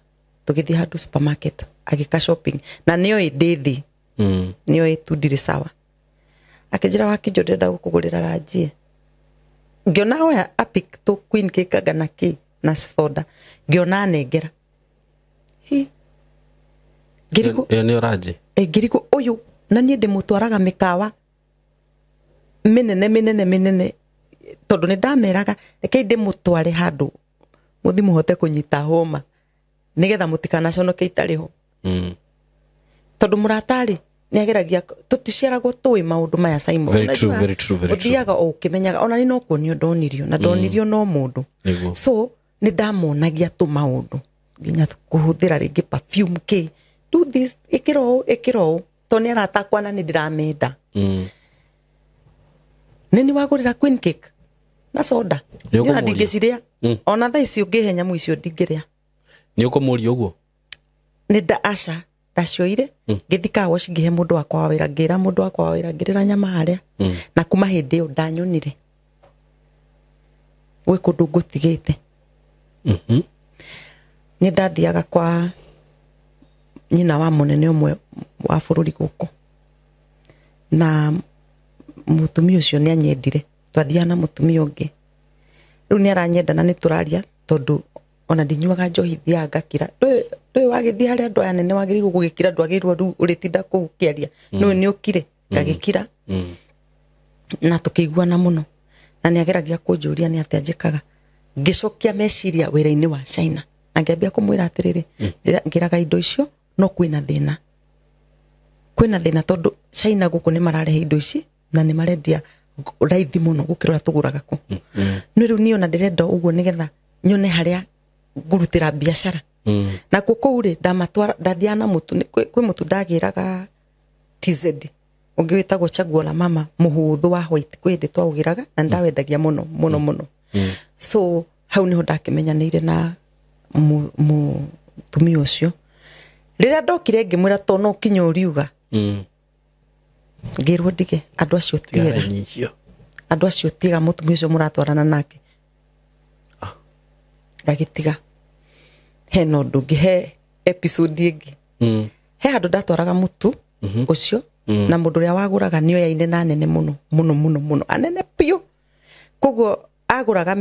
tũgĩthiĩ handũ supermarket agĩka shopping na nĩoĩ ndĩ thĩ. Nĩoĩ tu ndirĩ sawa. Akĩnjĩra Wakĩnjũ ndĩrenda gũkũgũrĩra ranjie. Ngĩona oya a pick tũ queen cake anga na kĩ na soda. Ngĩona anengera. Hi. Ngĩrigwo ĩyo nĩyo ranji? Ngĩrigwo ũyũ na niĩ ndĩmũtwaraga mĩkawa mĩnene mĩnene mĩnene tondũ nĩ ndameraga rekei ndĩmũtware handũ mũthiĩ mũhote kũnyita homa nĩgetha mũtikanaconoke itarĩ ho. Tondũ mũratarĩ nĩ ageragia tũticiaragwo tũĩ maũndũ maya Simon. Very true, very true, very true. Ũthiaga o ũkĩmenyaga ona nĩ no kuonio ndonirio na ndonirio no mũndũ. So nĩ ndamonagia tũ maũndũ nginya kũhũthĩra rĩngĩ perfume kĩ do this ĩkĩra ũũ ĩkĩra ũũ tondũ nĩ arata akwa na nĩ ndĩramenda. Nĩ nĩ wagũrĩra queen cake na soda. Nĩ Niĩ ona ũkũmũria? ndingĩcirĩa. Ona thaa ici ũngĩhe nyamũ icio ndingĩrĩa. Nĩ ũkũmũria ũguo? Nĩ nda aca ndacioire ngĩthiĩ car wash ngĩhe mũndũ wakwa wa wĩra ngĩra mũndũ wakwa wa wĩra ngĩrĩra nyama harĩa. Na kuma hĩndĩ ĩyo ndanyonire gwĩ kũndũ ngũtigĩte. Nĩ ndathiaga kwa nyina wa mũnene ũmwe wa bũrũri gũkũ na mũtumia ũcio nĩ anyendire. Twathiaga na mũtumia ũngĩ. Rĩu nĩ aranyenda na nĩ tũraria tondũ ona ndinyuaga njohi thiaga ngakira. Ndũĩ wagĩthiĩ harĩa andũ aya anene wagĩrĩirwo gũgĩkira ndwagĩrĩirwo rĩu ũrĩtinda kũu ũkĩaria. Nĩũĩ nĩ ũkire ngagĩkira. Na tũkĩiguana mũno. Na nĩ ageragia kũnjũria nĩ atĩa njĩkaga. Ngĩcokia meciria wĩra-inĩ wa China. Na ngĩambia kũmwĩra atĩrĩrĩ, ngĩraga indo icio no kwĩna thĩna. Kwĩna thĩna tondũ China gũkũ nĩ mararehe indo ici na nĩ marendia raithi mũno gũkĩra ũrĩa tũgũraga kũ. No rĩu niĩ ona ndĩrenda ũguo nĩgetha nyone harĩa ngũrutĩra biacara. Na kuo kũu rĩ ndamatwara ndathiaga na mũtu kwĩ mũtu ndagĩraga TZ ũngĩ wĩtagwo Chaguo la Mama mũhũthũ wa white kwĩ hĩndĩ twaũgĩraga na ndawendagia mũno mũno mũno. So hau nĩho ndakĩmenyanĩire na mũtumia ũcio. Rĩrĩa ndokire ngĩmwĩra to no kinya ũriuga. Ngĩrwo ndige andũ acio tiega. Andũ acio tiega mũtumia ũcio mũratwarana nake. Ngagĩtiga. Hena ũndũ ũngĩ, he episode ĩngĩ. He handũ ndatwaraga mũtu ũcio na mũndũ ũrĩa wagũraga nĩ oyaine na anene mũno mũno mũno mũno, anene biũ. Koguo agũraga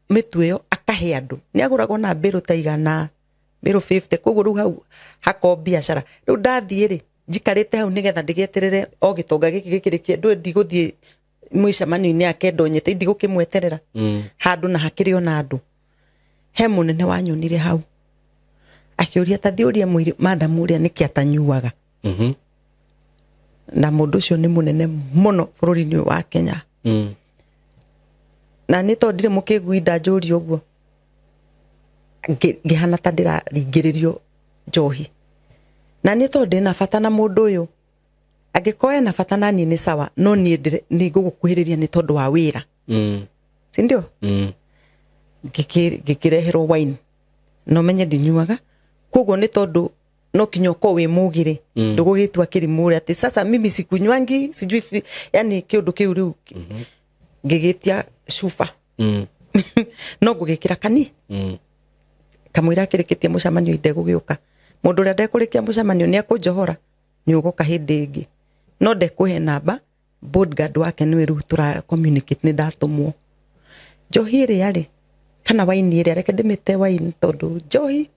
mĩtu ĩyo akahe andũ. Nĩ agũraga ona mbĩrũ ta 100, mbĩrũ 50. Koguo rĩu hau hako biacara. Rĩu ndathiĩ rĩ, njikarĩte hau nĩgetha ndĩgeterere o gĩtonga gĩkĩ gĩkĩrĩkie. Ndũĩ ndigũthiĩ mũcemanio-inĩ yake ndonyete, ndigũkĩmweterera handũ na hakĩrĩ ona andũ. He mũnene wanyonire hau akĩũria ta thiĩ ũrie mũirĩ madamu ũrĩa nĩkĩ atanyuaga. Na mũndũ ũcio nĩ mũnene mũno bũrũri-inĩ ũyũ wa Kenya. Na nĩ tondũ ndirĩ mũkĩngui ndanjũria ũguo, ngĩhana ta ndĩraringĩrĩrio njohi. Na nĩ tondũ ndĩna bata na mũndũ ũyũ, angĩkorwo ena bata na niĩ nĩ sawa, no niĩ nĩ ngũgũkuhĩrĩria nĩ tondũ wa wĩra. Si ndio? Ngĩkĩreherwo wine. No menye ndinyuaga. Koguo nĩ tondũ no kinya ũkorwo wĩ mũgĩrĩ, ndũgũgĩtua kĩrimũ ũrĩa atĩ sasa mimi sikunywangi, sijui yani kĩũndũ kĩu rĩu. Ngĩgĩtia cuba. No ngũgĩkĩra kani. Kamũira akĩrĩkĩtie mũcemanio ndegũgĩũka. Mũndũ ũrĩa ndekũrĩkia mũcemanio nĩ ekũnjohora, nĩ ũgoka hĩndĩ ĩngĩ. No ndekũhe namba, bodyguard wake nĩwe rĩu tũra communicate nĩ ndatũmwo. Njohi ĩrĩa rĩ, kana wine ĩrĩa, reke ndĩmĩte wine tondũ njohi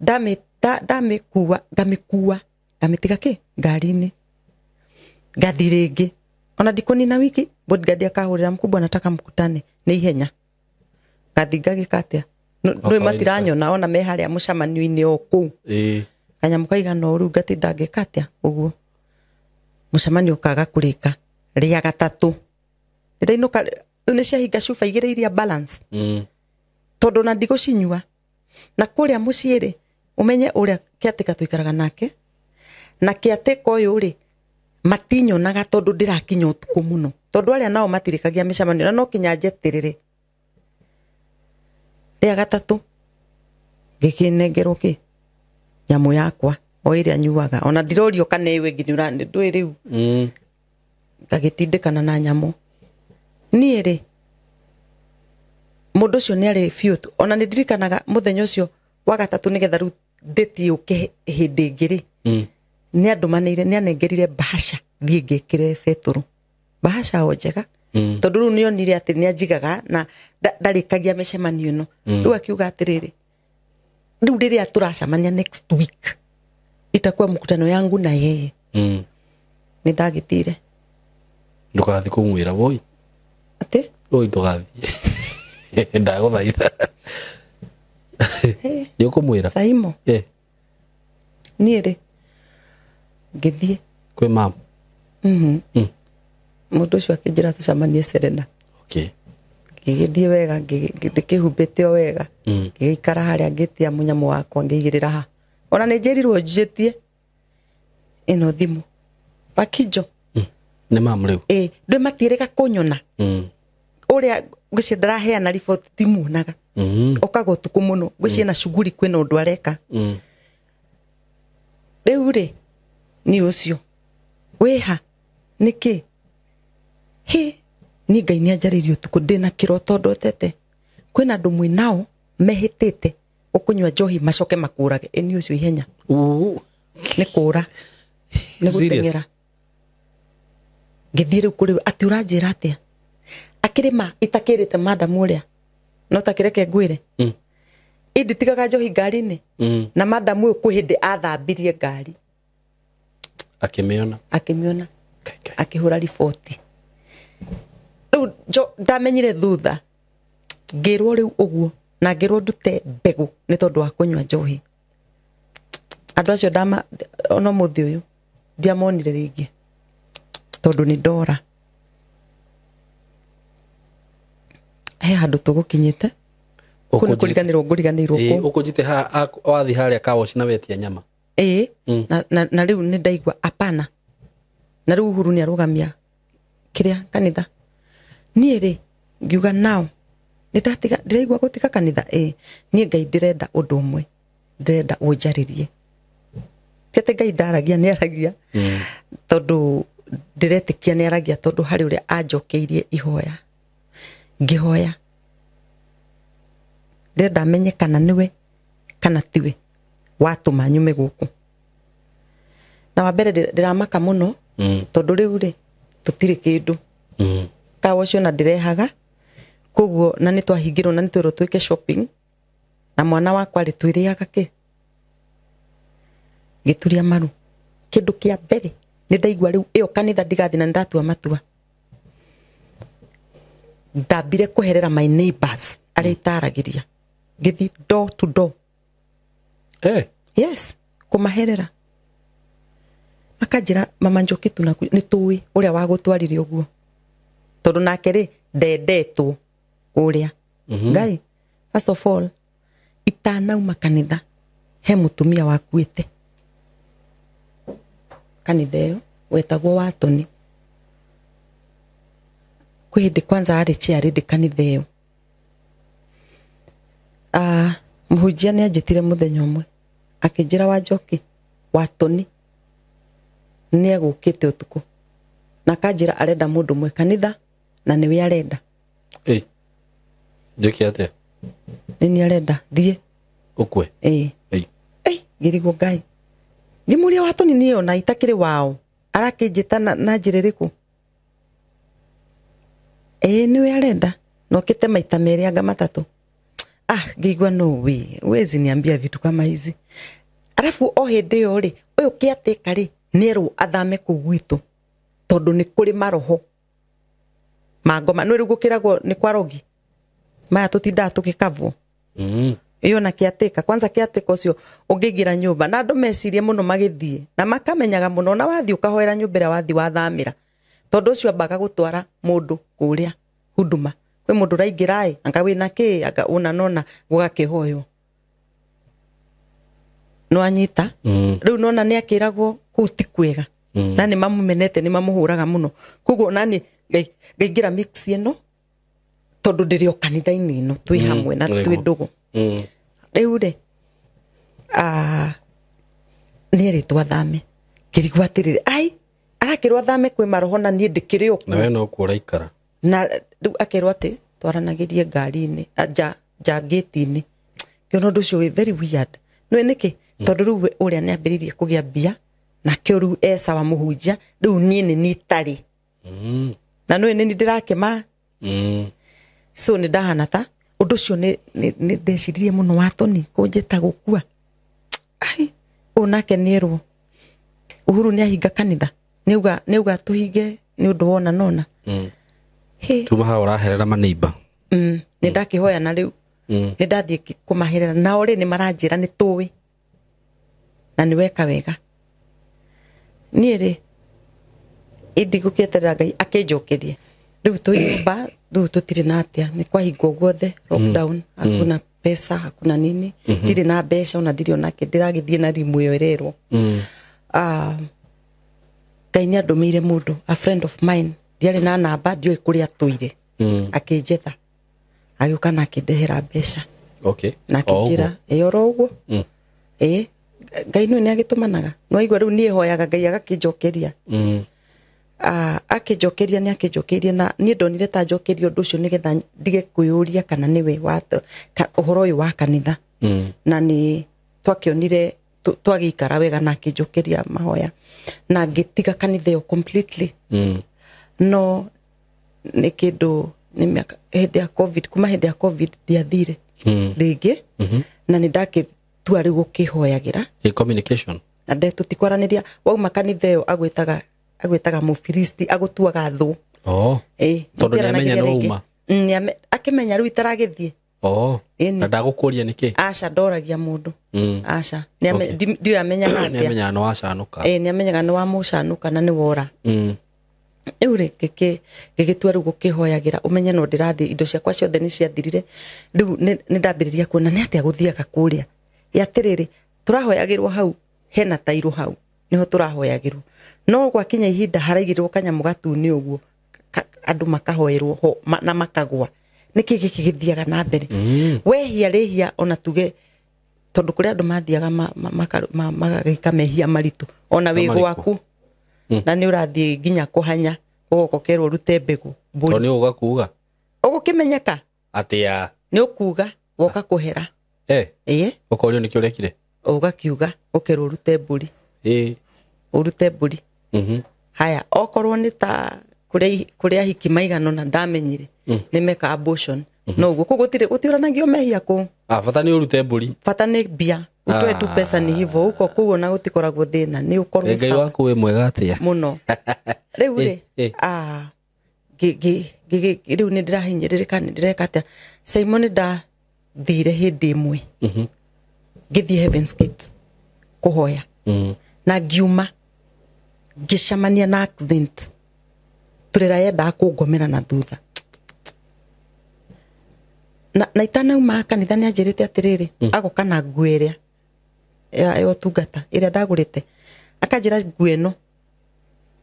ndamĩkua, ngamĩkua, ngamĩtiga kĩ ngari-inĩ. Ngathi rĩngĩ. Ona ndikũnina wiki, bodyguard akahũrĩra mkubwa nataka mkutane, nĩ ihenya. Ngathi ngagĩka atĩa? Ndũĩ matiranyona ona me harĩa mũcemanio-inĩ o kũu. Kanyamũ kaigana ũru ngatinda ngĩka atĩa ũguo. Mũcemanio ũkaga kũrĩka rĩa gatatũ. Ndĩrainũka rĩu nĩ ciahinga cuba igĩrĩ iria balance. Tondũ ona ndigũcinyua. Na kũrĩa mũciĩ rĩ, ũmenye ũrĩa kĩatĩka tũikaraga nake. Na kĩatĩka ũyũ rĩ, matinyonaga tondũ ndĩrakinya ũtukũ mũno. Tondũ arĩa nao matirĩkagia mĩcemanio na no kinya njeterere. Rĩa gatatũ ngĩkĩnengerwo kĩ nyamũ yakwa o ĩrĩa nyuaga. Ona ndirorio kana ĩyo ĩngĩ nĩ ndũĩ rĩu. Ngagĩtindĩkana na nyamũ. Niĩ rĩ, mũndũ ũcio nĩ arĩ biũ tu. Ona nĩ ndirikanaga mũthenya ũcio wa gatatũ nĩgetha rĩu ndĩtie ũke hĩndĩ ĩngĩ rĩ, nĩ andũmanĩire, nĩ anengerire bahasha thiĩ ngĩkĩre betũrũ. Bahasha o njega. Tondũ rĩu nĩ onire atĩ nĩ anjigaga na ndarĩkagia mĩcemanio ĩno. Rĩu akiuga atĩrĩrĩ, rĩu rĩrĩa tũracemania next week itakuwa mkutano yangu na yeye. Nĩ ndagĩtire. Ndũgathiĩ kũmwĩra woi. Atĩ? Woi ndũgathiĩ. Ndagũthaitha. Nĩ ũkũmwĩra? Saimo. Niĩ rĩ, ngĩthiĩ. Kwĩ mama? Mũndũ ũcio akĩnjĩra tũcemanie Serena. Ngĩgĩthiĩ wega, ndĩkĩhumbĩte o wega. Ngĩgĩikara harĩa ngĩtia mũnyamũ wakwa ngĩigĩrĩra ha. Ona nĩ njĩrirwo njĩtie ĩno thimũ. Pakijo. Nĩ mamu rĩu? Ĩ, ndũĩ matiĩrĩga kũnyona. Ũrĩa ngwĩciria ndaraheana riboti timuonaga. Okaga ũtukũ mũno, ngwĩciria na shughuli kwĩna ũndũ areka. Rĩu rĩ, nĩ ũcio. Wĩha, nĩkĩ? Hĩ, niĩ Ngai nĩ anjarĩirie ũtukũ ndĩna kĩroto ndotete. Kwĩna andũ mwĩ nao mehĩtĩte ũkũnyua njohi macoke makũrage. Ĩ nĩ ũcio ihenya. Nĩ kũra. Nĩ gũteng'era. Ngĩthiĩ rĩu kũrĩ we, atĩ ũranjĩra atĩa? Akĩrĩma itakĩrĩte madamu ũrĩa. No takĩreke ngwĩre. Ĩ nditigaga njohi ngari-inĩ. Na madamu ũyũ kwĩ hĩndĩ athambirie ngari. Akĩmĩona. Akĩmĩona. Akĩhũra riboti. Rĩu ndamenyire thutha. Ngĩrwo rĩu ũguo na ngĩrwo ndute mbegũ nĩ tondũ wa kũnyua njohi. Andũ acio ona ũmũthĩ ũyũ ndiamonire rĩngĩ tondũ nĩ ndora. He handũ tũgũkinyĩte. Kũu nĩ kũriganĩrwo ngũriganĩirwo kũu. Ũkũnjĩte wathiĩ harĩa kawoci na wetia nyama. Ĩĩ, na rĩu nĩ ndaigua apana. Na rĩu Uhuru nĩ arũgamia kĩrĩa kanitha. Niĩ rĩ, ngiuga nao nĩndatiga, ndĩraigua gũtiga kanitha. Ĩĩ, niĩ Ngai ndĩrenda ũndũ ũmwe, ndĩrenda ũnjarĩrie. Ti atĩ Ngai ndaragia, nĩ aragia. Tondũ ndĩretĩkia nĩ aragia, tondũ harĩ ũrĩa anjokeirie ihoya. Ngĩhoya. Ndĩrenda menye kana nĩwe kana tiwe watũma nyume gũkũ. Na wa mbere ndĩramaka mũno tondũ rĩu rĩ tũtirĩ kĩndũ. Kawa ũcio na ndĩrehaga koguo na nĩ twahingĩrwo na nĩ twĩrwo twĩke shopping na mwana wakwa rĩ twĩrĩaga kĩ ngĩturia maru. Kĩndũ kĩa mbere nĩ ndaigua rĩu ĩyo kanitha ndigathiĩ na nĩ ndatua matua. Ndambire kũherera my neighbors arĩa itaragĩria ngĩthiĩ door to door. Yes, kũmaherera makanjĩra mama Njoki tunaku nĩ tũĩ ũrĩa wagũtwarire ũguo tondũ nake rĩ ndendetwo kũrĩa. Ngai, first of all itanauma kanitha he mũtumia wakuĩte kanitha ĩyo wetagwo Watoni. Kwĩ hĩndĩ kwanza arĩ chair rĩndĩ kanitha ĩyo. Mũhunjia nĩ anjĩtire mũthenya ũmwe akĩnjĩra wa Njoki Watoni nĩ egũkĩte ũtukũ na akanjĩra arenda mũndũ ũmwe kanitha na nĩwe arenda. Njoki atĩa? Nĩ arenda thiĩ ũkue. Ngĩrigwo Ngai ngĩmũria Watoni niĩ ona itakĩrĩ wao arakĩnjĩta na njĩra ĩrĩkũ? Nĩwe arenda na okĩte maita merĩ anga matatũ. Ngĩigua no way, huwezi niambia vitu kama hizi. Arafu o hĩndĩ ĩyo rĩ ũyũ kĩatĩka rĩ nĩerwo athame kũu gwitũ tondũ nĩ kũrĩ maroho ma ngoma. Nĩ rĩu gũkĩragwo nĩ kwa rogi maya tũtindaga tũgĩkavwo. Ĩyo na kĩatĩka kwanza kĩatĩka ũcio ũngĩingĩra nyũmba na andũ mecirie mũno magĩthiĩ na makamenyaga mũno na wathiĩ ũkahoera nyũmba ĩrĩa wathiĩ wathamĩra tondũ ũcio ambaga gũtwara mũndũ kũrĩa huduma kwĩ mũndũ ũraingĩra ĩ anga wĩna kĩ anga ũna nona gũgakĩhoywo nĩwanyita. Rĩu nona nĩ akĩragwo kũu ti kwega na nĩ mamũmenete nĩ mamũhũraga mũno koguo nani ngaingĩra mix ĩno tondũ ndĩrĩ o kanitha-inĩ ĩno twĩ hamwe na twĩ ndũgũ. Rĩu rĩ nĩ erĩtwo athame ngĩrigwo atĩrĩrĩ ai arakĩrwo athame kwĩ maroho na niĩ ndĩkĩrĩ o kuo. Na we no kuo ũraikara. Na rĩu akerwo atĩ twaranagĩrie ngari-inĩ nja ngĩti-inĩ. Ngĩona ũndũ ũcio wĩ very weird. Nĩũĩ nĩkĩ? Tondũ rĩu ũrĩa nĩambĩrĩirie kũgĩa mbia nakĩo rĩu e sawa mũhunjia rĩu niĩ nĩ niĩ itarĩ. Na nĩũĩ nĩ niĩ ndĩrakĩma. So nĩ ndahana ta ũndũ ũcio nĩ ndeciririe mũno Watoni kũnjĩta gũkua. Ai ũyũ nake nĩerwo Uhuru nĩahinga kanitha nĩauga tũhinge nĩ ũndũ wona nona. Tuma haha ũraherera maneiba. Nĩ ndakĩhoya na rĩu nĩ ndathiĩ kũmaherera nao rĩ nĩ maranjĩra nĩ tũĩ na nĩ weka wega. Niĩ rĩ indigũkĩeterera Ngai akĩnjokerie. Rĩu twĩ nyũmba rĩu tũtirĩ na atĩa nĩ kwahingwo guothe lockdown hakuna pesa hakuna nini ndirĩ na mbeca ona ndirĩ onake ndĩragĩthiĩ na rimũ ĩyo ĩrerwo. Ngai nĩ andũmĩire mũndũ a friend of mine ndiarĩ na namba ndiũĩ kũrĩa atũire. Akĩnjetha agĩũka na akĩndehera mbeca. Na akĩnjĩra ĩ oro ũguo. Ngai nĩwe nĩagĩtũmanaga nĩwaigua rĩu niĩ hoyaga Ngai agakĩnjokeria. Akĩnjokeria nĩ akĩnjokeirie na niĩ ndonire ta njokerie ũndũ ũcio nĩgetha ndige kwĩyũria kana nĩwe ũhoro ũyũ wa kanitha. Na nĩ twakĩonire twagĩikara wega na akĩnjokeria mahoya na ngĩtiga kanitha ĩyo completely. No nĩ kĩndũ nĩ mĩaka hĩndĩ ya COVID kuma hĩndĩ ya COVID ndiathire rĩngĩ na nĩ ndakĩtua rĩu gũkĩhoyagĩra. Communication na tũtikwaranĩria wauma kanitha ĩyo agwĩtaga mũfilisti agũtuaga thũ. Tondũ nĩamenya nĩ wauma. Akĩmenya rĩu itaragĩthiĩ. Na ndagũkũria nĩkĩ? Aca ndoragia mũndũ. Aca ndiũĩ amenyaga atĩa. Nĩamenyaga nĩ wacanũka. Nĩamenyaga nĩ wamũcanũka na nĩ wora. Rĩu rĩ ngĩgĩtua rĩu gũkĩhoyagĩra ũmenye no ndĩrathiĩ indo ciakwa ciothe nĩ ciathirire. Rĩu nĩ ndambĩrĩria kuona nĩ atĩa gũthiaga kũrĩa. Ĩ atĩrĩrĩ tũrahoyagĩrwo hau hena tairũ hau nĩho tũrahoyagĩrwo. No gwakinya ihinda haraigĩrwo kanyamũ gatune ũguo andũ makahoerwo ho na makagwa. Nĩkĩ gĩkĩ gĩthiaga na mbere? Wehia rĩhia ona tuge tondũ kũrĩ andũ mathiaga magagĩka mehia maritũ ona wĩ gwaku na nĩ ũrathiĩ nginya kũhanya ũgoka ũkerwo ũrute mbegũ mbũri. Tondũ nĩ ũgakuga ũgũkĩmenyeka atĩa? Nĩ ũkuga Woka kũhera. Ĩĩ. Ũkorio nĩkĩ ũrekire? Ũgakiuga ũkerwo ũrute mbũri. Ũrute mbũri. Haya, okorwo nĩ ta kũrĩa hiki maigana na ndamenyire nĩ meka abortion. No ũguo kũu gũtirĩ gũtiũranagio mehia kũu. Bata nĩ ũrute mbũri. Bata nĩ mbia. Utoe tu pesa ni hivyo huko kũu ona gũtikoragwo thĩna nĩ ũkorwo Ngai waku wĩ mwega atĩa mũno. Rĩu rĩ rĩu nĩ ndĩrahinyĩrĩrĩka nĩ ndĩreka atĩa. Simon ndathire hĩndĩ ĩmwe ngĩthiĩ Heaven's Gate kũhoya na ngiuma ngĩcemania na accident turera yendaga kũngomera na thutha na itanauma kanitha nĩ anjĩrĩte atĩrĩrĩ agoka na nguo ĩrĩa ya ũtungata ĩrĩa ndagũrĩte akanjĩra nguo ĩno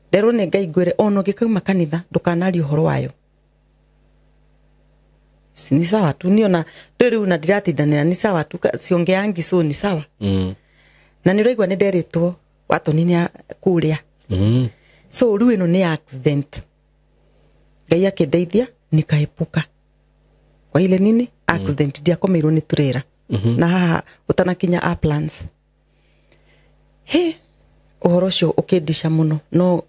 nderwo nĩ Ngai ngwĩre ona ũngĩkauma kanitha ndũkanarie ũhoro wayo. Ni sawa tu niona rĩu na ndiratindanĩra ni sawa tu ciongeangi so ni sawa. Na nĩ ũraigua nĩ nderĩtwo watoni nĩ kũrĩa. So rĩu ĩno nĩ accident. Ngai akĩndeithia nikaepuka kwa ile nini accident ndiakomeirwo nĩ turera na haha ũtanakinya Uplands. He ũhoro ũcio ũkĩndisha mũno no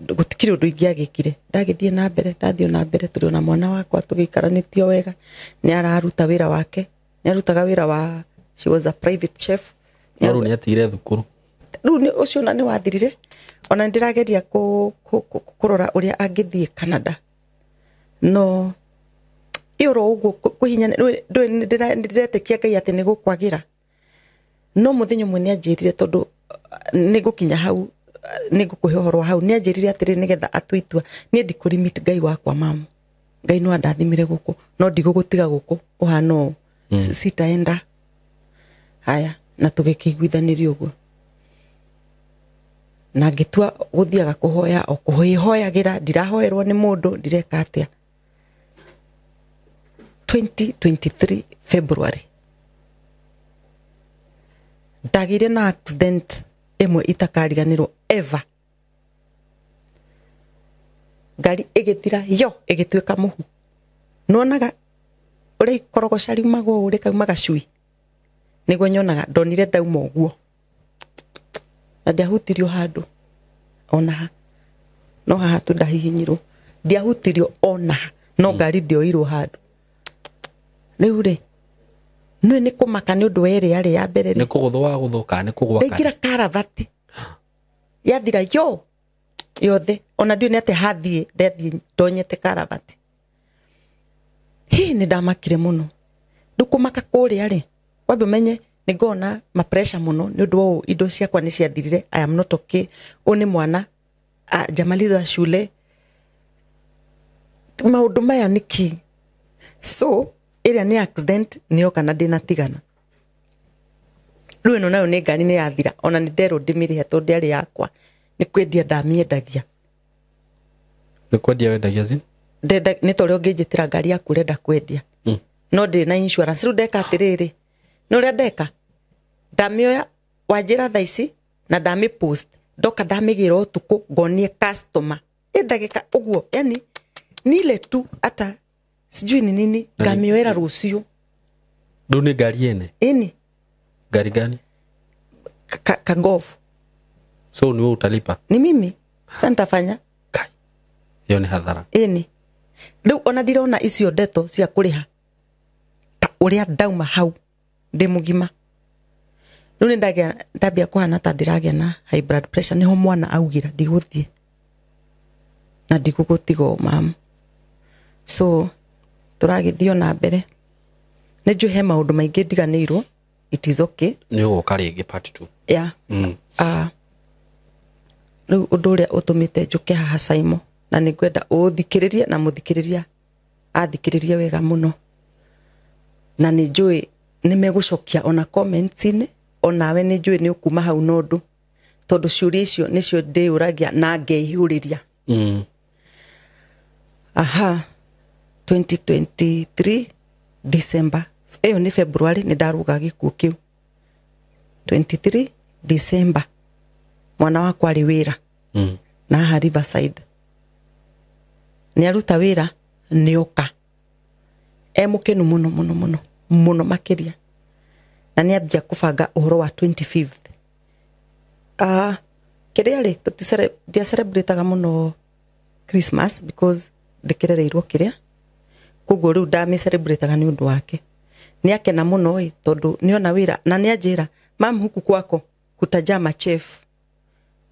gũtikĩrĩ ũndũ ingĩagĩkire. Ndagĩthiĩ na mbere ndathiĩ na mbere tũrĩ ona mwana wakwa tũgĩikaranĩtio wega. Nĩ araruta wĩra wake, nĩ arutaga wĩra wa she was a private chef. No rĩu nĩ atigire thukuru. Rĩu ũcio ona nĩ wathirire. Ona ndĩrageria kũrora ũrĩa angĩthiĩ Canada. No ĩoro ũguo kwĩhinya ndĩretĩkia Ngai atĩ nĩ gũkwagĩra. No mũthenya ũmwe nĩ anjĩrire tondũ nĩ ngũkinya hau nĩ ngũkũhe ũhoro wa hau nĩ anjĩrire atĩrĩ nĩgetha atue itua niĩ ndikũrimit Ngai wakwa mamu. Ngai no andathimire gũkũ no ndigũgũtiga gũkũ ũhana ũũ sitaenda. Haya na tũgĩkĩiguithanĩria ũguo na ngĩtua gũthiaga kũhoya o kũhoyagĩra ndirahoerwo nĩ mũndũ ndireka atĩa. 2023 February ndagĩire na accident ĩmwe itakariganĩrwo ever. Ngari ĩgĩthira yo ĩgĩtuĩka mũhu. Nĩwonaga ũrĩa ikorogoca riumagwo ũũ rĩkauma gacui nĩguo nyonaga ndonire ndauma ũguo na ndiahutirio handũ ona ha no haha tu ndahihinyirwo ndiahutirio ona ha no ngari ndioirwo handũ. Rĩu rĩ nĩ nĩ kũmaka nĩ ũndũ wa ĩrĩa yarĩ ya mbere rĩ nĩ kũgũthwo wagũthwo kana nĩ kũgwa ndaingĩra karavati yathira yo yothe ona ndiũĩ nĩ atĩa hathiĩ ndathiĩ ndonyete karavati. Hĩ nĩ ndamakire mũno. Rĩu kũmaka kũrĩa rĩ wambe ũmenye nĩ ngona ma pressure mũno nĩ ũndũ wa ũũ indo ciakwa nĩ ciathirire. I am not okay. Ũyũ nĩ mwana njamaliza shule maũndũ maya nĩkĩ. So ĩrĩa nĩ accident nĩyoka na ndĩnatigana. Rĩu ĩno nayo nĩ ngari nĩ yathira ona nĩ nderwo ndĩmĩrĩhe tondũ ndĩarĩ yakwa nĩ kwendia ndamĩendagia. Nĩ kwendia wendagia zi? Nĩ ta ũrĩa ũngĩnjĩtĩra ngari yaku ũrenda kwendia no ndĩ na insurance. Rĩu ndeka atĩrĩrĩ nĩ ũrĩa ndeka ndamĩoya wanjĩra thaa ici na ndamĩpost ndoka ndamĩgĩra ũtukũ ngonie customer ĩ ndagĩka ũguo yani nile tu ata sijui ni nini ngamĩoera rũciũ. Rĩu nĩ ngari ene? Ĩni. Ngari gani? Ka Golf. So ni wewe utalipa? Ni mimi. Sasa nitafanya. Kai. Hiyo ni hadhara. Ĩni. Rĩu ona ndirona icio ndeto cia kũrĩha ta ũrĩa ndauma hau ndĩ mũgima. Rĩu nĩ ndagĩa ndambia kũhana ta ndĩragĩa na high blood pressure nĩho mwana augĩra ndigũthiĩ na ndigũgũtiga ũũ mamu. So tũragĩthiĩ na mbere nĩ njũĩ he maũndũ maingĩ ndiganĩirwo. It is okay. Nĩ ũgũka rĩngĩ part 2. Yeah. Rĩu ũndũ ũrĩa ũtũmĩte njũke haha Saimo na nĩ ngwenda ũthikĩrĩrie na mũthikĩrĩria athikĩrĩrie wega mũno na nĩ njũĩ nĩ megũcokia ona comments-inĩ onawe nĩ njũĩ nĩ ũkuma hau na ũndũ tondũ ciũria icio nĩcio ndĩyũragia na ngeihũrĩria. Aha 2023 December ĩyo nĩ February nĩ ndaruga gĩkuũ kĩu. 23 December mwana wakwa arĩ wĩra na haha Riverside nĩ aruta wĩra nĩ oka e mũkenu mũno mũno mũno Mũno makĩria. Na nĩ ambia kũbanga ũhoro wa 25th. Kĩrĩa rĩ, ndiacelebrataga mũno Christmas because ndĩkĩrereirwo kĩrĩa. Koguo rĩu ndamĩcelebrataga nĩ ũndũ wake. Nĩ akena mũno ĩ, tondũ nĩona wĩra na nĩ anjĩra, mam, huku kwako kutajaa machef.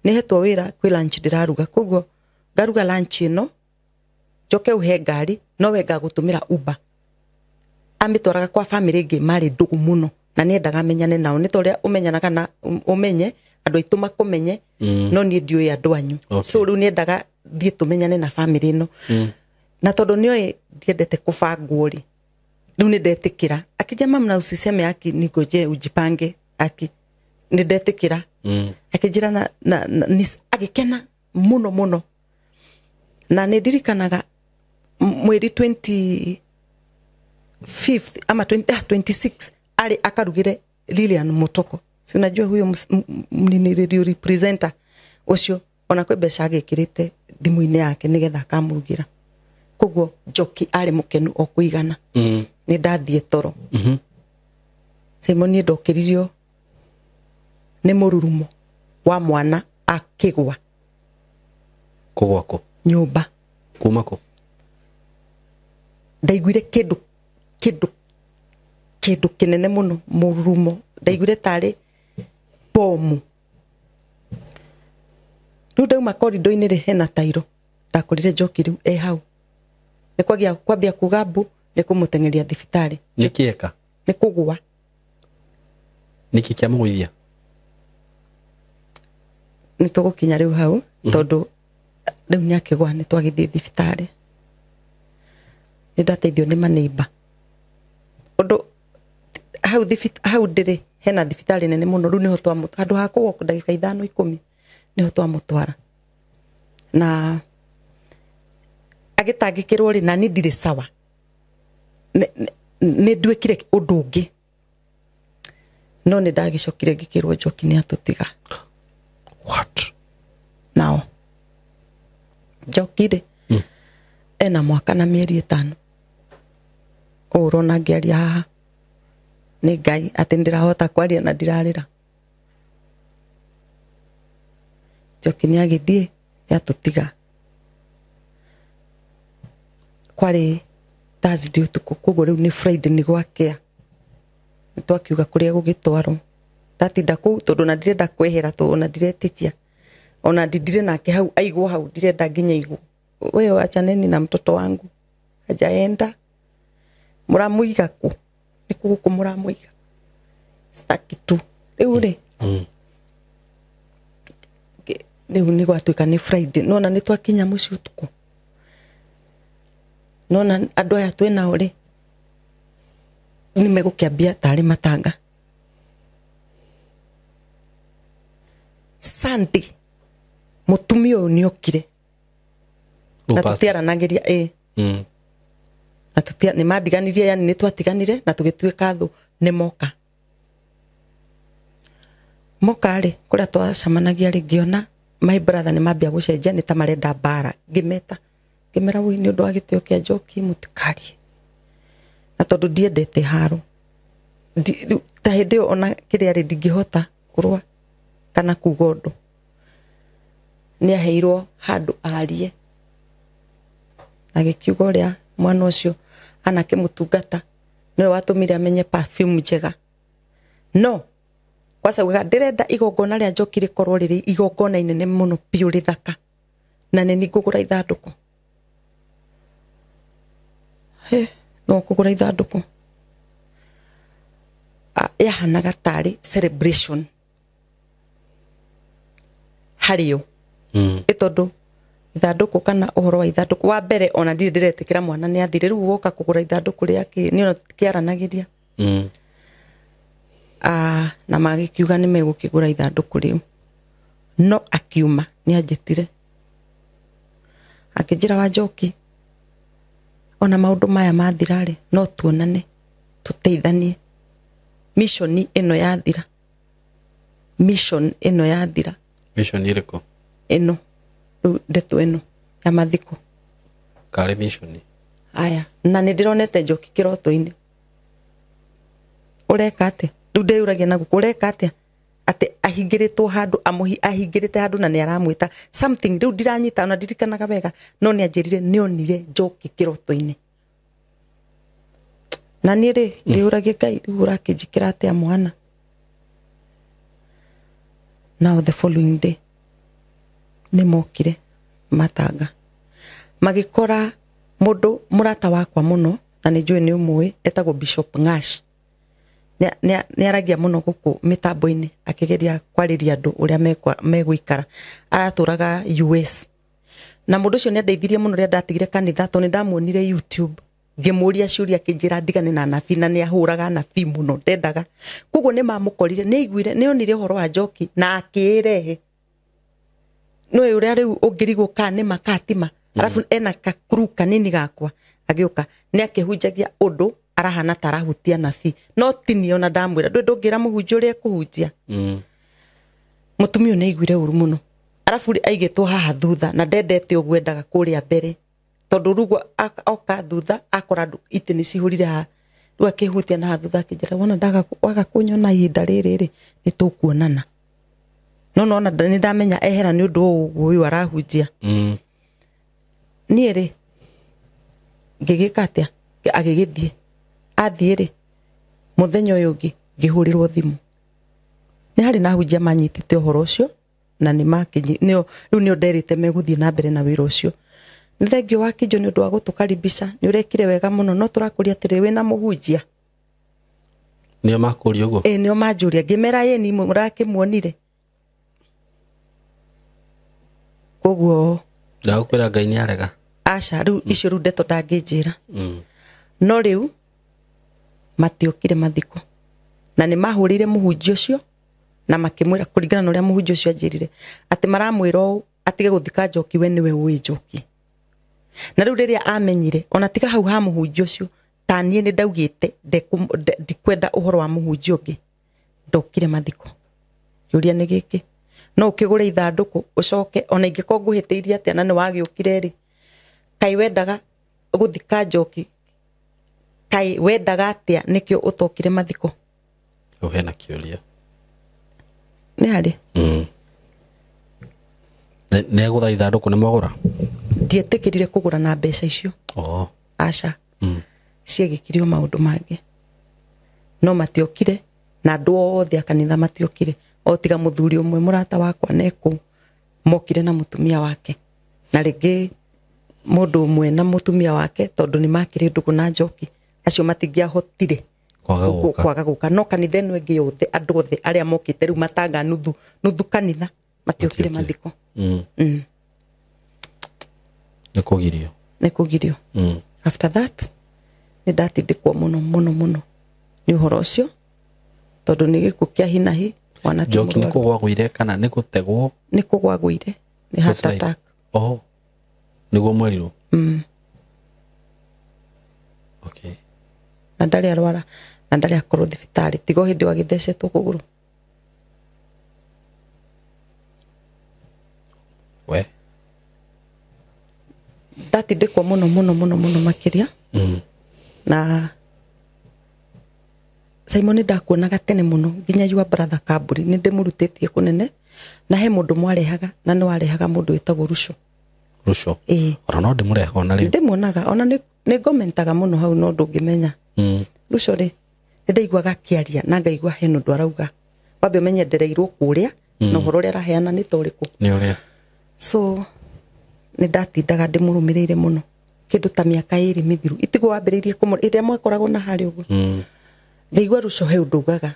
Nĩ hetwo wĩra kwĩ lunch ndĩraruga, koguo ngaruga lunch ĩno njoke ũhe ngari nowe ngagũtũmĩra Uber. Amĩtwaraga kwa family ĩngĩ marĩ ndũgũ mũno na nĩendaga amenyane nao, nĩ ta ũrĩa ũmenyanaga na ũmenye andũ aitũ makũmenye, no niĩ ndiũĩ andũ anyu. So rĩu nĩendaga thiĩ tũmenyane na family ĩno, na tondũ nĩoĩ ndiendete kũbangwo rĩ, rĩu nĩ ndetĩkĩra. Akija, mam, na usiseme aki ningoje ujipange, aki nĩ ndetĩkĩra. Akĩnjĩra na agĩkena mũno mũno. Na nĩ ndirikanaga mweri 25th ama 20, 26 arĩ akarugĩre Lilian Mutoko, si unajua huyo nini, radio representer ũcio, ona kwĩ mbeca agĩkĩrĩte thimũ-inĩ yake nĩgetha akamũrugĩra. Koguo Njoki arĩ mũkenu o kũigana. Nĩ ndathiĩ toro. Simon, niĩ ndokĩririo nĩ mũrurumo wa mwana akĩgwa. Kũgwa kũ? Nyũmba. Kuma kũ? Ndaiguire kĩndũ kĩnene mũno, mũrurumo ndaiguire tarĩ bomu. Rĩu ndauma korido-inĩ rĩ, hena tairo, ndakorire Njoki rĩu e hau, nĩ kwagia kwambia kuga mbu, nĩ kũmũteng'eria thibitarĩ. Nĩkĩ eka? Nĩ kũgwa. Nĩkĩ kĩamũgũithia? Nĩ tũgũkinya rĩu hau, tondũ rĩu nĩ akĩgwa, nĩ twagĩthiĩ thibitarĩ, nĩ ndateithio nĩ maneiba ũndũ hau hau ndĩrĩ hena thibitarĩ nene mũno. Rĩu nĩho handũ ha kũgwa ndagĩka 5 10 nĩho twamũtwara na agĩtangĩkĩrwo rĩ, na niĩ ndirĩ sawa. Nĩ nduĩkire ũndũ ũngĩ, no nĩ ndagĩcokire ngĩkĩrwo Njoki nĩ atũtiga. What? Nao Njoki rĩ, ena mwaka na mĩeri 5. Ũũ ũrona ngĩaria haha nĩ Ngai atĩ nĩndĩrahota kwaria na ndirarĩra. Njoki nĩ agĩthiĩ yatũtiga, kwarĩ Thursday ũtukũ, koguo rĩu nĩ Friday nĩ gwakĩa, nĩ twakiuga kũrĩa gũgĩtwarwo. Ndatinda kũu tondũ ona ndirenda kwehera, tondũ ona ndiretĩkia, ona ndindire nake hau aigwo hau, ndirenda nginya aigwo. Wewe wachaneni na mtoto wangu, hajaenda, mũramũiga kũ? Nĩ kũ gũkũ mũramũiga? Staki tu rĩu rĩ. Rĩu nĩ gwatuĩka nĩ Friday, nona nĩ twakinya mũciĩ ũtukũ, nona andũ aya twĩnao rĩ, nĩ megũkĩambia tarĩ matanga. Sunday mũtumia ũyũ nĩ okire na tũtiaranagĩria ĩ. Na tũtia nĩ mandiganirie, yani nĩ twatiganire na tũgĩtuĩka thũ. Nĩ moka moka rĩ, kũrĩa twacemanagia rĩ, ngĩona my brother nĩ mambia gũcenjia, nĩ ta marenda mbara. Ngĩmeta, ngĩmera, woi, nĩ ũndũ wa gĩtĩo kĩa Njoki mũtikarie. Na tondũ ndiendete haro, rĩu ta hĩndĩ ĩyo ona kĩrĩa rĩ, ndingĩhota kũrũa kana kuga ũndũ. Nĩ aheirwo handũ arie, agĩkiuga ũrĩa mwana ũcio anakĩmũtungata nĩwe watũmire amenye perfume njega. No kwacaugaga ndĩrenda igongona rĩa Njoki rĩkorwo rĩrĩ igongona inene mũno biũ rĩthaka, na nĩ ngũgũra ithandũkũ. He no kũgũra ithandũkũ. Yahanaga tarĩ celebration harĩo. Ĩ tondũ ithandũkũ kana ũhoro wa ithandũkũ wa mbere, ona ndirĩ ndĩretĩkĩra mwana nĩ athire, rĩu woka kũgũra ithandũkũ rĩake nĩ ona tũtikĩaranagĩria. Na magĩkiuga nĩ megũkĩgũra ithandũkũ rĩu, no akiuma nĩ anjĩtire akĩnjĩra, wa Njoki, ona maũndũ maya mathira rĩ, no tuonane tũteithanie mission ĩno yathira, mission ĩno yathira. Mission ĩrĩkũ? Ĩno rĩu ndeto ĩno ya mathiko. Karĩ mission? Aya, na nĩ ndĩronete Njoki kĩroto-inĩ. Ũreka atĩa? Rĩu ndeyũragia na gũkũ ũreka atĩa? Atĩ ahingĩrĩtwo handũ ahingĩrĩte handũ na nĩ aramwĩta something rĩu ndiranyita ona ndirikanaga wega no nĩ anjĩrire nĩ onire njoki kĩroto-inĩ. Na niĩ rĩ ndĩyũragia Ngai rĩu ũrakĩnjĩkĩra atĩa mwana. Now the following day nĩ mokire matanga magĩkora mũndũ mũrata wakwa mũno na nĩ njũĩ nĩ ũmũĩ etagwo Bishop Ngash. Nĩ aragia mũno gũkũ mĩtambo-inĩ akĩgeria kwarĩria andũ ũrĩa megũikara. Aratũraga US. Na mũndũ ũcio nĩ andeithirie mũno rĩrĩa ndatigire kanitha tondũ nĩ ndamuonire YouTube ngĩmũria ciũria akĩnjĩra ndigane na anabii na nĩ ahũraga anabii mũno ndendaga. Koguo nĩ mamũkorire nĩ aiguire nĩ onire ũhoro wa njoki na akĩĩrehe. No ũrĩa rĩu ũngĩrigwo kana nĩ ma kana ti ma. Arabu ena kakuru kanini gakwa agĩũka nĩ akĩhunjagia ũndũ arahana ta arahutia anabii no ti niĩ ona ndamwĩra ndũĩ ndũngĩra mũhunjia ũrĩa ekũhunjia. Mũtumia ũyũ nĩ aiguire ũru mũno arabu aigĩtwo haha thutha na ndendete ũguo endaga kũrĩa mbere tondũ rĩu oka thutha akora andũ itĩ nĩ cihũrire haha rĩu akĩhutia na haha thutha akĩnjĩra wona waga kũnyona ihinda rĩrĩ rĩ nĩ tũkuonana. No nona nĩ ndamenya ehera nĩ ũndũ ũyũ arahunjia. Niĩ rĩ ngĩgĩka atĩa agĩgĩthiĩ athiĩ rĩ mũthenya ũyũ ũngĩ ngĩhũrĩrwo thimũ nĩ harĩ na ahunjia manyitĩte ũhoro ũcio na nĩ makinyi nĩo rĩu nĩo nderĩte megũthiĩ na mbere na wĩra ũcio. Nĩ thengio wa Kĩnjo nĩ ũndũ wa gũtũkaribisha nĩ ũrekire wega mũno no tũrakũria atĩrĩ wĩna mũhunjia. Nĩo makũria ũguo? Ĩĩ nĩo manjũria ngĩmera ĩĩ ni mũrakĩmuonire. Koguo ndagũkwĩra Ngai nĩ arega. Aca rĩu icio rĩu ndeto ndangĩnjĩra. No rĩu matiokire mathiko na nĩ mahũrĩire mũhunjia ũcio na makĩmwĩra kũringana na ũrĩa mũhunjia ũcio anjĩrire atĩ maramwĩra ũũ atige gũthika njoki we nĩwe ũĩ njoki. Na rĩu rĩrĩa amenyire ona tiga hau ha mũhunjia ũcio ta niĩ nĩ ndaugĩte ndikwenda ũhoro wa mũhunjia ũngĩ ndokire mathiko. Kĩũria nĩ gĩkĩ no ũkĩgũre ithandũkũ ũcoke ona ingĩkorwo ngũhĩtĩirie atĩa na nĩ wagĩũkire rĩ kaĩ wendaga gũthika njoki kaĩ wendaga atĩa nĩkĩo ũtokire mathiko. Hau hena kĩũria. Nĩ harĩ? Nĩ agũra ithandũkũ nĩ mwagũra? Ndietĩkĩrire kũgũra na mbeca icio. Aca. Ciagĩkirio maũndũ mangĩ. No matiokire na andũ othe a kanitha matiokire o tiga mũthuri ũmwe mũrata wakwa nekũ mokire na mũtumia wake na rĩngĩ mũndũ ũmwe na mũtumia wake tondũ nĩ makĩrĩ ndũgũ na njoki acio matingĩahotire kwaga gũka no kanitha ĩno ĩngĩ yothe andũ othe arĩa mokĩte rĩu matanga nuthu nuthu kanitha matiokire mathiko. Nĩ kũgirio. Nĩ kũgirio. After that nĩ ndatindĩkwo mũno mũno mũno nĩ ũhoro ũcio tondũ nĩ gĩkuũ kĩa hinahi mwana ti Njoki nĩ mũrwaru. kũgwagũire kana nĩ gũtegwo? Nĩ kũgwagũire nĩ heart attack. Oh. Nĩguo mwerirwo? Okay. Na ndarĩ arwara na ndarĩ akorwo thibitarĩ tiga o hĩndĩ wagĩthecetwo kũgũrũ. We ndatindĩkwo mũno mũno mũno mũno makĩria. Na Simon ndakuonaga tene mũno nginya your brother Kamburi nĩ ndĩmũrutĩtie kũnene na he mũndũ mwarehaga na nĩ warehaga mũndũ wĩtagwo Ruco. Ruco? Ĩĩ. Ona no ndĩmũrehe ona rĩu. Ndĩmuonaga ona nĩ ngomentaga mũno hau no ndũngĩmenya. Ruco rĩ nĩ ndaiguaga akĩaria na ngaigua hena ũndũ arauga. Wambe ũmenye ndereirwo kũrĩa na ũhoro ũrĩa araheana nĩ ta ũrĩkũ. Nĩ ũrĩa. So nĩ ndatindaga ndĩmũrũmĩrĩire mũno kĩndũ ta mĩaka 2 mĩthiru itigwo wambĩrĩirie ĩrĩa mwakoragwo na harĩ ũguo. Ngaigua Ruco he ũndũ ugaga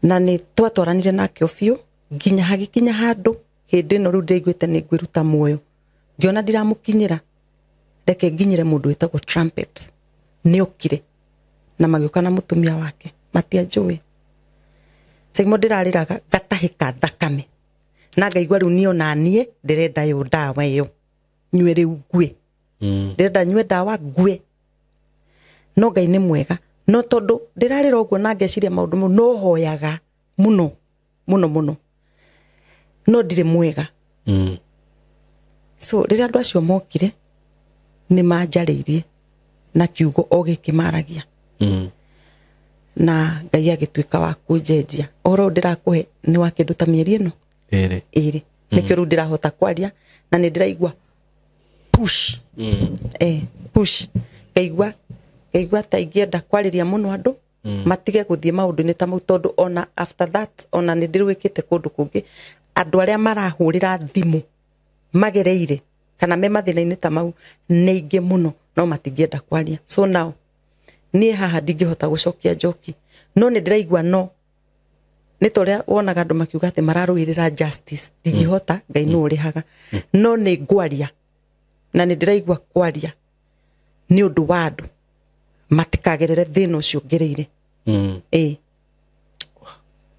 na nĩ twatwaranire nake o biũ nginya hagĩkinya handũ hĩndĩ ĩno rĩu ndĩraiguĩte nĩ ngwĩruta muoyo ngĩona ndiramũkinyĩra reke nginyĩre mũndũ wĩtagwo Trumpet. Nĩ okire na magĩũka na mũtumia wake matianjũĩ. Simon ndĩrarĩraga ngatahĩka thakame na ngaigua rĩu niĩ ona niĩ ndĩrenda yo ndawa ĩyo nyue rĩu ngue. Ndĩrenda nyue ndawa ngue. No Ngai nĩ mwega no tondũ ndĩrarĩra ũguo na ngeciria maũndũ mau no hoyaga mũno mũno mũno no ndirĩ mwega. So rĩrĩa andũ acio mokire nĩ manjarĩirie na kiugo o gĩkĩ maragia. Na Ngai agĩtuĩka wa kũnjenjia. Ũhoro ũyũ ndĩrakũhe nĩ wa kĩndũ ta mĩeri ĩno ĩrĩ. Nĩkĩo rĩu ndĩrahota kwaria na nĩ ndĩraigua push. Push. Ngaigua ta ingĩenda kwarĩria mũno andũ matige gũthiĩ maũndũ-inĩ ta mau, tondũ ona after that ona nĩ ndĩrwĩkĩte kũndũ kũngĩ andũ arĩa marahũrĩra thimũ magereire kana me mathĩna-inĩ ta mau nĩ aingĩ mũno no matingĩenda kwaria. So now niĩ haha ndingĩhota gũcokia njoki, no nĩ ndĩraigua no nĩ ta ũrĩa wonaga andũ makiuga atĩ mararũĩrĩra justice. Ndingĩhota, Ngai nĩwe ũrĩhaga, no nĩ ngwaria na nĩ ndĩraigua kwaria nĩ ũndũ wa andũ matikagerere thĩna ũcio ngereire.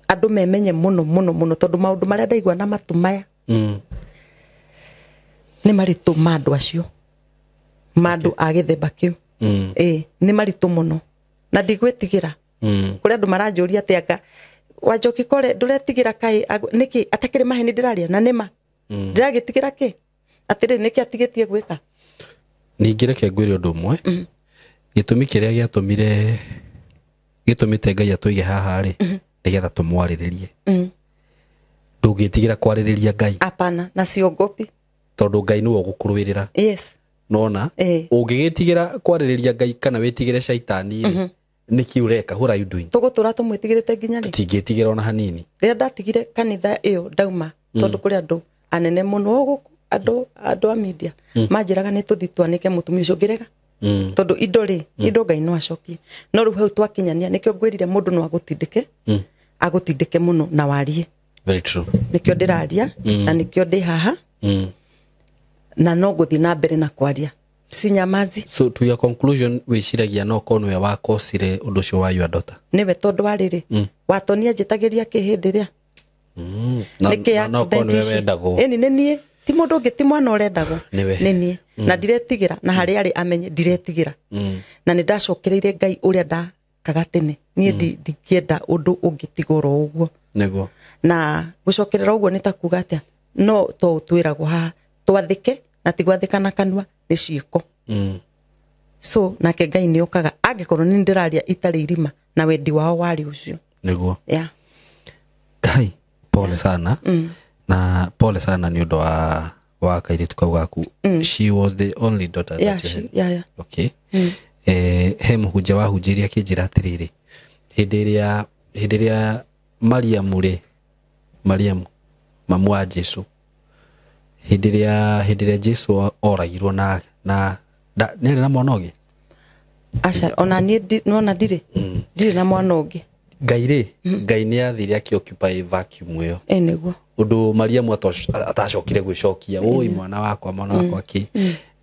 Andũ memenye mũno mũno mũno, tondũ maũndũ marĩa ndaigua na matũ maya nĩ maritũ ma andũ acio, ma andũ a gĩthemba kĩu. Nĩ maritũ mũno na ndigwĩtigĩra. Kũrĩ andũ maranjũria atĩ anga Wanjoki kore ndũretigĩra kaĩ nĩkĩ atakĩrĩ maheni ndĩraria na nĩma ndĩragĩtigĩra kĩ atĩrĩ nĩkĩ atigĩtie gwĩka. Ningĩ reke ngwĩre ũndũ ũmwe. Gĩtũmi kĩrĩa gĩatũmire gĩtũmĩte Ngai atũige haha rĩ, nĩgetha tũmwarĩrĩrie. Ndũngĩtigĩra kwarĩrĩria Ngai. Hapana, na siogopi, tondũ Ngai nĩwe ũgũkũrũĩrĩra. Yes. Nona ũngĩgĩtigĩra kwarĩrĩria Ngai kana wĩtigĩre caitani rĩ, nĩkĩ ũreka? What are you doing? Tũgũtũra tũmwĩtigĩrĩte nginya rĩ? Tũtingĩtigĩra ona hanini. Rĩrĩa ndatigire kanitha ĩyo ndauma, tondũ kũrĩ andũ anene mũno gũkũ, andũ a media manjĩraga nĩ tũthiĩ twanĩke mũtumia ũcio, ngĩrega. Tondũ indo rĩ, indo Ngai no acokie. No rĩu hau twakinyania nĩkĩo ngwĩrire mũndũ no agũtindĩke, agũtindĩke mũno na warie. Very true. Nĩkĩo ndĩraria na nĩkĩo ndĩ haha na no ngũthiĩ na mbere na kwaria. Sinyamazi. So to your conclusion, wĩciragia no korwo nĩwe wakosire ũndũ ũcio wa your daughter? Nĩwe, tondũ wa rĩrĩ watonia njĩtagĩria kĩ hĩndĩ ĩrĩa Na no korwo nĩwe wendagwo. Ĩni nĩ niĩ, ti mũndũ ũngĩ, ti mwana ũrendagwo, nĩ niĩ. Na ndiretigĩra, na harĩa arĩ amenye ndiretigĩra. Na nĩ ndacokereire Ngai ũrĩa ndakaga tene. Niĩ ndingĩenda ũndũ ũngĩ tiga oro ũguo. Nĩguo. Na gũcokerera ũguo nĩ ta kuga atĩa, no to twĩragwo haha twathĩke, na ti gwathĩka na kanua, nĩ ciĩko. So nake Ngai nĩ okaga angĩkorwo nĩ ndĩraria itarĩ irima na wendi wao warĩ ũcio. Nĩguo. Yeah. Ngai, pole sana. Na pole sana nĩ ũndũ wa kairĩtu kau gaku. She was the only daughter that you had. Yeah. Okay. He mũhunjia wahunjĩirie akĩnjĩra atĩrĩrĩ, hĩndĩ ĩrĩa Mariamu rĩ, Mariamu mamu wa Jesu, hĩndĩ ĩrĩa Jesu oragirwo na nĩ na mwana ũngĩ? Aca, ona niĩ nona ndirĩ na mwana ũngĩ. Ngai rĩ, Ngai nĩ athire akĩoccupy vacuum ĩyo. Nĩguo. Ũndũ Mariamu atacokire gwĩcokia, oi mwana wakwa kĩ.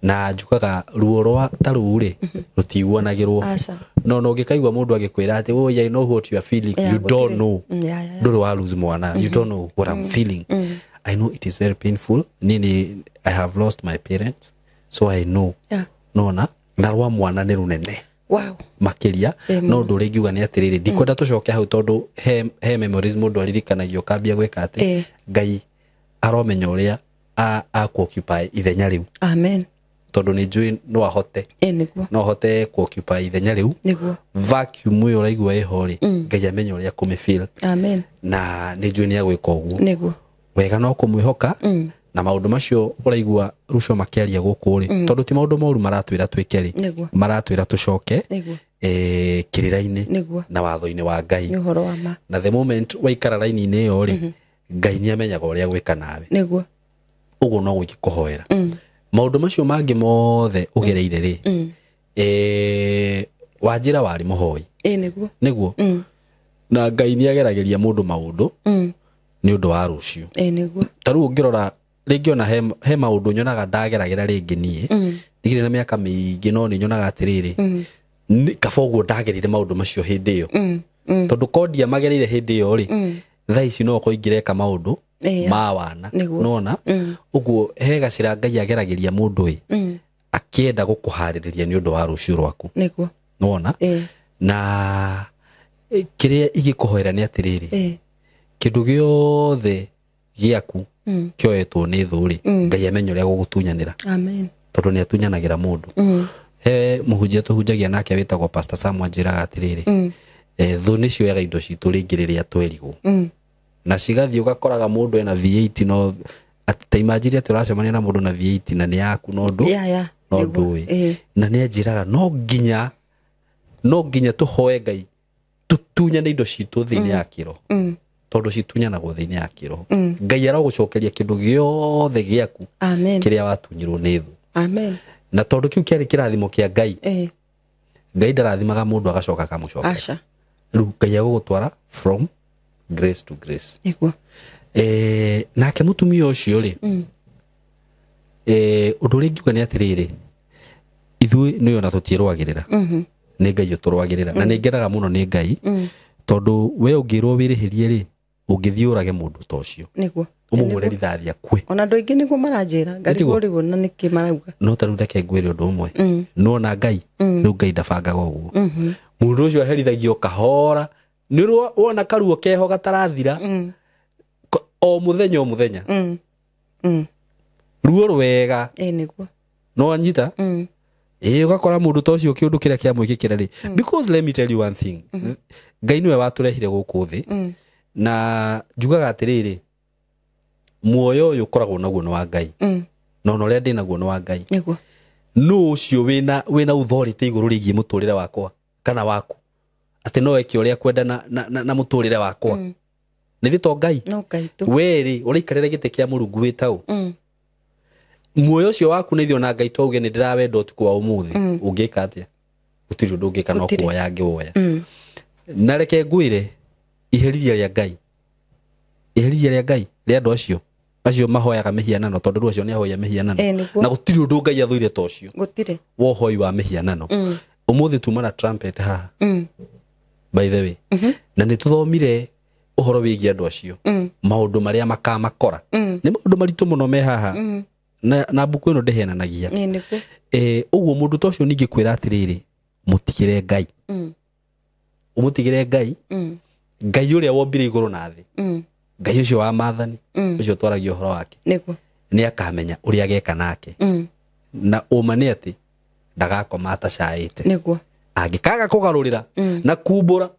Na njugaga ruo rwa ta rũu rĩ, rũtiguanagĩrwo. No ũngĩkaigua mũndũ agĩkwĩra atĩ oh, I know what you are feeling, you don't know. Ndũrĩ wa lose mwana, you don't know what I'm feeling. I know it is very painful. Nini, I have lost my parents, so I know. Nona, na rwa mwana nĩ rũnene. Wow. Makĩria, no ũndũ ũrĩa ingiuga nĩ atĩrĩrĩ, ndikwenda tũcoke hau tondũ he memories mũndũ aririkanagio ũkambia gwĩka atĩ Ngai aromenya ũrĩa akũ-occupy ithenya rĩu. Amen. Tondũ nĩ njũĩ no ahote. Nĩguo. No ahote kũ-occupy ithenya rĩu. Nĩguo. Vacuum ĩyo ũraigua ĩho rĩ, Ngai amenye ũrĩa kũmĩfill. Amen. Na nĩ njũĩ nĩ agwĩka ũguo. Nĩguo. Wega no kũmwĩhoka na maũndũ macio ũraigua Ruco makĩaria gũkũ rĩ, tondũ ti maũndũ moru maratwĩra twĩke rĩ, maratwĩra tũcoke kĩrĩra-inĩ na watho-inĩ wa Ngai. Nĩ ũhoro wa ma. Na the moment waikara raini-inĩ ĩyo rĩ, Ngai nĩ amenyaga ũrĩa gwĩka nawe. Nĩguo. Ũguo no gwĩki kũhoera. Maũndũ macio mangĩ mothe ũgereire rĩ, wanjĩra warĩ mũhoi. Nĩguo. Nĩguo. Na Ngai nĩ ageragĩria mũndũ maũndũ nĩ ũndũ wa rũciũ. Nĩguo. Ta rĩu ũngĩrora rĩngĩ ona he maũndũ nyonaga ndageragĩra rĩngĩ niĩ, ndigire na mĩaka mĩingĩ no nĩ nyonaga atĩrĩrĩ, kaba ũguo ndagerire maũndũ macio hĩndĩ ĩyo. Tondũ kondia magereire hĩndĩ ĩyo rĩ, thaa ici no ũkorwo ingĩreka maũndũ ma wana. Nona ũguo he gacĩra Ngai ageragĩria mũndũ ĩ, akĩenda gũkũharĩrĩria nĩ ũndũ wa rũciũ rwaku. Nĩguo. Nona na kĩrĩa ingĩkũhoera nĩ atĩrĩrĩ, kĩndũ gĩothe gĩaku kĩoetwo nĩ thũ rĩ, Ngai amenye ũrĩa gũgũtunyanĩra. Amen. Tondũ nĩ atunyanagĩra mũndũ. He mũhunjia tũhunjagia nake wĩtagwo Pastor Sam anjĩraga atĩrĩrĩ, Thũ nĩ cioyaga indo citũ rĩngĩ rĩrĩa twerigwo na cigathiĩ ũgakoraga mũndũ ena V8 no ta imagine atĩ ũracemania na mũndũ na V8 na nĩ yaku no ndũ no ndũĩ na nĩ anjĩraga no nginya tũhoe Ngai tũtunyane indo citũ thĩinĩ ya kĩroho tondũ citunyanagwo thĩinĩ ya kĩroho. Ngai aragũcokeria kĩndũ gĩothe gĩaku kĩrĩa watunyirwo nĩ thũ. Amen. Na tondũ kĩu kĩarĩ kĩrathimo kĩa Ngai, Ngai ndarathimaga mũndũ agacoka akamũcokeria. Aca. Rĩu Ngai agũgũtwara from grace to grace. Nĩguo. Nake mũtumia ũcio rĩ, ũndũ ũrĩa ingiuga nĩ atĩrĩrĩ, ithuĩ nĩ ona tũtiĩrũagĩrĩra, nĩ Ngai ũtũrũagĩrĩra, na nĩ ngenaga mũno nĩ Ngai tondũ we ũngĩrwo wĩrĩhĩrie rĩ, ũngĩthiĩ ũrage mũndũ ta ũcio. Nĩguo. Ũmũhũre rithathi akue. Ona andũ aingĩ nĩguo maranjĩra, ngarigwo rĩu na nĩkĩ marauga. No ta rĩu reke ngwĩre ũndũ ũmwe, nĩwona Ngai, rĩu Ngai ndabangaga ũguo. Mũndũ ũcio aherithagio kahora, nĩ wona karuo keho gatarathira o mũthenya o mũthenya. Ruo rwega. Nĩguo. No anyita? Ũgakora mũndũ ta ũcio kĩũndũ kĩrĩa kĩamwĩkĩkĩra rĩ. Because let me tell you one thing. Ngai nĩwe watũrehire gũkũ thĩ. Na njugaga atĩrĩrĩ, muoyo ũyũ ũkoragwo naguo nĩ wa Ngai. Na ona ũrĩa ndĩ naguo nĩ wa Ngai. Nĩguo. Nũ ũcio wĩna authority igũrũ rĩgiĩ mũtũrĩre wakwa kana waku, atĩ no eke ũrĩa kwenda na mũtũrĩre wakwa. Nĩ thĩ to Ngai. No Ngai tu. We rĩ, ũraikarĩra gĩtĩ kĩa Mũrungu wĩtaũ. Muoyo ũcio waku nĩ ithuĩ ona Ngai twauge nĩ ndĩrawenda ũtukũ wa ũmũthĩ, ũngĩka atĩa? Gũtirĩ ũndũ ũngĩka no kuoya ngĩwoya. Na reke ngwĩre, iherithia rĩa Ngai, iherithia rĩa Ngai rĩa andũ acio mahoyaga mĩhianano, tondũ rĩu acio nĩ ahoya mĩhianano, na gũtirĩ ũndũ Ngai athũire ta ũcio. Gũtirĩ. Wa ũhoi wa mĩhianano. Ũmũthĩ tuma na trumpet haha, by the way, na nĩ tũthomire ũhoro wĩgiĩ andũ acio, maũndũ marĩa makamakora. Nĩ maũndũ maritũ mũno me haha, na mbuku ĩno ndĩhenanagia. Ũguo mũndũ ta ũcio ningĩ kwĩra atĩrĩrĩ, mũtigĩre Ngai. Ũmũtigĩre Ngai, Ngai ũrĩa wombire igũrũ na thĩ, Ngai ũcio wa maathani, ũcio twaragia ũhoro wake, nĩ akamenya ũrĩa ageka nake. Na ũma nĩ atĩ ndagakoma atacaĩte. Nĩguo. Angĩkaga kũgarũrĩra na kumbũra,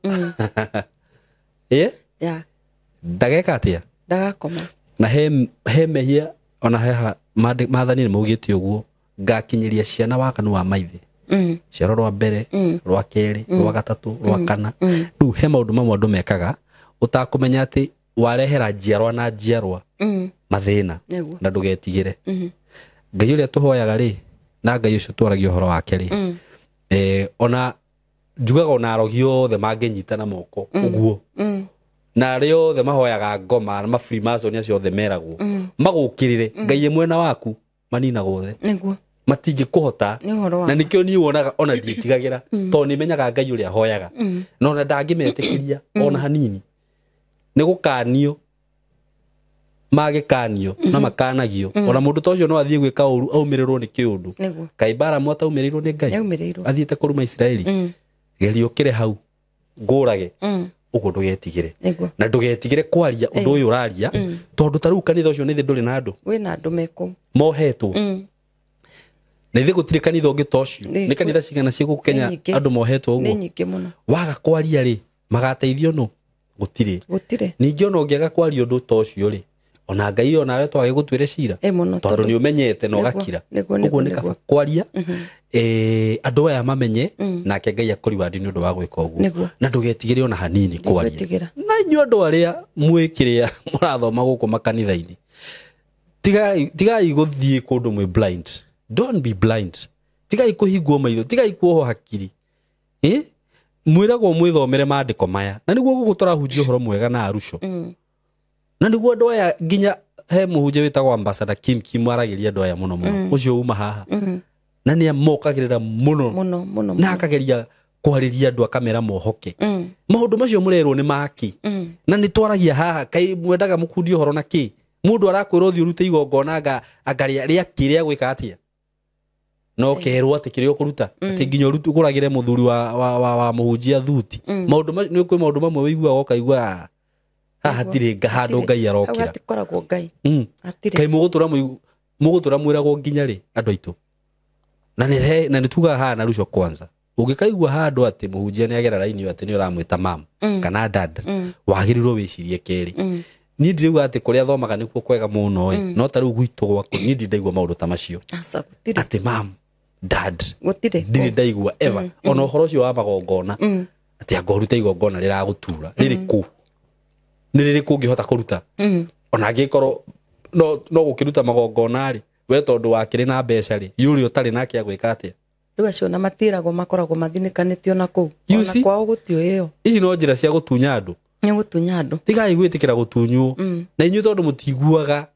ndageka atĩa? Ndagakoma. Na he mehia ona haha maathani nĩ maugĩte ũguo, ngakinyĩria ciana waganu wa maithe. Ciaro rwa mbere, rwa kerĩ, rwa gatatũ, rwa kana. Rĩu he maũndũ mamwe andũ mekaga ũtakũmenya atĩ warehera njiarwa na njiarwa mathĩna, na ndũgetigĩre. Ngai ũrĩa tũhoyaga rĩ, na Ngai ũcio twaragia ũhoro wake rĩ, ona njugaga ona arogi othe mangĩnyitana moko ũguo, na arĩa othe mahoyaga ngoma na Freemason acio othe meragwo magũkĩrĩre, Ngai e mwena waku maninagwo othe. Nĩguo. Matingĩkũhota. Na nĩkĩo niĩ wonaga ona ndiĩtigagĩra, tondũ nĩmenyaga Ngai ũrĩa hoyaga, na ona ndangĩmetĩkĩria ona hanini. Nĩ gũkanio magĩkanio na makanagio. Ona mũndũ ta ũcio no athiĩ gwĩka ũru aumĩrĩrwo nĩ kĩũndũ. Kaĩ Balamu ataumĩrĩirwo nĩ Ngai? Athiĩte kũruma Isiraeli. Geria ũkĩre hau ngũrage, ũguo ndũgetigĩre. Na ndũgetigĩre kwaria ũndũ ũyũ ũraria, tondũ ta rĩu kanitha ũcio nĩ thĩ ndũrĩ na andũ. Wĩna andũ mekũu. Mohetwo. Na ithuĩ gũtirĩ kanitha ũngĩ ta ũcio. Nĩ kanitha cigana ciĩ gũkũ Kenya andũ mohetwo ũguo? Nĩ nyingĩ mũno. Waga kwaria rĩ, magateithio nũ? Gũtirĩ. Gũtirĩ. Ningĩ ona ũngĩaga kwaria ũndũ ta ũcio rĩ, ona Ngai onawe to agĩgũtuĩre cira, tondũ nĩ ũmenyete na ũgakira. Ũguo nĩ kaba kwaria, andũ aya mamenye, nake Ngai akũriwandi nĩ ũndũ wa gwĩka ũguo. Na ndũgetigĩre ona hanini kwaria. Na inyuĩ andũ arĩa mwĩkĩrĩa mũrathoma gũkũ makanitha-inĩ, tigai gũthiĩ kũndũ mwĩ blind. Don't be blind. Tigai kũhingwo maitho, tigai kuohwo hakiri. Mwĩragwo mwĩthomere maandĩko maya, na nĩguo gũkũ tũrahunjia ũhoro mwega na aruco. Na nĩguo andũ aya nginya he mũhunjia wĩtagwo Ambassador Kim Kim aragĩria andũ aya mũno mũno. Ũcio uma haha. Na nĩ amokagĩrĩra mũno mũno. Na akageria kwarĩria andũ akamera mohoke. Maũndũ macio mũrerwo nĩ maki. Na nĩ twaragia haha, kaĩ mwendaga mũkundie ũhoro na kĩ? Mũndũ arakwĩra ũthiĩ ũrute igongona anga rĩa kĩ rĩa gwĩka atĩa? No kerwo atĩ kĩrĩa ũkũruta, atĩ nginya ũgũragĩre mũthuri wa mũhunjia thuti. Maũndũ nĩ kwĩ maũndũ mamwe ũiguaga ũkaigua haha hatirĩ handũ Ngai arokĩra. Hatikoragwo Ngai. Hatirĩ. Kaĩ mũgũtũra mwĩragwo nginya rĩ andũ aitũ? Na nĩ tugaga haha na Ruco kwanza. Ũngĩkaigua handũ atĩ mũhunjia nĩ agera raini atĩ nĩ ũramwĩta mam kana dad, wagĩrĩirwo wĩcirie kerĩ. Niĩ ndirauga atĩ kũrĩa thomaga nĩkuo kwega mũno ĩ, no ta rĩu gwitũ gwakwa niĩ ndirĩ ndaigua maũndũ ta macio. Aca, gũtirĩ. Atĩ mam, dad, Gũtirĩ. ndirĩ ndaigua ever. Ona ũhoro ũcio wa magongona, atĩ anga ũrute igongona rĩragũtura rĩrĩkũ, nĩ rĩrĩkũ ũngĩhota kũruta? Ona angĩkorwo no gũkĩruta magongona rĩ, we tondũ wakĩrĩ na mbeca rĩ, yũrĩa ũtarĩ nake agwĩka atĩa? Rĩu acio ona matiragwo, makoragwo mathinĩkanĩtio na kũu. You Ona see? kwao gũtiũĩo. Ici no njĩra cia gũtunya andũ. Nĩ gũtunya andũ. Tigai gwĩtĩkĩra gũtunywo. Na inyuĩ tondũ mũtiguaga,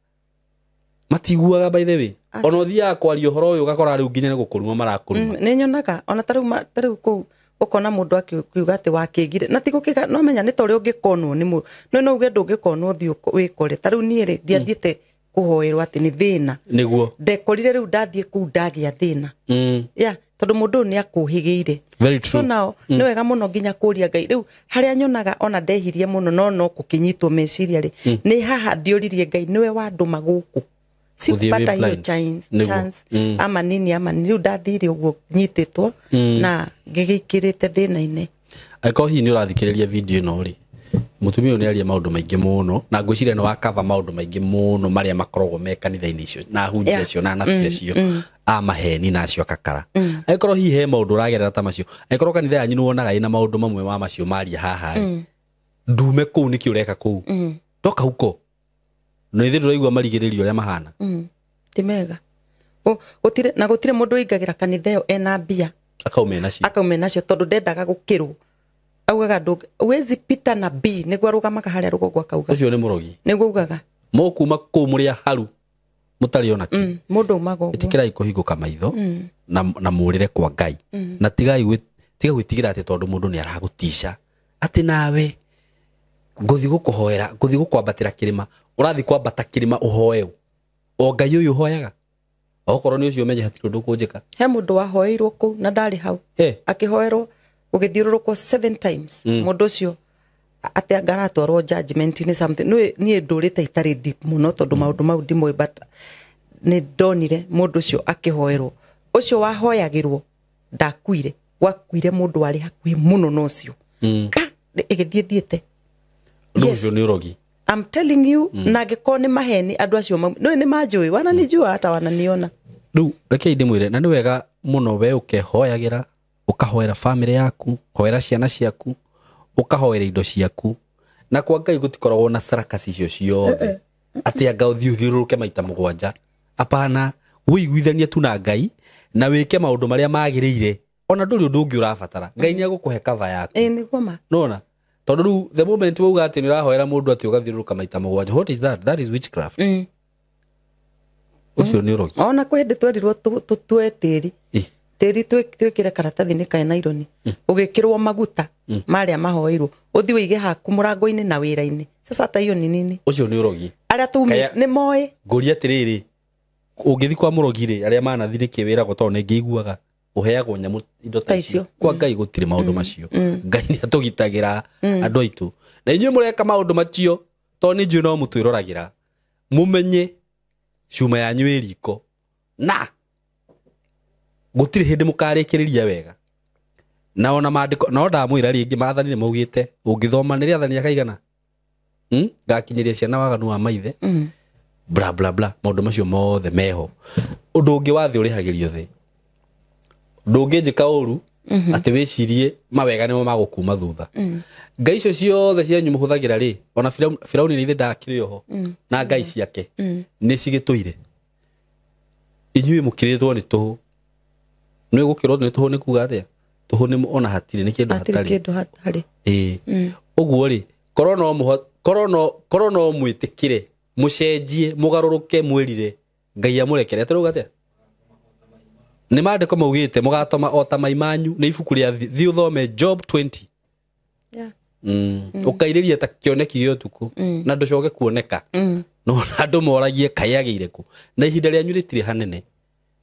matiguaga by the way. Aca. Ona ũthiaga kwaria ũhoro ũyũ ũgakora rĩu nginya nĩ gũkũruma marakũruma. Nĩ nyonaga ona ta rĩu kũu ũkona mũndũ akiuga atĩ wakĩgire na ti gũkĩga, no menya nĩ ta ũrĩa ũngĩkonwo nĩ mũndũ, no uge ndũngĩkonwo ũthiĩ wĩkore. Ta rĩu niĩ rĩ, ndiathiĩte kũhoerwo atĩ nĩ thĩna. Nĩguo. Ndekorire rĩu ndathiĩ kũu ndagĩa thĩna. Ya, tondũ mũndũ ũyũ nĩ akũhĩgĩire. Very true. So now, nĩ wega mũno nginya kũria Ngai. Rĩu harĩa nyonaga ona ndehirie mũno no gũkĩnyitwo meciria rĩ, nĩ haha ndiũririe Ngai nĩwe wandũma gũkũ. Sikupata wĩ hiyo blind. chance, chance. Ama nini ama nini. Rĩu ndathire ũguo nyitĩtwo na ngĩgĩikĩrĩte thĩna-inĩ. Angĩkorwo hihi nĩ ũrathikĩrĩria video ĩno rĩ, mũtumia ũyũ nĩ aria maũndũ maingĩ mũno, na ngwĩciria nĩ wakava maũndũ maingĩ mũno marĩa makoragwo me kanitha-inĩ icio na ahunjia acio na anabii acio a maheni na acio akakara. Angĩkorwo hihi he maũndũ ũragerera ta macio, angĩkorwo kanitha yanyu nĩ wonaga ĩna maũndũ mamwe ma macio maria haha rĩ, ndume kũu nĩkĩ ũreka kũu? Toka huko. Na ithuĩ tũraigua marigĩrĩrio ũrĩa mahana. Ti mega. Gũtirĩ, na gũtirĩ mũndũ ũingagĩra kanitha ĩyo ena mbia. Akaume nacio. Akaume nacio tondũ ndendaga gũkĩrwo. Augaga ndũ, huwezi pita na B, nĩguo arũgamaga harĩa rũgongo akauga. Ũcio nĩ mũrogi. Nĩguo augaga. Mũkuma kũu mũrĩ haru mũtarĩ ona kĩ. Mũndũ aumaga ũguo. Ĩtĩkĩrai kũhingũka maitho na mũrĩre kwa Ngai. Na tiga gwĩtigĩra atĩ tondũ mũndũ nĩ aragũtica atĩ nawe ngũthiĩ gũkũhoera, ngũthiĩ gũkwambatĩra kĩrĩma, ũrathiĩ kwambata kĩrĩma ũhoe o Ngai ũyũ ũhoyaga. Okorwo nĩ ũcio ũmenye hatirĩ ũndũ ũkũnjĩka. He mũndũ wahoeirwo kũu na ndarĩ hau. Akĩhoerwo gũgĩthiũrũrũkwo 7 times. Mũndũ ũcio atĩ anga aratwarwo judgment-inĩ something. Niĩ ndũrĩte itarĩ deep mũno tondũ maũndũ mau ndimoĩ, but nĩ ndonire mũndũ ũcio akĩhoerwo. Ũcio wahoyagĩrwo ndakuire, gwakuire mũndũ warĩ hakuhĩ mũno na ũcio. Ka, ĩgĩthiĩ thiĩte. Ũndũ ũcio nĩ ũrogi. I'm telling you, na angĩkorwo nĩ maheni andũ acio nĩ manjũĩ, wananijua hata wananiona. Rĩu rekei ndĩmwĩre, na nĩ wega mũno we ũkehoyagĩra, ũkahoera family yaku, hoera ciana ciaku, ũkahoera indo ciaku. Na kwa Ngai gũtikoragwo na sarakasi icio ciothe. Atĩ anga ũthiĩ ũthiũrũrũke maita mũgwanja. Apana, wĩiguithanie tu na Ngai na wĩke maũndũ marĩa magĩrĩire. Ona ndũrĩ ũndũ ũngĩ ũrabatara. Ngai nĩ egũkũhe cover yaku. Nĩguo ma. Nona? Tondũ rĩu the moment wauga atĩ nĩ ũrahoera mũndũ atĩ ũgathiũrũrũka maita mũgwanja, what is that? That is witchcraft. Ũcio nĩ ũrogi. Ona kwĩ hĩndĩ twerirwo tũtue tĩri. Tĩri twĩkĩre karatathi-inĩ ka naironi. Ũgĩkĩrwo maguta marĩa mahoeirwo. Ũthiĩ ũige haku mũrango-inĩ na wĩra-inĩ. Sasa hata hiyo ni nini? Ũcio nĩ ũrogi. Arĩa Kaya nĩ moĩ. Ngũria atĩrĩrĩ, ũngĩthiĩ kwa mũrogi rĩ, arĩa manathiĩ nĩkĩ wĩragwo tondũ nĩ ngĩiguaga ũheagwo nyamũ indo ta Ta icio. icio. Kwa Ngai gũtirĩ maũndũ macio. Ngai nĩ atũgitagĩra andũ aitũ. Na inyuĩ mũreka maũndũ macio tondũ nĩ njũĩ no mũtwĩroragĩra. Mũmenye cuma yanyu ĩ riko. Na gũtirĩ hĩndĩ mũkarĩkĩrĩria wega. Na ona maandĩko, no ndamwĩra rĩngĩ maathani nĩ maugĩte ũngĩthoma nĩ rĩathani akaigana. Ngakinyĩria ciana waganu wa maithe. Bla bla bla, maũndũ macio mothe meho. Ũndũ ũngĩ wa thĩ ũrĩhagĩrio thĩ. Ndũngĩnjĩka ũru atĩ wĩcirie mawega nĩmo magũkuma thutha. Ngai icio ciothe cianyu mũhũthagĩra rĩ, ona Firauni nĩ ithe ndakĩrĩ oho na ngai ciake nĩ cigĩtũire. Inyuĩ mũkĩrĩtwo nĩ tũhũ. Nĩ gũkĩrwo nĩ tũhũ nĩ kuga atĩa? Tũhũ nĩ ona hatirĩ, nĩ kĩndũ Hatirĩ hatarĩ. kĩndũ hatarĩ. Ũguo rĩ, korwo no mwĩtĩkĩre, mũcenjie, mũgarũrũke, mwĩrire, Ngai amũrekere. Atĩ atĩa? Nĩ maandĩko maugĩte mũgatoma o ta mai manyu, nĩ ibuku rĩa thiĩ ũthome Job 20. Ũkairĩria ta kĩoneki gĩa ũtukũ, na ndũcoke kuoneka. No andũ moragie kaĩ agĩire kũ. Na ihinda rĩanyu rĩtirĩ hanene.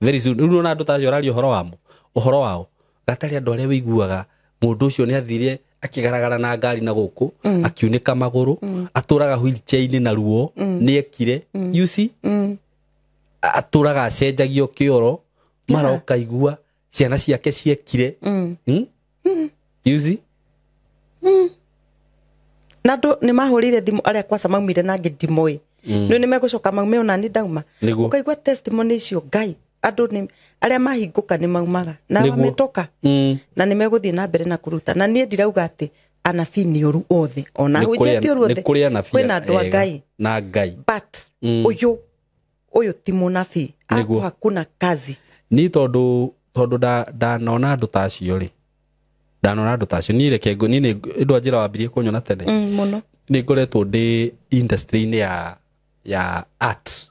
Very soon. Rĩu nĩwona andũ ta acio ũraria ũhoro wamo, ũhoro wao. Gatarĩ andũ arĩa wĩiguaga mũndũ ũcio nĩ athire akĩgaragara na ngari na gũkũ, akiunĩka magũrũ, atũraga wheelchair-inĩ na ruo, nĩ ekire. You see? Atũraga acenjagio kĩoro, mara ũkaigua Ciana ciake ciekire. You see? Na andũ nĩ mahũrire thimũ arĩa kwaca maumire na ngĩ ndimoĩ. Nĩ nĩ megũcoka maume ona nĩ ndauma. Ũkaigua testimony icio Ngai andũ nĩ arĩa mahingũka nĩ maumaga na wametoka na nĩ megũthiĩ na mbere na kũruta. Na niĩ ndirauga atĩ anabii nĩ ũru othe, ona hujia ti ũru othe, kwĩna andũ a Ngai na Ngai, but ũyũ ti mũnabii, hapo hakuna kazi. Ni tondũ ndanona andũ ta acio rĩ, ndanona andũ ta acio niĩ reke niĩ nĩ ndwa njĩra wambirie kũnyona tene mũno. Nĩ ngoretwo ndĩ industry-inĩ ya art,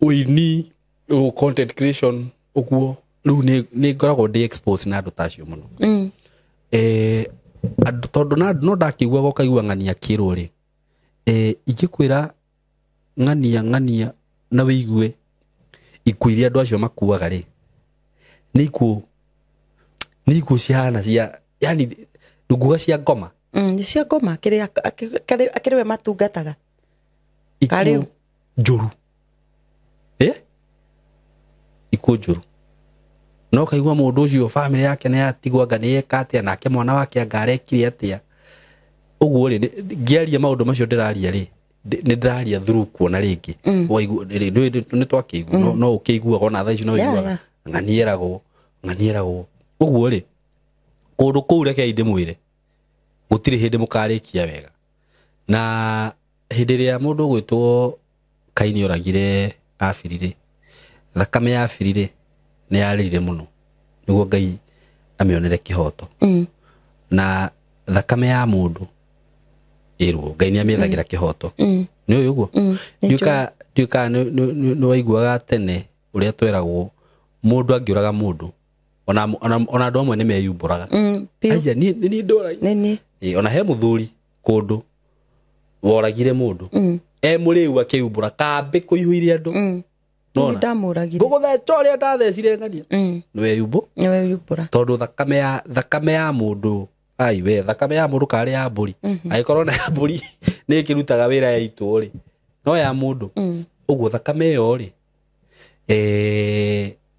ũini, content creation ũguo. Rĩu nĩ ngoragwo ndĩ exposed na andũ ta acio mũno. Andũ tondũ no ndakĩiguaga ũkaigua ng'ania kĩrwo rĩ, ingĩkwĩra ng'ania na wĩigue ikuũ iria andũ acio makuaga rĩ, nĩ ikuũ cihana cia, yani ndunguga cia ngoma. Nĩ cia ngoma akĩrĩ we matungataga ikuũ njũru. Ikuũ njũru. No kaigua mũndũ ũcio family yake nĩ yatigwo anga nĩ eka atĩa, nake mwana wake anga arekire atĩa. Ũguo rĩ, ngĩaria maũndũ macio ndĩraria rĩ, nĩ ndĩraria through kuona rĩngĩ. Waigua nĩ twakĩigua, no ũkĩiguaga ona thaa ici no ũiguaga ng'anieragwo. Ũguo rĩ, kũndũ kũu rekei ndĩmwĩre gũtirĩ hĩndĩ mũkarĩkia wega. Na hĩndĩ ĩrĩa mũndũ ũgwĩtwo Kaini oragire Abiri rĩ, thakame ya Abiri rĩ nĩ yarĩrire mũno nĩguo Ngai amĩonere kĩhoto. Na thakame ya mũndũ ĩrwo Ngai nĩ amĩethagĩra kĩhoto. Nĩ ũĩ ũguo? Ndiũka nĩ waiguaga tene ũrĩa tweragwo mũndũ angĩũraga mũndũ ona andũ amwe nĩ meyumbũraga. Aya niĩ ndora. Ona he mũthuri kũndũ woragire mũndũ e mũrĩu akĩyumbũra kambĩ kũihũire andũ. Nĩ ndamũragire. Ngũgũtheca ũrĩa ndathecire ng'ania. Nĩ weyumbũra. Tondũ thakame ya mũndũ, ai we, thakame ya mũndũ karĩ ya mbũri. Angĩkorwo na ya mbũri nĩ ĩkĩrutaga wĩra ya itũ rĩ, no ya mũndũ. Ũguo thakame ĩyo rĩ,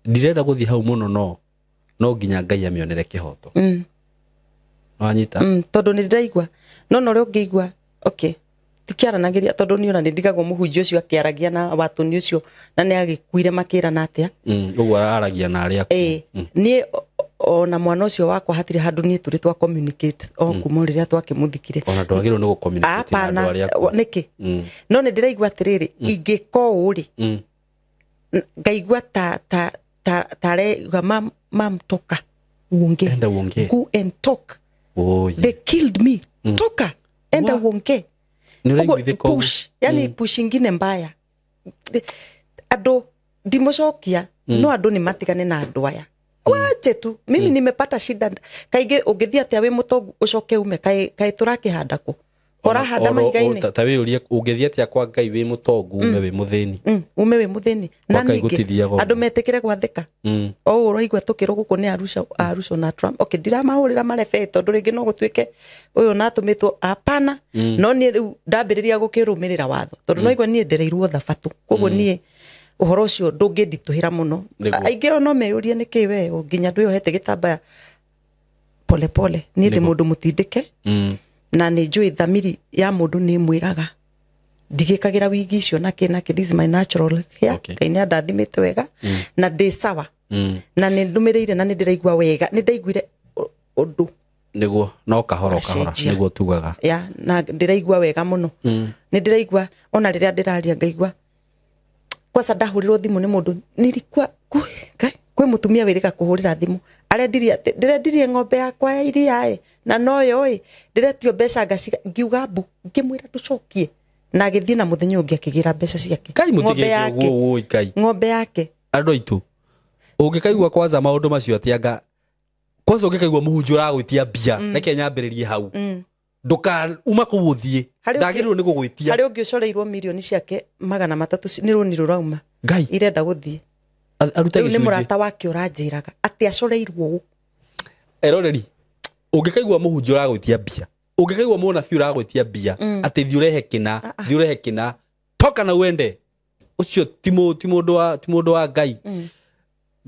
ndirenda gũthiĩ hau mũno, no nginya Ngai amĩonere kĩhoto. Wanyita? Tondũ nĩ ndĩraigua. No ũrĩa ũngĩigua, okay, tikiaranagĩria tondũ niĩ ona nĩ ndigagwo mũhunjia ũcio akĩaragia na watũni ũcio na nĩ agĩkuire makĩrana atĩa. Ũguo aragia na arĩa akuũ. Niĩ ona mwana ũcio wakwa hatirĩ handũ niĩ tũrĩ twa communicate o kuma rĩrĩa twakĩmũthikire. Ona ndwagĩrĩirwo nĩ gũ-communicate na andũ arĩa akuũ. Nĩkĩ? No nĩ ndĩraigua atĩrĩrĩ, ingĩka ũũ rĩ, ngaigua ta mam toka uongee. Enda uongee. Go and talk. Oh, yeah. They killed me. Toka enda uongee. Push, yani push ingine mbaya. Andũ ndimũcokia, no andũ nĩ matigane na andũ aya. Wache tu, mimi nimepata shida. Kaingĩ ũngĩthiĩ atĩa wĩ mũtongu ũcoke ume kaĩ tũrakĩhanda kũ? Ũrahanda mahiga-inĩ. Ta wĩyũrie ũngĩthiĩ atĩa kwa Ngai wĩ mũtongu ume wĩ mũthĩni. Ume wĩ mũthĩni. Na ningĩ andũ metĩkĩre gwathĩka. O ũũ ũraigua tũkĩrwo gũkũ nĩ Arusha na Trump. Okay, ndiramahũrĩra marebe tondũ rĩngĩ no gũtuĩke ũyũ natũmĩtwo hapana. No niĩ rĩu ndambĩrĩria gũkĩrũmĩrĩra watho tondũ no igua niĩ ndereirwo thabatũ. Koguo niĩ ũhoro ũcio ndũngĩnditũhĩra mũno. Aingĩ o no meyũrie nĩkĩ we nginya ndwĩyohete gĩtambaya pole pole. Niĩ ndĩ mũndũ mũtindĩke. Na nĩ njũĩ thamiri ya mũndũ nĩ mwĩraga ndigĩkagĩra wigi icio na kĩ na kĩ, this is my natural hair. Ngai nĩ andathimĩte wega na ndĩ sawa. Na nĩ ndũmĩrĩire na nĩ ndĩraigua wega, nĩ ndaiguire ũndũ nĩguo no kahora kahora nĩguo tugaga ya na ndĩraigua wega mũno. Nĩ ndĩraigua ona rĩrĩa ndĩraria ngaigua kwaca ndahũrĩrwo thimũ nĩ mũndũ nilikuwa kwĩ mũtumia wĩrĩga kũhũrĩra thimũ arendirie ndĩrendirie ng'ombe yakwa ya iria ĩ na noyo ĩ ndĩretio mbeca ngaciga ngiuga mbu ngĩmwĩra ndũcokie na agĩthiĩ na mũthenya ũngĩ akĩgĩra mbeca ciake. Ng'ombe yake andũ aitũ ũngĩkaigua kwanza maũndũ macio atĩ kwanza ũngĩkaigua mũhunjia ũragwĩtia mbia reke nyambĩrĩrie hau ndũka uma kũu ũthiĩ ndagĩrĩirwo nĩ gũgwĩtia. Harĩ ũngĩ ũcoreirwo mirioni ciake 300 nĩ rũni rũrauma irenda gũthiĩ. Rĩu nĩ mũrata wake ũranjĩraga atĩ acoreirwo ũũ. Eroreri ũngĩkaigua mũhunjia ũragwĩtia mbia, ũngĩkaigua mũnabii ũragwĩtia mbia atĩ thiĩ ũrehe kĩna, thiĩ ũrehe kĩna, toka na uende, ũcio ti mũndũ wa Ngai.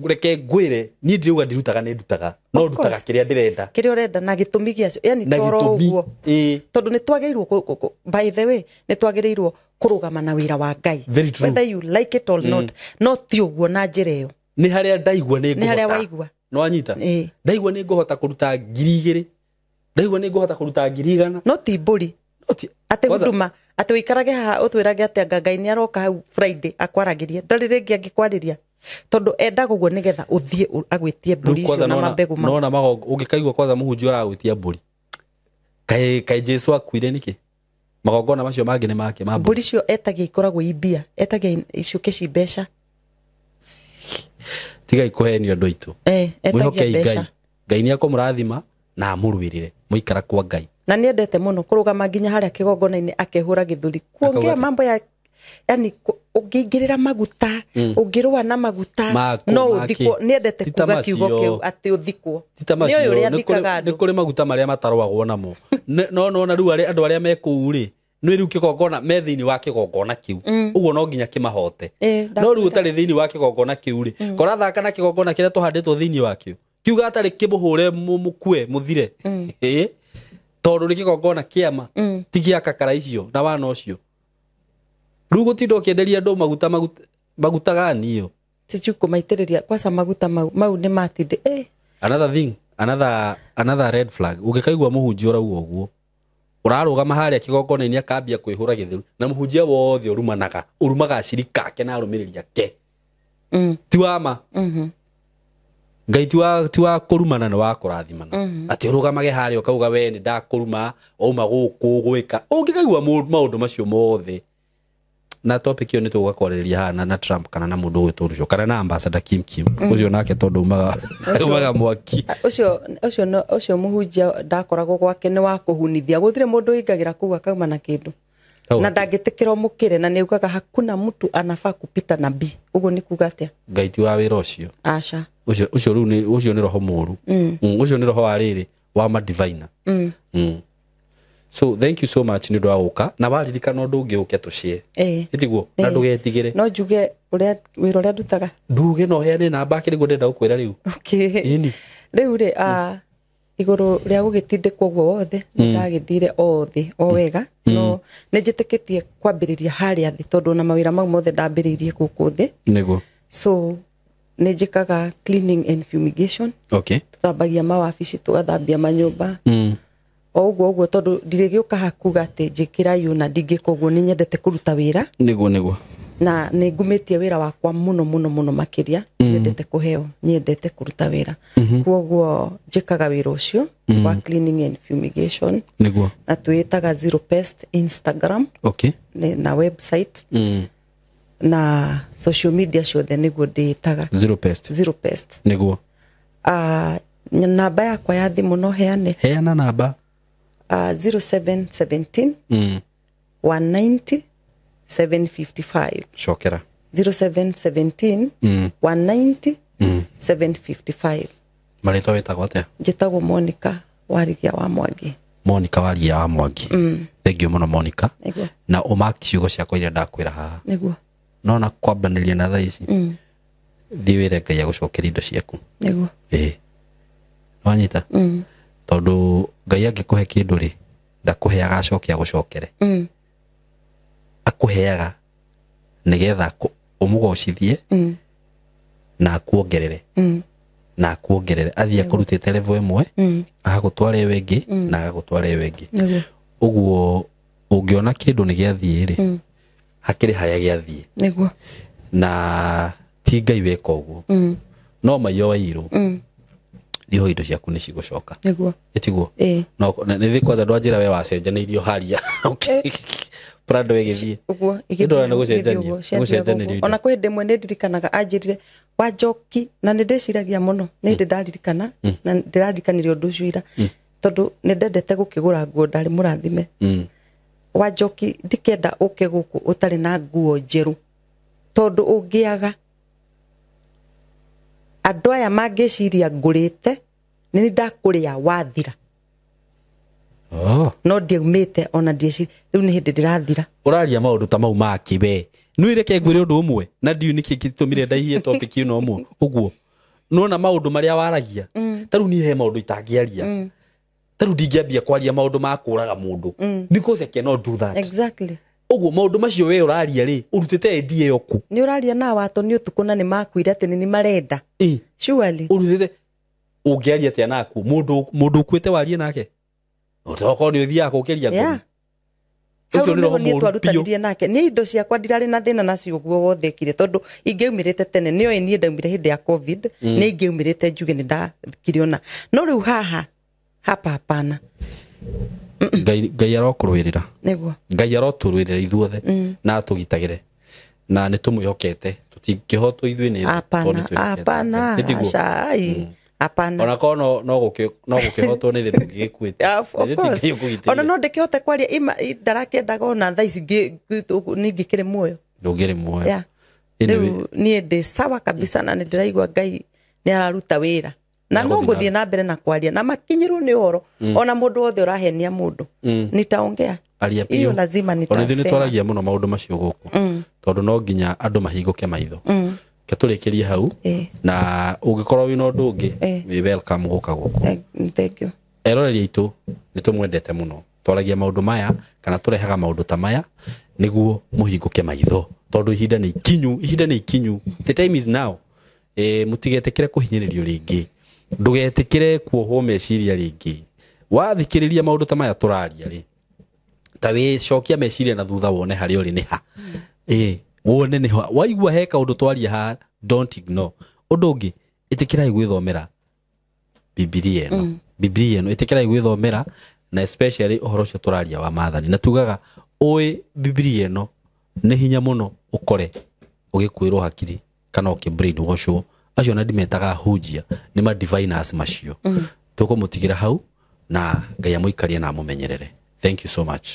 Reke ngwĩre, niĩ ndirauga ndirutaga, nĩ ndutaga, no Of ndutaga course. kĩrĩa ndĩrenda. Kĩrĩa ũrenda na gĩtũmi gĩacio, yani Na toro gĩtũmi, ũguo. Ĩĩ. Tondũ nĩ twagĩrĩirwo by the way, nĩ twagĩrĩirwo kũrũgama na wĩra wa Ngai. Very true. Whether you like it or not, no ti ũguo na njĩra ĩyo. Nĩ harĩa ndaigua nĩ Nĩ harĩa ngũhota. waigua. Nĩ wanyita? Ĩĩ. Ndaigua nĩ ngũhota kũruta 2000, ndaigua nĩ ngũhota kũruta 100,000. No ti mbũri. No ti- Atĩ Kwanza- huduma atĩ ũikarage haha ũtwĩrage atĩ anga Ngai nĩ aroka hau Friday akwaragĩrie, ndarĩ rĩngĩ angĩkwarĩria, tondũ endaga ũguo nĩgetha ũthiĩ agwĩtie mbũri Rĩu kwanza icio na nona- mambegũ mau. nona magongo ũngĩkaigua kwanza mũhunjia ũragwĩtia mbũri, kaĩ Jesu akuire nĩkĩ? Magongona macio mangĩ nĩ make ma mbũri. Mbũri icio etagia ikoragwo i mbia, etagia ciũke ci mbeca. Tigai kũhenio, andũ aitũ. Eh, etagia Mwĩhokei Ngai. mbeca. Ngai nĩ akũmũrathima na amũrũĩrĩre mũikara kwa Ngai. Na nĩendete mũno kũrũgama nginya harĩa kĩgongona-inĩ akehũra gĩthũri kuongea Akauga atĩ- mambo ya yani ũngĩingĩrĩra maguta, ũngĩrũa na maguta, Maku, no make. ũthikwo. Nĩendete Ti ta kuga kiugo macio. kĩu atĩ ũthikwo. Ti ta Nĩũĩ macio, ũrĩa nĩ kũrĩ- athikaga nĩ andũ. kũrĩ maguta marĩa matarũagwo namo. No nona rĩu andũ arĩa me kũu rĩ, nĩ rĩu kĩgongona me thĩinĩ wa kĩgongona kĩu, ũguo no nginya kĩmahote. Ĩ, No rĩu ũtarĩ thĩinĩ wa kĩgongona kĩu rĩ, korathaka na kĩgongona kĩrĩa tũhandĩtwo thĩinĩ wakĩo, kiuga atarĩ kĩmũhũre, mũkue mũthire. Ĩ, tondũ nĩ kĩgongona kĩama, ti gĩa kakara icio na wana ũcio. Rĩu gũtinda ũkĩenderia andũ maguta, maguta, maguta ganiyo. Sijui kũmaitĩrĩria kwaca maguta mau nĩ matinde, eh. Another thing, another red flag, ũngĩkaigua mũhunjia ũrauga ũguo, ũrarũgama harĩa kĩgongona-inĩ akambia kwĩhũra gĩtheru, na mũhunjia wothe ũrumanaga, ũrumaga acirika ake na arũmĩrĩri ake, ti wa ma. Ngai ti wa kũrumana, nĩ wa kũrathimana. Atĩ ũrũgamage harĩa ũkauga we nĩ ndakũruma, wauma gũkũ gwĩka, ũngĩkaigua maũndũ macio mothe. Na topic ĩyo nĩ tũgakwarĩrĩria haha na Trump kana na mũndũ ũgwĩtwo Ruto kana na ambassador Kim Kim ũcio nake, tondũ umaga mwaki. Ũcio mũhunjia ndakoragwo gwake nĩ wa kũhunithia, gũtirĩ mũndũ ũingagĩra kũu akauma na kĩndũ. Hau Na hatirĩ. ndangĩtĩkĩra ũmũkĩre, na nĩ augaga hakuna mtu anafaa kupita na b, ũguo nĩ kuga atĩa? Ngai ti wa wĩra ũcio. Aca. Ũcio rĩu nĩ ũcio nĩ roho mũru. Ũcio nĩ roho wa rĩrĩ wa madivina. So thank you so much nĩ ũndũ wa gũka, na waririkana ũndũ ũngĩ ũke tũcie. Ĩĩ. Ĩtiguo? Na Ĩĩ. ndũgetigĩre. No njuge ũrĩa wĩra ũrĩa ndutaga? Nduge no heane namba akĩrĩ guo ndĩrenda gũkwĩra rĩu. Okay. Ĩni. Rĩu rĩ, igũrũ rĩa gũgĩtindĩkwo ũguo wothe, nĩ ndagĩthire o thĩ o wega, no nĩ njĩtĩkĩtie kwambĩrĩria harĩa thĩ, tondũ ona mawĩra mau mothe ndambĩrĩirie gũkũ thĩ. Nĩguo. So nĩ njĩkaga cleaning and fumigation. Okay. Tũthambagia mawabici, tũgathambia manyũmba, o ũguo ũguo, tondũ ndirĩgĩũka hakuga atĩ njĩkĩra yũ na ndingĩka ũguo. Nĩ nyendete kũruta wĩra. Nĩguo. Na nĩ ngumĩtie wĩra wakwa mũno mũno mũno makĩria. Ndiendete kũheo, nyendete kũruta wĩra. Koguo njĩkaga wĩra ũcio wa cleaning and fumigation. Nĩguo. Na twĩtaga Zero Pest Instagram Okay. na website na social media ciothe nĩguo ndĩĩtaga. Zero Pest. Zero Pest. Nĩguo. Namba yakwa ya thimũ no heane? Heana namba. 0717 190 755. Cokera. 0717 190 755. Marĩtwa wĩtagwo atĩa? Njĩtagwo Monica Warigia wa Mwangi. Monica Waria wa Mwangi, thank you mũno, Monica. Nĩguo. Na ũmaki ciugo ciakwa iria ndakwĩra haha. Nĩguo. Nona kwambanĩria na thaa ici, thiĩ wĩre Ngai agũcokerie indo ciaku. Nĩguo. Ĩĩ, wanyita? Tondũ Ngai angĩkũhe kĩndũ rĩ, ndakũheaga acoke agũcokere. Akũheaga nĩgetha ũmũgocithie na akuongerere na akuongerere, athiĩ akũrutĩte level ĩmwe, agagũtwara ĩyo ĩngĩ, na agagũtwara ĩyo ĩngĩ. Nĩguo. Ũguo ũngĩona kĩndũ nĩ gĩathiĩ rĩ, hakĩrĩ harĩa gĩathiĩ. Nĩguo. Na ti Ngai weka ũguo, no maiyo wairwo, thiĩ indo ciaku nĩ cigũcoka. Nĩguo. Ĩtiguo? Ĩĩ. No nĩ thĩ kwanza ndwanjĩra we wacenjanĩirio haria. Okay. Prado ĩgĩthiĩ. Ũguo. Ndĩrona nĩ gũcenjania, Ũguo, nĩ ciathiaga gũcenjanĩrio ũguo. indo. Ona kwĩ hĩndĩ ĩmwe nĩ ndirikanaga anjĩrire wa njoki, na nĩ ndĩciragia mũno, nĩ hĩndĩ ndaririkana na ndĩrarikanire ũndũ ũcio ira, tondũ nĩ ndendete gũkĩgũra nguo, ndarĩ mũrathime. Wa njoki, ndikenda ũke gũkũ ũtarĩ na nguo njerũ, tondũ ũngĩaga andũ aya mangĩciria ngũrĩte nĩ ndakũrĩa wathira. Oh. No ndiaumĩte ona ndieciri rĩu nĩ hĩndĩ ndĩrathira. Ũraria maũndũ ta mau make we nĩ reke ngwĩre ũndũ ũmwe, na ndiũ nĩkĩ gĩtũmire ndaihie topic ĩno ũmwe ũguo. Nona maũndũ marĩa waragia ta rĩu niĩ he maũndũ itangĩaria, ta rĩu ndingĩambia kwaria maũndũ ma kũraga mũndũ because I cannot do that. Exactly. Ũguo maũndũ macio we ũraria rĩ, ũrutĩte idea ĩyo kũ? Nĩ ũraria na watũ nĩ ũtukũ na nĩ makuire atĩ nĩ marenda. Ĩ. Surely. Ũrutĩte ũngĩaria atĩa naku mũndũ ũkuĩte warie nake otokorwo nĩ ũthiaga kũkĩria Yeah. ngũri. Ũcio Hau nĩ roho nĩho niĩ mũũru biũ. twarutanirie nake. Niĩ indo ciakwa ndirarĩ na thĩna nacio ũguo wothe ekire, tondũ ingĩaumĩrĩte tene nĩoĩ niĩ ndaumire hĩndĩ ya COVID, nĩ ingĩaumĩrĩte njuge nĩ ndakire ona. No rĩu haha hapa hapana. Ngai arokũrũĩrĩra. Nĩguo. Ngai arotũrũĩrĩra ithuothe na atũgitagĩre na nĩ tũmwĩhokete, tũtingĩhotwo ithuĩ nĩ thĩ, tondũ Hapana, nĩ twĩhokete hapana, Nĩ tiguo? aca, ai, hapana. Ona korwo no gũkĩhotwo nĩ thĩ ndũngĩgĩkuĩte. Yeah, of course. Ona no ndĩkĩhote kwaria ndarakĩendaga ona thaa ici ningĩkĩrĩ muoyo. Ndũngĩrĩ muoyo. Yeah. Anyway, Rĩu niĩ ndĩ sawa kabisa na nĩ ndĩraigua Ngai nĩ araruta wĩra na no Nĩagũthiĩ ngũthiĩ na mbere na kwaria na makinyĩrwo nĩ ũhoro ona mũndũ wothe ũrahenia mũndũ nitaongea. Aria biũ. Hiyo lazima Ona ithuĩ nĩ nitasema. twaragia mũno maũndũ macio gũkũ tondũ no nginya andũ mahingũke maitho. Ke tũrĩkĩrie hau na ũngĩkorwo wĩna ũndũ ũngĩ wĩ welcome gũka gũkũ. Thank you. Eroreri aitũ nĩ tũmwendete mũno, twaragia maũndũ maya kana tũrehaga maũndũ ta maya nĩguo mũhingũke maitho tondũ ihinda nĩ ikinyu, ihinda nĩ ikinyu, the time is now. Mũtigetĩkĩre kũhinyĩrĩrio rĩngĩ, ndũgetĩkĩre kuohwo meciria rĩngĩ. Wathikĩrĩria maũndũ ta maya tũraria rĩ, ta wĩcokia meciria na thutha wone harĩa ũrĩ nĩ ha. Wone nĩ ha waigua he kaũndũ twaria haha, don't ignore. Ũndũ ũngĩ, ĩtĩkĩrai gwĩthomera Bibilia ĩno. Bibilia ĩno ĩtĩkĩrai gwĩthomera na especially ũhoro ũcio tũraria wa maathani, na tugaga ũĩ Bibilia ĩno nĩ hinya mũno ũkore ũgĩkuĩrwo hakiri kana ũkĩ brainwashwo. Acio na ndimetaga hunjia, nĩ ma diviners macio. Tũkũmũtigĩra hau na Ngai amũikarie na amũmenyerere. Thank you so much.